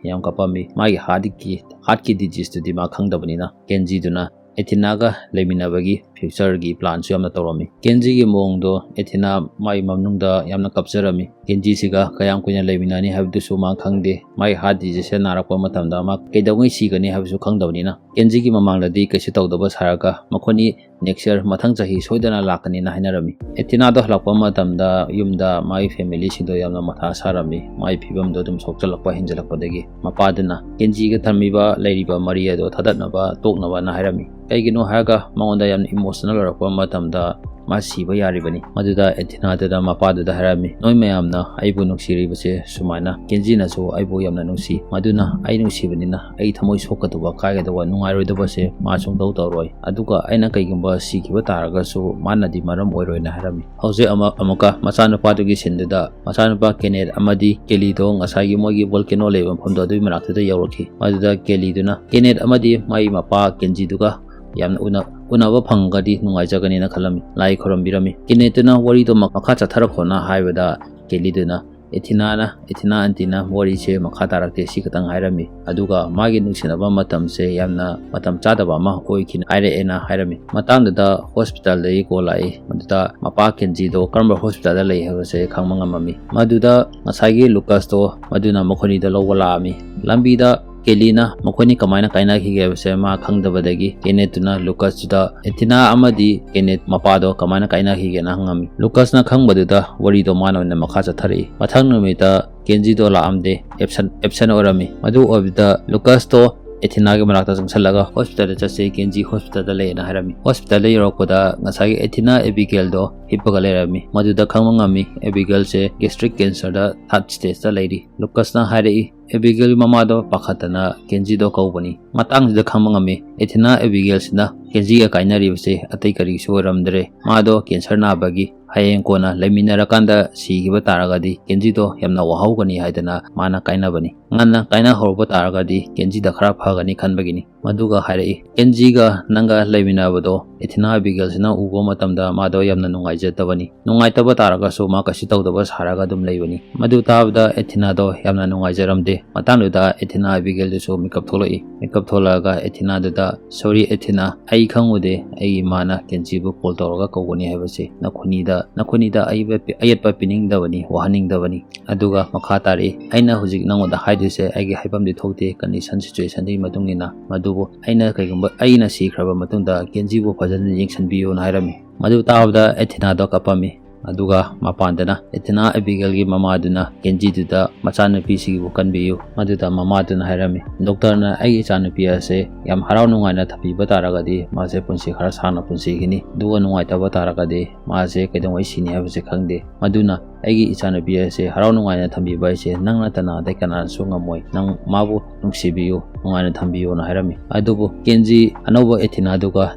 ꯌꯥꯝ ꯀꯞꯄꯝꯃꯤ꯫ ꯃꯥꯒꯤ ꯍꯥꯔꯠꯀꯤ, ꯍꯥꯔꯠꯀꯤ ꯗꯤꯖꯤꯖꯇꯨꯗꯤ ꯃꯥ ꯈꯪꯗꯕꯅꯤꯅ꯫ ꯀꯦꯟꯖꯤꯗꯨꯅ ꯑꯦꯊꯤꯅꯥꯒ ꯂꯩꯃꯤꯟꯅꯕꯒꯤ ꯐ꯭ꯌꯨꯆꯔꯒꯤ ꯄ꯭ꯂꯥꯟꯁꯨ ꯌꯥꯝꯅ ꯇꯧꯔꯝꯃꯤ꯫ ꯀꯦꯟꯖꯤꯒꯤ ꯃꯑꯣꯡꯗꯣ ꯑꯦꯊꯤꯅꯥ ꯃꯥꯒꯤ ꯃꯅꯨꯡꯗ ꯌꯥꯝꯅ ꯀꯞꯆꯔꯝꯃꯤ꯫ ꯀꯦꯟꯖꯤꯁꯤꯒ ꯀꯌꯥꯝ ꯀꯨꯏꯅ ꯂꯩꯃꯤꯟꯅꯅꯤ ꯍꯥꯏꯕꯗꯨꯁꯨ ꯃꯥ ꯈꯪꯗꯦ꯫ ꯃꯥꯒꯤ ꯍꯥꯔꯠ ꯗꯤꯖꯤꯖꯁꯦ ꯅꯥꯔꯛꯄ ꯃꯇꯝꯗ ꯃꯥ ꯀꯩꯗꯧꯉꯩ ꯁꯤꯒꯅꯤ ꯍꯥꯏꯕꯁꯨ ꯈꯪꯗꯕꯅꯤꯅ꯫ ꯀꯦꯟꯖꯤꯒꯤ ꯃꯃꯥꯡꯗꯗꯤ ꯀꯩꯁꯨ ꯇꯧꯗꯕ ꯁꯥꯔꯒ ꯃꯈꯣꯏꯅꯤ ꯅꯦꯛꯁ ꯌꯔ, ꯃꯊꯪ ꯆꯍꯤ ꯁꯣꯏꯗꯅ ꯂꯥꯛꯀꯅꯤꯅ ꯍꯥꯏꯅꯔꯝꯃꯤ꯫ ꯑꯦꯊꯤꯅꯥꯗꯣ ꯍꯜꯂꯛꯄ ꯃꯇꯝꯗ ꯌꯨꯝꯗ ꯃꯥꯒꯤ ꯐꯦꯃꯤꯂꯤꯁꯤꯡꯗꯣ ꯌꯥꯝꯅ ꯃꯊꯥ ꯁꯥꯔꯝꯃꯤ꯫ ꯃꯥꯒꯤ ꯐꯤꯕꯝꯗꯣ ꯑꯗꯨꯝ ꯁꯣꯛꯆꯜꯂꯛꯄ ꯍꯦꯟꯖꯜꯂꯛꯄꯗꯒꯤ ꯃꯄꯥꯗꯨꯅ ꯀꯦꯟꯖꯤꯒ ꯊꯝꯃꯤꯕ, ꯂꯩꯔꯤꯕ ꯃꯔꯤ ꯑꯗꯣ ꯊꯥꯗꯠꯅꯕ, ꯇꯣꯛꯅꯕꯅ ꯍꯥꯏꯔꯝꯃꯤ꯫ ꯀꯩꯒꯤꯅꯣ ꯍꯥꯏꯔꯒ ꯃꯉꯣꯟꯗ ꯌꯥꯝꯅ ꯏꯃꯣꯁꯅꯦꯜ ꯑꯣꯏꯔꯛꯄ ꯃꯇꯝꯗ ꯃꯥ ꯁꯤꯕ ꯌꯥꯔꯤꯕꯅꯤ꯫ ꯃꯗꯨꯗ ꯑꯦꯊꯤꯅꯥꯗꯨꯅ ꯃꯄꯥꯗꯨꯗ ꯍꯥꯏꯔꯝꯃꯤ, "ꯅꯣꯏ ꯃꯌꯥꯝꯅ ꯑꯩꯕꯨ ꯅꯨꯡꯁꯤꯔꯤꯕꯁꯦ ꯁꯨꯃꯥꯏꯅ ꯀꯦꯟꯖꯤꯅꯁꯨ ꯑꯩꯕꯨ ꯌꯥꯝꯅ ꯅꯨꯡꯁꯤ, ꯃꯗꯨꯅ ꯑꯩ ꯅꯨꯡꯁꯤꯕꯅꯤꯅ ꯑꯩ ꯊꯃꯣꯏ ꯁꯣꯛꯀꯗꯕ, ꯀꯥꯏꯒꯗꯕ, ꯅꯨꯡꯉꯥꯏꯔꯣꯏꯗꯕꯁꯦ ꯃꯥ ꯁꯨꯡꯇꯧ ꯇꯧꯔꯣꯏ꯫ ꯑꯗꯨꯒ ꯑꯩꯅ ꯀꯩꯒꯨꯝꯕ ꯁꯤꯈꯤꯕ ꯇꯥꯔꯒꯁꯨ ꯃꯥꯅꯗꯤ ꯃꯔꯝ ꯑꯣꯏꯔꯣꯏꯅ" ꯍꯥꯏꯔꯝꯃꯤ꯫ ꯍꯧꯖꯤꯛ ꯑꯃ-, ꯑꯃꯨꯛꯀ ꯃꯆꯥꯅꯨꯄꯥꯗꯨꯒꯤ ꯁꯤꯟꯗꯨꯗ ꯃꯆꯥꯅꯨꯄꯥ ꯀꯦꯅꯦꯠ ꯑꯃꯗꯤ ꯀꯦꯂꯤꯗꯣ ꯉꯁꯥꯏꯒꯤ ꯃꯣꯏꯒꯤ ꯚꯣꯜꯀꯦꯅꯣ ꯂꯩꯕ ꯃꯐꯝꯗꯣ ꯑꯗꯨꯒꯤ ꯃꯅꯥꯛꯇꯨꯗ ꯌꯧꯔꯛꯈꯤ꯫ ꯃꯗꯨꯗ ꯀꯦꯂꯤꯗꯨꯅ ꯀꯦꯅꯦꯠ ꯑꯃꯗꯤ ꯃꯥꯒꯤ ꯃꯄꯥ ꯀꯦꯟꯖꯤꯗꯨꯒ ꯌꯥꯝꯅ ꯎꯅ-, ꯎꯅꯕ ꯐꯪꯉꯒꯗꯤ ꯅꯨꯡꯉꯥꯏꯖꯒꯅꯤꯅ ꯈꯜꯂꯝꯃꯤ꯫ ꯂꯥꯏ ꯈꯨꯔꯨꯝꯕꯤꯔꯝꯃꯤ꯫ ꯀꯦꯅꯦꯠꯇꯨꯅ ꯋꯥꯔꯤꯗꯣ ꯃ-, ꯃꯈꯥ ꯆꯠꯊꯔꯛꯈꯣꯅ ꯍꯥꯏꯕꯗ ꯀꯦꯂꯤꯗꯨꯅ ꯑꯦꯊꯤꯅꯥꯅ, ꯑꯦꯊꯤꯅꯥ ꯑꯟꯇꯤꯅ ꯋꯥꯔꯤꯁꯦ ꯃꯈꯥ ꯇꯥꯔꯛꯇꯦ, ꯁꯤ ꯈꯛꯇꯪ ꯍꯥꯏꯔꯝꯃꯤ꯫ ꯑꯗꯨꯒ ꯃꯥꯒꯤ ꯅꯨꯡꯁꯤꯅꯕ ꯃꯇꯝꯁꯦ ꯌꯥꯝꯅ ꯃꯇꯝ ꯆꯥꯗꯕ ꯑꯃ ꯑꯣꯏꯈꯤꯅ ꯍꯥꯏꯔꯛꯑꯦꯅ ꯍꯥꯏꯔꯝꯃꯤ꯫ ꯃꯇꯥꯡꯗꯨꯗ ꯍꯣꯁꯄꯤꯇꯥꯜꯗꯒꯤ ꯀꯣꯜ ꯂꯥꯛꯏ꯫ ꯃꯗꯨꯗ ꯃꯄꯥ ꯀꯦꯟꯖꯤꯗꯣ ꯀꯔꯝꯕ ꯍꯣꯁꯄꯤꯇꯥꯜꯗ ꯂꯩ ꯍꯥꯏꯕꯁꯦ ꯈꯪꯕ ꯉꯝꯃꯝꯃꯤ꯫ ꯃꯗꯨꯗ ꯉꯁꯥꯏꯒꯤ ꯂꯨꯀꯁꯇꯣ ꯃꯗꯨꯅ ꯃꯈꯣꯏꯅꯤꯗ ꯂꯧꯕ ꯂꯥꯛꯑꯝꯃꯤ꯫ ꯂꯝꯕꯤꯗ ꯀꯦꯂꯤꯅ ꯃꯈꯣꯏꯅꯤ ꯀꯃꯥꯏꯅ ꯀꯥꯏꯅꯈꯤꯒꯦ ꯍꯥꯏꯕꯁꯦ ꯃꯥ ꯈꯪꯗꯕꯗꯒꯤ ꯀꯦꯅꯦꯠꯇꯨꯅ ꯂꯨꯀꯁꯇꯨꯗ ꯑꯦꯊꯤꯅꯥ ꯑꯃꯗꯤ ꯀꯦꯅꯦꯠ ꯃꯄꯥꯗꯣ ꯀꯃꯥꯏꯅ ꯀꯥꯏꯅꯈꯤꯒꯦꯅ ꯍꯪꯉꯝꯃꯤ꯫ ꯂꯨꯀꯁꯅ ꯈꯪꯕꯗꯨꯗ ꯋꯥꯔꯤꯗꯣ ꯃꯥꯅ ꯑꯣꯏꯅ ꯃꯈꯥ ꯆꯠꯊꯔꯛꯏ꯫ ꯃꯊꯪ ꯅꯨꯃꯤꯠꯇ ꯀꯦꯟꯖꯤꯗꯣ ꯂꯥꯛꯑꯝꯗꯦ, ꯑꯦꯞꯁꯦꯟ, ꯑꯦꯞꯁꯦꯟ ꯑꯣꯏꯔꯝꯃꯤ꯫ ꯃꯗꯨ ꯑꯣꯏꯕꯗ ꯂꯨꯀꯁꯇꯣ ꯑꯦꯊꯤꯅꯥꯒꯤ ꯃꯅꯥꯛꯇ ꯆꯪꯁꯜꯂꯒ "ꯍꯣꯁꯄꯤꯇꯥꯜꯗ ꯆꯠꯁꯦ, ꯀꯦꯟꯖꯤ ꯍꯣꯁꯄꯤꯇꯥꯜꯗ ꯂꯩꯌꯦꯅ" ꯍꯥꯏꯔꯝꯃꯤ꯫ ꯍꯣꯁꯄꯤꯇꯥꯜꯗ ꯌꯧꯔꯛꯄꯗ ꯉꯁꯥꯏꯒꯤ ꯑꯦꯊꯤꯅꯥ ꯑꯦꯕꯤꯒꯦꯜꯗꯣ ꯍꯤꯞꯄꯒ ꯂꯩꯔꯝꯃꯤ꯫ ꯃꯗꯨꯗ ꯈꯪꯕ ꯉꯝꯃꯤ ꯑꯦꯕꯤꯒꯦꯜꯁꯦ ꯒꯦꯁꯇ꯭ꯔꯤꯛ ꯀꯦꯟꯁꯔꯗ ꯊꯥꯔꯠ ꯁ꯭ꯇꯦꯖꯇ ꯂꯩꯔꯤ꯫ ꯂꯨꯀꯁꯅ ꯍꯥꯏꯔꯛꯏ, ꯑꯦꯕꯤꯒꯦꯜꯒꯤ ꯃꯃꯥꯗꯣ ꯄꯥꯈꯠꯇꯅ ꯀꯦꯟꯖꯤꯗꯣ ꯀꯧꯕꯅꯤ꯫ ꯃꯇꯥꯡꯁꯤꯗ ꯈꯪꯕ ꯉꯝꯃꯤ ꯑꯦꯊꯤꯅꯥ ꯑꯦꯕꯤꯒꯦꯜꯁꯤꯅ ꯀꯦꯟꯖꯤꯒ ꯀꯥꯏꯅꯔꯤꯕꯁꯦ ꯑꯇꯩ ꯀꯔꯤꯁꯨ ꯑꯣꯏꯔꯝꯗ꯭ꯔꯦ, ꯃꯥꯗꯣ ꯀꯦꯟꯁꯔ ꯅꯥꯕꯒꯤ ꯍꯌꯦꯡ ꯀꯣꯟꯅ ꯂꯩꯃꯤꯟꯅꯔꯀꯥꯟꯗ ꯁꯤꯈꯤꯕ ꯇꯥꯔꯒꯗꯤ ꯀꯦꯟꯖꯤꯗꯣ ꯌꯥꯝꯅ ꯋꯥꯍꯧꯒꯅꯤ ꯍꯥꯏꯗꯅ ꯃꯥꯅ ꯀꯥꯏꯅꯕꯅꯤ꯫ ꯉꯟꯅ ꯀꯥꯏꯅꯍꯧꯔꯕ ꯇꯥꯔꯒꯗꯤ ꯀꯦꯟꯖꯤꯗ ꯈꯔ ꯐꯒꯅꯤ ꯈꯟꯕꯒꯤꯅꯤ꯫ ꯃꯗꯨꯒ ꯍꯥꯏꯔꯛꯏ, "ꯀꯦꯟꯖꯤꯒ ꯅꯪꯒ ꯂꯩꯃꯤꯟꯅꯕꯗꯣ ꯑꯦꯊꯤꯅꯥ ꯑꯦꯕꯤꯒꯦꯜꯁꯤꯅ ꯎꯕ ꯃꯇꯝꯗ ꯃꯥꯗꯣ ꯌꯥꯝꯅ ꯅꯨꯡꯉꯥꯏꯖꯗꯕꯅꯤ꯫ ꯅꯨꯡꯉꯥꯏꯇꯕ ꯇꯥꯔꯒꯁꯨ ꯃꯥ ꯀꯩꯁꯨ ꯇꯧꯗꯕ ꯁꯥꯔꯒ ꯑꯗꯨꯝ ꯂꯩꯕꯅꯤ"꯫ ꯃꯗꯨ ꯇꯥꯕꯗ ꯑꯦꯊꯤꯅꯥꯗꯣ ꯌꯥꯝꯅ ꯅꯨꯡꯉꯥꯏꯖꯔꯝꯗꯦ꯫ ꯃꯇꯥꯡꯗꯨꯗ ꯑꯦꯊꯤꯅꯥ ꯑꯦꯕꯤꯒꯦꯜꯗꯨꯁꯨ ꯃꯤꯀꯞ ꯊꯣꯛꯂꯛꯏ꯫ ꯃꯤꯀꯞ ꯊꯣꯛꯂꯛꯑꯒ ꯑꯦꯊꯤꯅꯥꯗꯨꯗ, "ꯁꯣꯔꯤ ꯑꯦꯊꯤꯅꯥ, ꯑꯩ ꯈꯪꯉꯨꯗꯦ ꯑꯩꯒꯤ ꯏꯃꯥꯅ ꯀꯦꯟꯖꯤꯕꯨ ꯀꯣꯜ ꯇꯧꯔꯒ ꯀꯧꯒꯅꯤ ꯍꯥꯏꯕꯁꯦ꯫ ꯅꯈꯣꯏꯅꯤꯗ, ꯅꯈꯣꯏꯅꯤꯗ ꯑꯌꯦꯠꯄ ꯄꯤ-, ꯑꯌꯦꯠꯄ ꯄꯤꯅꯤꯡꯗꯕꯅꯤ, ꯋꯥꯍꯟꯅꯤꯡꯗꯕꯅꯤ"꯫ ꯑꯗꯨꯒ ꯃꯈꯥ ꯇꯥꯔꯛꯏ, "ꯑꯩꯅ ꯍꯧꯖꯤꯛ ꯅꯉꯣꯟꯗ ꯍꯥꯏꯗꯣꯏꯁꯦ ꯑꯩꯒꯤ ꯍꯥꯏꯐꯝꯗꯤ ꯊꯣꯛꯇꯦ, ꯀꯟꯗꯤꯁꯟ ꯁꯤꯆꯨꯋꯦꯁꯟꯗꯨꯒꯤ ꯃꯇꯨꯡ ꯏꯟꯅ꯫ ꯃꯗꯨꯕꯨ ꯑꯩꯅ ꯀꯩꯒꯨꯝꯕ ꯑꯩꯅ ꯁꯤꯈ꯭ꯔꯕ ꯃꯇꯨꯡꯗ ꯀꯦꯟꯖꯤꯕꯨ ꯐꯖꯅ ꯌꯦꯡꯁꯤꯟꯕꯤꯌꯨꯅ" ꯍꯥꯏꯔꯝꯃꯤ꯫ ꯃꯗꯨ ꯇꯥꯕꯗ ꯑꯦꯊꯤꯅꯥꯗꯣ ꯀꯞꯄꯝꯃꯤ꯫ ꯑꯗꯨꯒ ꯃꯄꯥꯟꯗꯅ ꯑꯦꯊꯤꯅꯥ ꯑꯦꯕꯤꯒꯦꯜꯒꯤ ꯃꯃꯥꯗꯨꯅ ꯀꯦꯟꯖꯤꯗꯨꯗ, "ꯃꯆꯥꯅꯨꯄꯤꯁꯤꯒꯤꯕꯨ ꯀꯟꯕꯤꯌꯨ"꯫ ꯃꯗꯨꯗ ꯃꯃꯥꯗꯨꯅ ꯍꯥꯏꯔꯝꯃꯤ, "ꯗꯣꯛꯇꯔꯅ ꯑꯩꯒꯤ ꯏꯆꯥꯅꯨꯄꯤ ꯑꯁꯦ ꯌꯥꯝ ꯍꯔꯥꯎ ꯅꯨꯡꯉꯥꯏꯅ ꯊꯝꯕꯤꯕ ꯇꯥꯔꯒꯗꯤ ꯃꯥꯁꯦ ꯄꯨꯟꯁꯤ ꯈꯔ ꯁꯥꯡꯅ ꯄꯨꯟꯁꯤꯒꯅꯤ, ꯑꯗꯨꯒ ꯅꯨꯡꯉꯥꯏꯇꯕ ꯇꯥꯔꯒꯗꯤ ꯃꯥꯁꯦ ꯀꯩꯗꯧꯉꯩ ꯁꯤꯅꯤ ꯍꯥꯏꯕꯁꯦ ꯈꯪꯗꯦ꯫ ꯃꯗꯨꯅ ꯑꯩꯒꯤ ꯏꯆꯥꯅꯨꯄꯤ ꯑꯁꯦ ꯍꯔꯥꯎ ꯅꯨꯡꯉꯥꯏꯅ ꯊꯝꯕꯤꯕ ꯍꯥꯏꯁꯦ ꯅꯪ ꯅꯠꯇꯅ ꯑꯇꯩ ꯀꯅꯥꯅꯁꯨ ꯉꯝꯃꯣꯏ꯫ ꯅꯪ ꯃꯥꯕꯨ ꯅꯨꯡꯁꯤꯕꯤꯌꯨ, ꯅꯨꯡꯉꯥꯏꯅ ꯊꯝꯕꯤꯌꯨꯅ" ꯍꯥꯏꯔꯝꯃꯤ꯫ ꯑꯗꯨꯕꯨ ꯀꯦꯟꯖꯤ ꯑꯅꯧꯕ ꯑꯦꯊꯤꯅꯥꯗꯨꯒ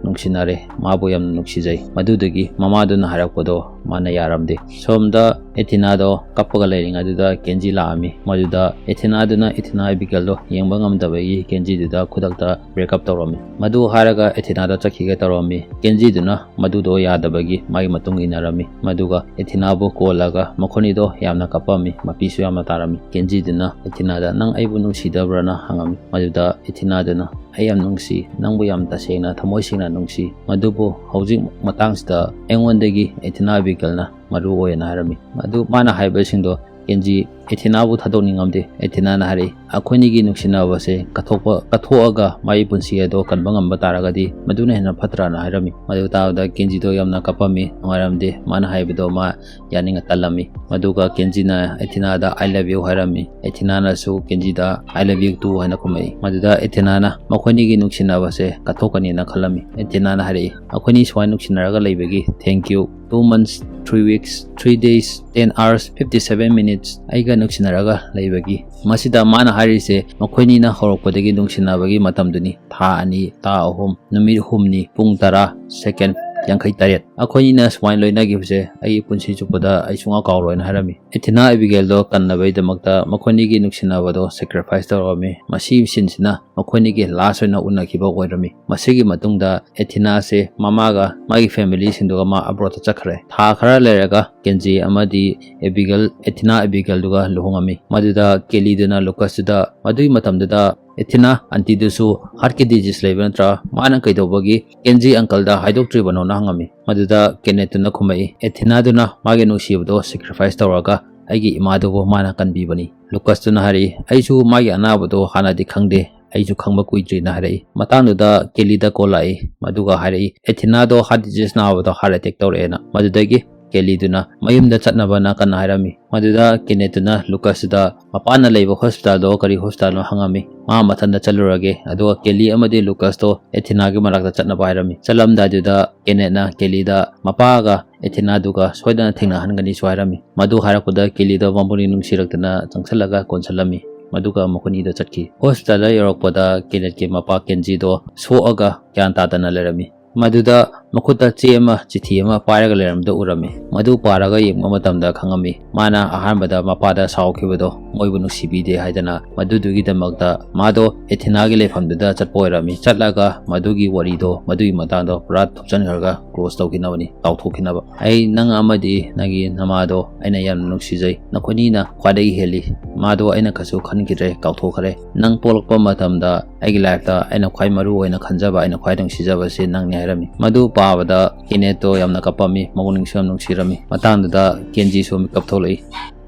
ꯅꯨꯡꯁꯤꯅꯔꯦ, ꯃꯥꯕꯨ ꯌꯥꯝꯅ ꯅꯨꯡꯁꯤꯖꯩ꯫ ꯃꯗꯨꯗꯒꯤ ꯃꯃꯥꯗꯨꯅ ꯍꯥꯏꯔꯛꯄꯗꯣ ꯃꯥꯅ ꯌꯥꯔꯝꯗꯦ꯫ ꯁꯣꯝꯗ ꯑꯦꯊꯤꯅꯥꯗꯣ ꯀꯞꯄꯒ ꯂꯩꯔꯤꯉꯩꯗꯨꯗ ꯀꯦꯟꯖꯤ ꯂꯥꯛꯑꯝꯃꯤ꯫ ꯃꯗꯨꯗ ꯑꯦꯊꯤꯅꯥꯗꯨꯅ ꯑꯦꯊꯤꯅꯥ ꯑꯦꯕꯤꯒꯦꯜꯗꯣ ꯌꯦꯡꯕ ꯉꯝꯗꯕꯒꯤ ꯀꯦꯟꯖꯤꯗꯨꯗ ꯈꯨꯗꯛꯇ ꯕ꯭ꯔꯦꯛꯑꯞ ꯇꯧꯔꯝꯃꯤ꯫ ꯃꯗꯨ ꯍꯥꯏꯔꯒ ꯑꯦꯊꯤꯅꯥꯗꯣ ꯆꯠꯈꯤꯒꯦ ꯇꯧꯔꯝꯃꯤ꯫ ꯀꯦꯟꯖꯤꯗꯨꯅ ꯃꯗꯨꯗꯣ ꯌꯥꯗꯕꯒꯤ ꯃꯥꯒꯤ ꯃꯇꯨꯡ ꯏꯟꯅꯔꯝꯃꯤ꯫ ꯃꯗꯨꯒ ꯑꯦꯊꯤꯅꯥꯕꯨ ꯀꯣꯜꯂꯒ ꯃꯈꯣꯏꯅꯤꯗꯣ ꯌꯥꯝꯅ ꯀꯞꯄꯝꯃꯤ, ꯃꯄꯤꯁꯨ ꯌꯥꯝꯅ ꯇꯥꯔꯝꯃꯤ꯫ ꯀꯦꯟꯖꯤꯗꯨꯅ ꯑꯦꯊꯤꯅꯥꯗ, "ꯅꯪ ꯑꯩꯕꯨ ꯅꯨꯡꯁꯤꯗꯕ꯭ꯔꯥꯅ?" ꯍꯪꯉꯝꯃꯤ꯫ ꯃꯗꯨꯗ ꯑꯦꯊꯤꯅꯥꯗꯨꯅ, "ꯑꯩ ꯌꯥꯝ ꯅꯨꯡꯁꯤ, ꯅꯪꯕꯨ ꯌꯥꯝ ꯇꯁꯦꯡꯅ ꯊꯃꯣꯏ ꯁꯦꯡꯅ ꯅꯨꯡꯁꯤ, ꯃꯗꯨꯕꯨ ꯍꯧꯖꯤꯛ ꯃꯇꯥꯡꯁꯤꯗ ꯑꯩꯉꯣꯟꯗꯒꯤ ꯑꯦꯊꯤꯅꯥ ꯑꯦꯕꯤꯒꯦꯜꯅ ꯃꯔꯨ ꯑꯣꯏꯅ" ꯍꯥꯏꯔꯝꯃꯤ꯫ ꯃꯗꯨ ꯃꯥꯅ ꯍꯥꯏꯕꯁꯤꯡꯗꯣ ꯀꯦꯟꯖꯤ ꯑꯦꯊꯤꯅꯥꯕꯨ ꯊꯥꯗꯣꯛꯅꯤꯡꯉꯝꯗꯦ꯫ ꯑꯦꯊꯤꯅꯥꯅ ꯍꯥꯏꯔꯛꯏ, "ꯑꯩꯈꯣꯏꯅꯤꯒꯤ ꯅꯨꯡꯁꯤꯅꯕꯁꯦ ꯀꯠꯊꯣꯛꯄ, ꯀꯠꯊꯣꯛꯑꯒ ꯃꯥꯒꯤ ꯄꯨꯟꯁꯤ ꯑꯗꯣ ꯀꯟꯕ ꯉꯝꯕ ꯇꯥꯔꯒꯗꯤ ꯃꯗꯨꯅ ꯍꯦꯟꯅ ꯐꯠꯇ꯭ꯔꯥꯅ?" ꯍꯥꯏꯔꯝꯃꯤ꯫ ꯃꯗꯨ ꯇꯥꯕꯗ ꯀꯦꯟꯖꯤꯗꯣ ꯌꯥꯝꯅ ꯀꯞꯄꯝꯃꯤ, ꯅꯨꯡꯉꯥꯏꯔꯝꯗꯦ꯫ ꯃꯥꯅ ꯍꯥꯏꯕꯗꯣ ꯃꯥ ꯌꯥꯅꯤꯡꯉ ꯇꯜꯂꯝꯃꯤ꯫ ꯃꯗꯨꯒ ꯀꯦꯟꯖꯤꯅ ꯑꯦꯊꯤꯅꯥꯗ "I love you" ꯍꯥꯏꯔꯝꯃꯤ꯫ ꯑꯦꯊꯤꯅꯥꯅꯁꯨ ꯀꯦꯟꯖꯤꯗ "I love you too" ꯍꯥꯏꯅ ꯈꯨꯝꯃꯛꯏ꯫ ꯃꯗꯨꯗ ꯑꯦꯊꯤꯅꯥꯅ ꯃꯈꯣꯏꯅꯤꯒꯤ ꯅꯨꯡꯁꯤꯅꯕꯁꯦ ꯀꯠꯊꯣꯛꯀꯅꯤꯅ ꯈꯜꯂꯝꯃꯤ꯫ ꯑꯦꯊꯤꯅꯥꯅ ꯍꯥꯏꯔꯛꯏ, "ꯑꯩꯈꯣꯏꯅꯤ ꯁꯨꯃꯥꯏꯅ ꯅꯨꯡꯁꯤꯅꯔꯒ ꯂꯩꯕꯒꯤ thank you꯫ Two months, three weeks, three days, ten hours, fifty seven minutes ꯑꯩꯒ ꯅꯨꯡꯁꯤꯅꯔꯒ ꯂꯩꯕꯒꯤ"꯫ ꯃꯁꯤꯗ ꯃꯥꯅ ꯍꯥꯏꯔꯤꯁꯦ ꯃꯈꯣꯏꯅꯤꯅ ꯍꯧꯔꯛꯄꯗꯒꯤ ꯅꯨꯡꯁꯤꯅꯕꯒꯤ ꯃꯇꯝꯗꯨꯅꯤ, ꯊꯥ ꯑꯅꯤ, ꯊꯥ ꯑꯍꯨꯝ, ꯅꯨꯃꯤꯠ ꯍꯨꯝꯅꯤ, ꯄꯨꯡ ꯇꯔꯥ, ꯁꯦꯀꯦꯟ ꯌꯥꯡꯈꯩ ꯇꯔꯦꯠ꯫ ꯑꯩꯈꯣꯏꯅꯤꯅ ꯁꯨꯃꯥꯏꯅ ꯂꯣꯏꯅꯈꯤꯕꯁꯦ ꯑꯩꯒꯤ ꯄꯨꯟꯁꯤ ꯆꯨꯞꯄꯗ ꯑꯩ ꯁꯨꯡꯀꯥꯎ ꯀꯥꯎꯔꯣꯏꯅ ꯍꯥꯏꯔꯝꯃꯤ꯫ ꯑꯦꯊꯤꯅꯥ ꯑꯦꯕꯤꯒꯦꯜꯗꯣ ꯀꯟꯅꯕꯒꯤꯗꯃꯛꯇ ꯃꯈꯣꯏꯅꯤꯒꯤ ꯅꯨꯡꯁꯤꯅꯕꯗꯣ sacrifice ꯇꯧꯔꯝꯃꯤ꯫ ꯃꯁꯤ ꯁꯤꯟꯁꯤꯅ ꯃꯈꯣꯏꯅꯤꯒꯤ last ꯑꯣꯏꯅ ꯎꯅꯈꯤꯕ ꯑꯣꯏꯔꯝꯃꯤ꯫ ꯃꯁꯤꯒꯤ ꯃꯇꯨꯡꯗ ꯑꯦꯊꯤꯅꯥꯁꯦ ꯃꯃꯥꯒ ꯃꯥꯒꯤ familyꯁꯤꯡꯗꯨꯒ ꯃꯥ abroadꯇ ꯆꯠꯈ꯭ꯔꯦ꯫ ꯊꯥ ꯈꯔ ꯂꯩꯔꯒ ꯀꯦꯟꯖꯤ ꯑꯃꯗꯤ ꯑꯦꯕꯤꯒꯦꯜ, ꯑꯦꯊꯤꯅꯥ ꯑꯦꯕꯤꯒꯦꯜꯗꯨꯒ ꯂꯨꯍꯣꯡꯉꯝꯃꯤ꯫ ꯃꯗꯨꯗ ꯀꯦꯂꯤꯗꯨꯅ ꯂꯨꯀꯁꯇꯨꯗ, ꯃꯗꯨꯒꯤ ꯃꯇꯝꯗꯨꯗ ꯑꯦꯊꯤꯅꯥ ꯑꯟꯇꯤꯗꯨꯁꯨ heartꯀꯤ disease ꯂꯩꯕ ꯅꯠꯇ꯭ꯔꯥ? ꯃꯥꯅ ꯀꯩꯗꯧꯕꯒꯤ ꯀꯦꯟꯖꯤ uncleꯗ ꯍꯥꯏꯗꯣꯛꯇ꯭ꯔꯤꯕꯅꯣꯅ ꯍꯪꯉꯝꯃꯤ꯫ ꯃꯗꯨꯗ ꯀꯦꯅꯦꯠꯇꯨꯅ ꯈꯨꯝꯃꯛꯏ, "ꯑꯦꯊꯤꯅꯥꯗꯨꯅ ꯃꯥꯒꯤ ꯅꯨꯡꯁꯤꯕꯗꯣ sacrifice ꯇꯧꯔꯒ ꯑꯩꯒꯤ ꯏꯃꯥꯗꯨꯕꯨ ꯃꯥꯅ ꯀꯟꯕꯤꯕꯅꯤ"꯫ ꯂꯨꯀꯁꯇꯨꯅ ꯍꯥꯏꯔꯛꯏ, "ꯑꯩꯁꯨ ꯃꯥꯒꯤ ꯑꯅꯥꯕꯗꯣ ꯍꯥꯟꯅꯗꯤ ꯈꯪꯗꯦ, ꯑꯩꯁꯨ ꯈꯪꯕ ꯀꯨꯏꯗ꯭ꯔꯤꯅ" ꯍꯥꯏꯔꯛꯏ꯫ ꯃꯇꯥꯡꯗꯨꯗ ꯀꯦꯂꯤꯗ call ꯂꯥꯛꯏ, ꯃꯗꯨꯒ ꯍꯥꯏꯔꯛꯏ, "ꯑꯦꯊꯤꯅꯥꯗꯣ heart disease ꯅꯥꯕꯗꯣ heart attack ꯇꯧꯔꯛꯑꯦꯅ"꯫ ꯃꯗꯨꯗꯒꯤ ꯀꯦꯂꯤꯗꯨꯅ ꯃꯌꯨꯝꯗ ꯆꯠꯅꯕꯅ ꯀꯟꯅ ꯍꯥꯏꯔꯝꯃꯤ꯫ ꯃꯗꯨꯗ ꯀꯦꯅꯦꯠꯇꯨꯅ ꯂꯨꯀꯁꯇꯨꯗ ꯃꯄꯥꯅ ꯂꯩꯕ ꯍꯣꯁꯄꯤꯇꯥꯜꯗꯣ ꯀꯔꯤ ꯍꯣꯁꯄꯤꯇꯥꯜꯅꯣ ꯍꯪꯉꯝꯃꯤ꯫ ꯃꯥ ꯃꯊꯟꯇ ꯆꯠꯂꯨꯔꯒꯦ, ꯑꯗꯨꯒ ꯀꯦꯂꯤ ꯑꯃꯗꯤ ꯂꯨꯀꯁꯇꯣ ꯑꯦꯊꯤꯅꯥꯒꯤ ꯃꯅꯥꯛꯇ ꯆꯠꯅꯕ ꯍꯥꯏꯔꯝꯃꯤ꯫ ꯆꯠꯂꯝꯗꯥꯏꯗꯨꯗ ꯀꯦꯅꯦꯠꯅ ꯀꯦꯂꯤꯗ ꯃꯄꯥꯒ ꯑꯦꯊꯤꯅꯥꯗꯨꯒ ꯁꯣꯏꯗꯅ ꯊꯦꯡꯅꯍꯟꯒꯅꯤꯁꯨ ꯍꯥꯏꯔꯝꯃꯤ꯫ ꯃꯗꯨ ꯍꯥꯏꯔꯛꯄꯗ ꯀꯦꯂꯤꯗꯣ ꯃꯕꯨꯛꯅꯤꯡ ꯅꯨꯡꯁꯤꯔꯛꯇꯅ ꯆꯪꯁꯜꯂꯒ ꯀꯣꯟꯁꯤꯜꯂꯝꯃꯤ꯫ ꯃꯗꯨꯒ ꯃꯈꯣꯏꯅꯤꯗꯣ ꯆꯠꯈꯤ꯫ ꯍꯣꯁꯄꯤꯇꯥꯜꯗ ꯌꯧꯔꯛꯄꯗ ꯀꯦꯅꯦꯠꯀꯤ ꯃꯄꯥ ꯀꯦꯟꯖꯤꯗꯣ ꯁꯣꯛꯑꯒ ꯒ꯭ꯌꯥꯟ ꯇꯥꯗꯅ ꯂꯩꯔꯝꯃꯤ꯫ ꯃꯗꯨꯗ ꯃꯈꯨꯠꯇ ꯆꯦ ꯑꯃ, ꯆꯤꯊꯤ ꯑꯃ ꯄꯥꯏꯔꯒ ꯂꯩꯔꯝꯕꯗ ꯎꯔꯝꯃꯤ꯫ ꯃꯗꯨ ꯄꯥꯔꯒ ꯌꯦꯡꯕ ꯃꯇꯝꯗ ꯈꯪꯉꯝꯃꯤ꯫ ꯃꯥꯅ ꯑꯍꯥꯟꯕꯗ ꯃꯄꯥꯗ ꯁꯥꯎꯈꯤꯕꯗꯣ ꯃꯣꯏꯕꯨ ꯅꯨꯡꯁꯤꯕꯤꯗꯦ ꯍꯥꯏꯗꯅ ꯃꯗꯨꯗꯨꯒꯤꯗꯃꯛꯇ ꯃꯥꯗꯣ ꯑꯦꯊꯤꯅꯥꯒꯤ ꯂꯩꯐꯝꯗꯨꯗ ꯆꯠꯄ ꯑꯣꯏꯔꯝꯃꯤ꯫ ꯆꯠꯂꯒ ꯃꯗꯨꯒꯤ ꯋꯥꯔꯤꯗꯣ, ꯃꯗꯨꯒꯤ ꯃꯇꯥꯡꯗꯣ ꯄꯨꯔꯥ ꯊꯨꯞꯆꯟꯈ꯭ꯔꯒ ꯀ꯭ꯂꯣꯖ ꯇꯧꯈꯤꯅꯕꯅꯤ, ꯀꯥꯎꯊꯣꯛꯈꯤꯅꯕ꯫ ꯑꯩ, ꯅꯪ ꯑꯃꯗꯤ ꯅꯪꯒꯤ ꯅꯃꯥꯗꯣ ꯑꯩꯅ ꯌꯥꯝꯅ ꯅꯨꯡꯁꯤꯖꯩ꯫ ꯅꯈꯣꯏꯅꯤꯅ ꯈ꯭ꯋꯥꯏꯗꯒꯤ ꯍꯦꯜꯂꯤ꯫ ꯃꯥꯗꯣ ꯑꯩꯅ ꯀꯩꯁꯨ ꯈꯟꯈꯤꯗ꯭ꯔꯦ, ꯀꯥꯎꯊꯣꯛꯈ꯭ꯔꯦ꯫ ꯅꯪ ꯄꯣꯛꯂꯛꯄ ꯃꯇꯝꯗ ꯑꯩꯒꯤ ꯂꯥꯏꯐꯇ ꯑꯩꯅ ꯈ꯭ꯋꯥꯏ ꯃꯔꯨ ꯑꯣꯏꯅ ꯈꯟꯖꯕ, ꯑꯩꯅ ꯈ꯭ꯋꯥꯏ ꯅꯨꯡꯁꯤꯖꯕꯁꯤ ꯅꯪꯅꯤ ꯍꯥꯏꯔꯝꯃꯤ꯫ ꯃꯗꯨ ꯄꯥꯕꯗ ꯀꯦꯅꯦꯠꯇꯣ ꯌꯥꯝꯅ ꯀꯞꯄꯝꯃꯤ, ꯃꯕꯨꯛꯅꯤꯡꯁꯨ ꯌꯥꯝ ꯅꯨꯡꯁꯤꯔꯝꯃꯤ꯫ ꯃꯇꯥꯡꯗꯨꯗ ꯀꯦꯟꯖꯤꯁꯨ ꯃꯤꯀꯞ ꯊꯣꯛꯂꯛꯏ꯫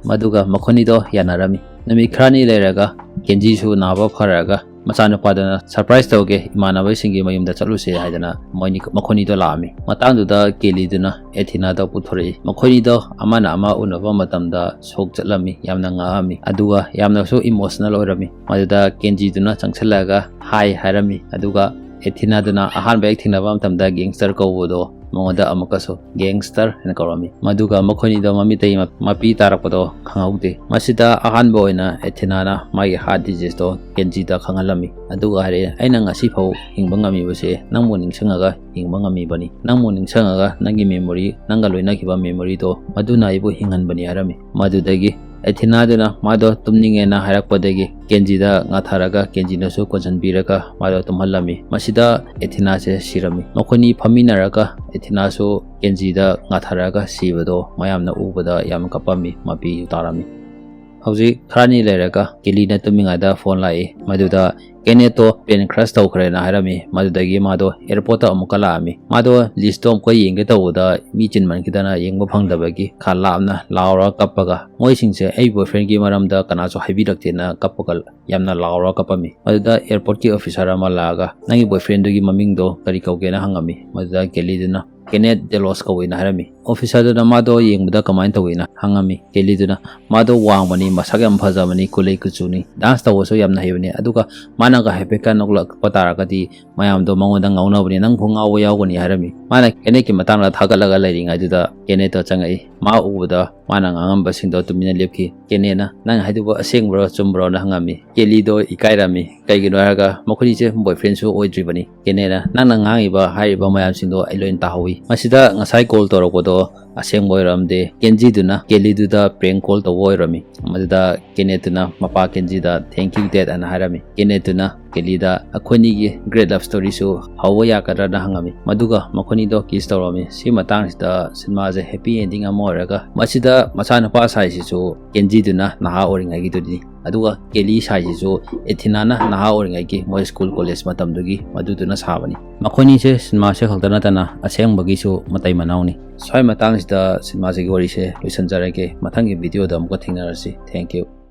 ꯃꯗꯨꯒ ꯃꯈꯣꯏꯅꯤꯗꯣ ꯌꯥꯅꯔꯝꯃꯤ꯫ ꯅꯨꯃꯤꯠ ꯈꯔꯅꯤ ꯂꯩꯔꯒ ꯀꯦꯟꯖꯤꯁꯨ ꯅꯥꯕ ꯐꯔꯛꯑꯒ ꯃꯆꯥꯅꯨꯄꯥꯗꯨꯅ ꯁꯔꯄ꯭ꯔꯥꯏꯖ ꯇꯧꯒꯦ, ꯏꯃꯥꯟꯅꯕꯁꯤꯡꯒꯤ ꯃꯌꯨꯝꯗ ꯆꯠꯂꯨꯁꯦ ꯍꯥꯏꯗꯅ ꯃꯣꯏꯅꯤ, ꯃꯈꯣꯏꯅꯤꯗꯣ ꯂꯥꯛꯑꯝꯃꯤ꯫ ꯃꯇꯥꯡꯗꯨꯗ ꯀꯦꯂꯤꯗꯨꯅ ꯑꯦꯊꯤꯅꯥꯗ ꯄꯨꯊꯣꯔꯛꯏ꯫ ꯃꯈꯣꯏꯅꯤꯗꯣ ꯑꯃꯅ ꯑꯃ ꯎꯅꯕ ꯃꯇꯝꯗ ꯁꯣꯛ ꯆꯠꯂꯝꯃꯤ, ꯌꯥꯝꯅ ꯉꯛꯑꯝꯃꯤ, ꯑꯗꯨꯒ ꯌꯥꯝꯅꯁꯨ ꯏꯃꯣꯁꯅꯦꯜ ꯑꯣꯏꯔꯝꯃꯤ꯫ ꯃꯗꯨꯗ ꯀꯦꯟꯖꯤꯗꯨꯅ ꯆꯪꯁꯤꯜꯂꯛꯑꯒ ꯍꯥꯏ ꯍꯥꯏꯔꯝꯃꯤ, ꯑꯗꯨꯒ ꯑꯦꯊꯤꯅꯥꯗꯨꯅ ꯑꯍꯥꯟꯕ ꯍꯦꯛ ꯊꯦꯡꯅꯕ ꯃꯇꯝꯗ ꯒꯦꯡꯁꯇꯔ ꯀꯧꯕꯗꯣ ꯃꯉꯣꯟꯗ ꯑꯃꯨꯛꯀꯁꯨ ꯒꯦꯡꯁꯇꯔ ꯍꯥꯏꯅ ꯀꯧꯔꯝꯃꯤ꯫ ꯃꯗꯨꯒ ꯃꯈꯣꯏꯅꯤꯗꯣ ꯃꯃꯤꯠꯇꯒꯤ ꯃ-, ꯃꯄꯤ ꯇꯥꯔꯛꯄꯗꯣ ꯈꯪꯍꯧꯗꯦ꯫ ꯃꯁꯤꯗ ꯑꯍꯥꯟꯕ ꯑꯣꯏꯅ ꯑꯦꯊꯤꯅꯥꯅ ꯃꯥꯒꯤ ꯍꯥꯔꯠ ꯗꯤꯖꯤꯖꯇꯣ ꯀꯦꯟꯖꯤꯗ ꯈꯪꯍꯜꯂꯝꯃꯤ, ꯑꯗꯨꯒ ꯍꯥꯏꯔꯛꯑꯦ, "ꯑꯩꯅ ꯉꯁꯤꯐꯥꯎ ꯍꯤꯡꯕ ꯉꯝꯃꯤꯕꯁꯦ ꯅꯪꯕꯨ ꯅꯤꯡꯁꯤꯡꯉꯒ ꯍꯤꯡꯕ ꯉꯝꯃꯤꯕꯅꯤ꯫ ꯅꯪꯕꯨ ꯅꯤꯡꯁꯤꯡꯉꯒ ꯅꯪꯒꯤ ꯃꯦꯃꯣꯔꯤ, ꯅꯪꯒ ꯂꯣꯏꯅꯈꯤꯕ ꯃꯦꯃꯣꯔꯤꯗꯣ, ꯃꯗꯨꯅ ꯑꯩꯕꯨ ꯍꯤꯡꯍꯟꯕꯅꯤ" ꯍꯥꯏꯔꯝꯃꯤ꯫ ꯃꯗꯨꯗꯒꯤ ꯑꯦꯊꯤꯅꯥꯗꯨꯅ ꯃꯥꯗꯣ ꯇꯨꯝꯅꯤꯡꯉꯦꯅ ꯍꯥꯏꯔꯛꯄꯗꯒꯤ ꯀꯦꯟꯖꯤꯗ ꯉꯥꯊꯔꯒ ꯀꯦꯟꯖꯤꯅꯁꯨ ꯀꯣꯟꯁꯤꯟꯕꯤꯔꯒ ꯃꯥꯗꯣ ꯇꯨꯝꯍꯜꯂꯝꯃꯤ꯫ ꯃꯁꯤꯗ ꯑꯦꯊꯤꯅꯥꯁꯦ ꯁꯤꯔꯝꯃꯤ꯫ ꯃꯈꯣꯏꯅꯤ ꯐꯝꯃꯤꯟꯅꯔꯒ ꯑꯦꯊꯤꯅꯥꯁꯨ ꯀꯦꯟꯖꯤꯗ ꯉꯥꯊꯔꯒ ꯁꯤꯕꯗꯣ ꯃꯌꯥꯝꯅ ꯎꯕꯗ ꯌꯥꯝ ꯀꯞꯄꯝꯃꯤ, ꯃꯄꯤꯁꯨ ꯇꯥꯔꯝꯃꯤ꯫ ꯍꯧꯖꯤꯛ ꯈꯔꯅꯤ ꯂꯩꯔꯒ ꯀꯦꯂꯤꯅ ꯇꯨꯝꯃꯤꯉꯩꯗ ꯐꯣꯟ ꯂꯥꯛꯏ꯫ ꯃꯗꯨꯗ ꯀꯦꯅꯦꯠꯇꯣ ꯄ꯭ꯂꯦꯟ ꯀ꯭ꯔꯥꯁ ꯇꯧꯈ꯭ꯔꯦꯅ ꯍꯥꯏꯔꯝꯃꯤ꯫ ꯃꯗꯨꯗꯒꯤ ꯃꯥꯗꯣ ꯑꯦꯌꯔꯄꯣꯔꯠꯇ ꯑꯃꯨꯛꯀ ꯂꯥꯛꯑꯝꯃꯤ꯫ ꯃꯥꯗꯣ ꯂꯤꯁꯇꯣ ꯑꯃꯨꯛꯀ ꯌꯦꯡꯒꯦ ꯇꯧꯕꯗ ꯃꯤ ꯆꯤꯟꯃꯟꯈꯤꯗꯅ ꯌꯦꯡꯕ ꯐꯪꯗꯕꯒꯤ ꯈꯥ ꯂꯥꯞꯅ ꯂꯥꯎꯔꯒ ꯀꯞꯄꯒ, "ꯃꯣꯏꯁꯤꯡꯁꯦ ꯑꯩ ꯕꯣꯏꯐ꯭ꯔꯦꯟꯒꯤ ꯃꯔꯝꯗ ꯀꯅꯥꯁꯨ ꯍꯥꯏꯕꯤꯔꯛꯇꯦꯅ" ꯀꯞꯄꯒ ꯌꯥꯝꯅ ꯂꯥꯎꯔꯒ ꯀꯞꯄꯝꯃꯤ꯫ ꯃꯗꯨꯗ ꯑꯦꯌꯔꯄꯣꯔꯠꯀꯤ ꯑꯣꯐꯤꯁꯥꯔ ꯑꯃ ꯂꯥꯛꯑꯒ, "ꯅꯪꯒꯤ ꯕꯣꯏꯐ꯭ꯔꯦꯟꯗꯨꯒꯤ ꯃꯃꯤꯡꯗꯣ ꯀꯔꯤ ꯀꯧꯒꯦꯅ?" ꯍꯪꯉꯝꯃꯤ꯫ ꯃꯗꯨꯗ ꯀꯦꯂꯤꯗꯨꯅ, Kenneth Delos ꯀꯧꯋꯦꯅ ꯍꯥꯏꯔꯝꯃꯤ꯫ Officerꯗꯨꯅ ꯃꯥꯗꯣ ꯌꯦꯡꯕꯗ ꯀꯃꯥꯏꯅ ꯇꯧꯋꯤꯅ ꯍꯪꯉꯝꯃꯤ꯫ Kellyꯗꯨꯅ ꯃꯥꯗꯣ ꯋꯥꯡꯕꯅꯤ, ꯃꯁꯛ ꯌꯥꯝ ꯐꯖꯕꯅꯤ, ꯀꯨꯂꯩ ꯀꯨꯆꯨꯅꯤ, dance ꯇꯧꯕꯁꯨ ꯌꯥꯝꯅ ꯍꯩꯕꯅꯤ, ꯑꯗꯨꯒ ꯃꯥꯅꯒ ꯍꯥꯏꯐꯦꯠꯀ ꯅꯣꯛꯂꯛꯄ ꯇꯥꯔꯒꯗꯤ ꯃꯌꯥꯝꯗꯣ ꯃꯉꯣꯟꯗ ꯉꯥꯎꯅꯕꯅꯤ, ꯅꯪ ꯐꯥꯎ ꯉꯥꯎꯕ ꯌꯥꯎꯒꯅꯤ ꯍꯥꯏꯔꯝꯃꯤ꯫ ꯃꯥꯅ Kennethꯀꯤ ꯃꯇꯥꯡꯗ ꯊꯥꯒꯠꯂꯒ ꯂꯩꯔꯤꯉꯩꯗꯨꯗ Kennethꯇꯣ ꯆꯪꯉꯛꯏ꯫ ꯃꯥ ꯎꯕꯗ ꯃꯥꯅ ꯉꯥꯡꯉꯝꯕꯁꯤꯡꯗꯣ ꯇꯨꯃꯤꯟꯅ ꯂꯦꯞꯈꯤ꯫ Kennethꯅ, "ꯅꯪ ꯍꯥꯏꯗꯨꯕꯨ ꯑꯁꯦꯡꯕ꯭ꯔꯣ, ꯆꯨꯝꯕ꯭ꯔꯣꯅ?" ꯍꯪꯉꯝꯃꯤ꯫ Kellyꯗꯣ ꯏꯀꯥꯏꯔꯝꯃꯤ꯫ ꯀꯩꯒꯤꯅꯣ ꯍꯥꯏꯔꯒ ꯃꯈꯣꯏꯅꯤꯁꯦ boyfriendꯁꯨ ꯑꯣꯏꯗ꯭ꯔꯤꯕꯅꯤ꯫ Kennethꯅ, "ꯅꯪꯅ ꯉꯥꯡꯉꯤꯕ, ꯍꯥꯏꯔꯤꯕ ꯃꯌꯥꯝꯁꯤꯡꯗꯣ ꯑꯩ ꯂꯣꯏꯅ ꯇꯥꯍꯧꯋꯤ꯫ ꯃꯁꯤꯗ ꯉꯁꯥꯏ call ꯇꯧꯔꯛꯄꯗꯣ ꯑꯁꯦꯡꯕ ꯑꯣꯏꯔꯝꯗꯦ꯫ Kenjiꯗꯨꯅ Kellyꯗꯨꯗ prank call ꯇꯧꯕ ꯑꯣꯏꯔꯝꯃꯤ꯫" ꯃꯗꯨꯗ Kennethꯇꯨꯅ ꯃꯄꯥ Kenjiꯗ "Thank you, Dad" ꯑꯅ ꯍꯥꯏꯔꯝꯃꯤ꯫ Kennethꯇꯨꯅ Kellyꯗ "ꯑꯩꯈꯣꯏꯅꯤꯒꯤ great love storyꯁꯨ ꯍꯧꯕ ꯌꯥꯒꯗ꯭ꯔꯅ?" ꯍꯪꯉꯝꯃꯤ꯫ ꯃꯗꯨꯒ ꯃꯈꯣꯏꯅꯤꯗꯣ kiss ꯇꯧꯔꯝꯃꯤ꯫ ꯁꯤ ꯃꯇꯥꯡꯁꯤꯗ ꯁꯤꯅꯦꯃꯥꯁꯦ happy ending ꯑꯃ ꯑꯣꯏꯔꯒ, ꯃꯁꯤꯗ ꯃꯆꯥꯅꯨꯄꯥ ꯁꯥꯏꯁꯤꯁꯨ Kenjiꯗꯨꯅ ꯅꯍꯥ ꯑꯣꯏꯔꯤꯉꯩꯒꯤꯗꯨꯅꯤ, ꯑꯗꯨꯒ Kelly ꯁꯥꯏꯁꯤꯁꯨ Athenaꯅ ꯅꯍꯥ ꯑꯣꯏꯔꯤꯉꯩꯒꯤ ꯃꯣꯏ school college ꯃꯇꯝꯗꯨꯒꯤ ꯃꯗꯨꯗꯨꯅ ꯁꯥꯕꯅꯤ꯫ ꯃꯈꯣꯏꯅꯤꯁꯦ ꯁꯤꯅꯦꯃꯥꯁꯦ ꯈꯛꯇ ꯅꯠꯇꯅ ꯑꯁꯦꯡꯕꯒꯤꯁꯨ ꯃꯇꯩ ꯃꯅꯥꯎꯅꯤ꯫ ꯁ꯭ꯋꯥꯏ ꯃꯇꯥꯡꯁꯤꯗ ꯁꯤꯅꯦꯃꯥꯁꯤꯒꯤ ꯋꯥꯔꯤꯁꯦ ꯂꯣꯏꯁꯤꯟꯖꯔꯒꯦ꯫ ꯃꯊꯪꯒꯤ videoꯗ ꯑꯃꯨꯛꯀ ꯊꯦꯡꯅꯔꯁꯤ꯫ Thank you꯫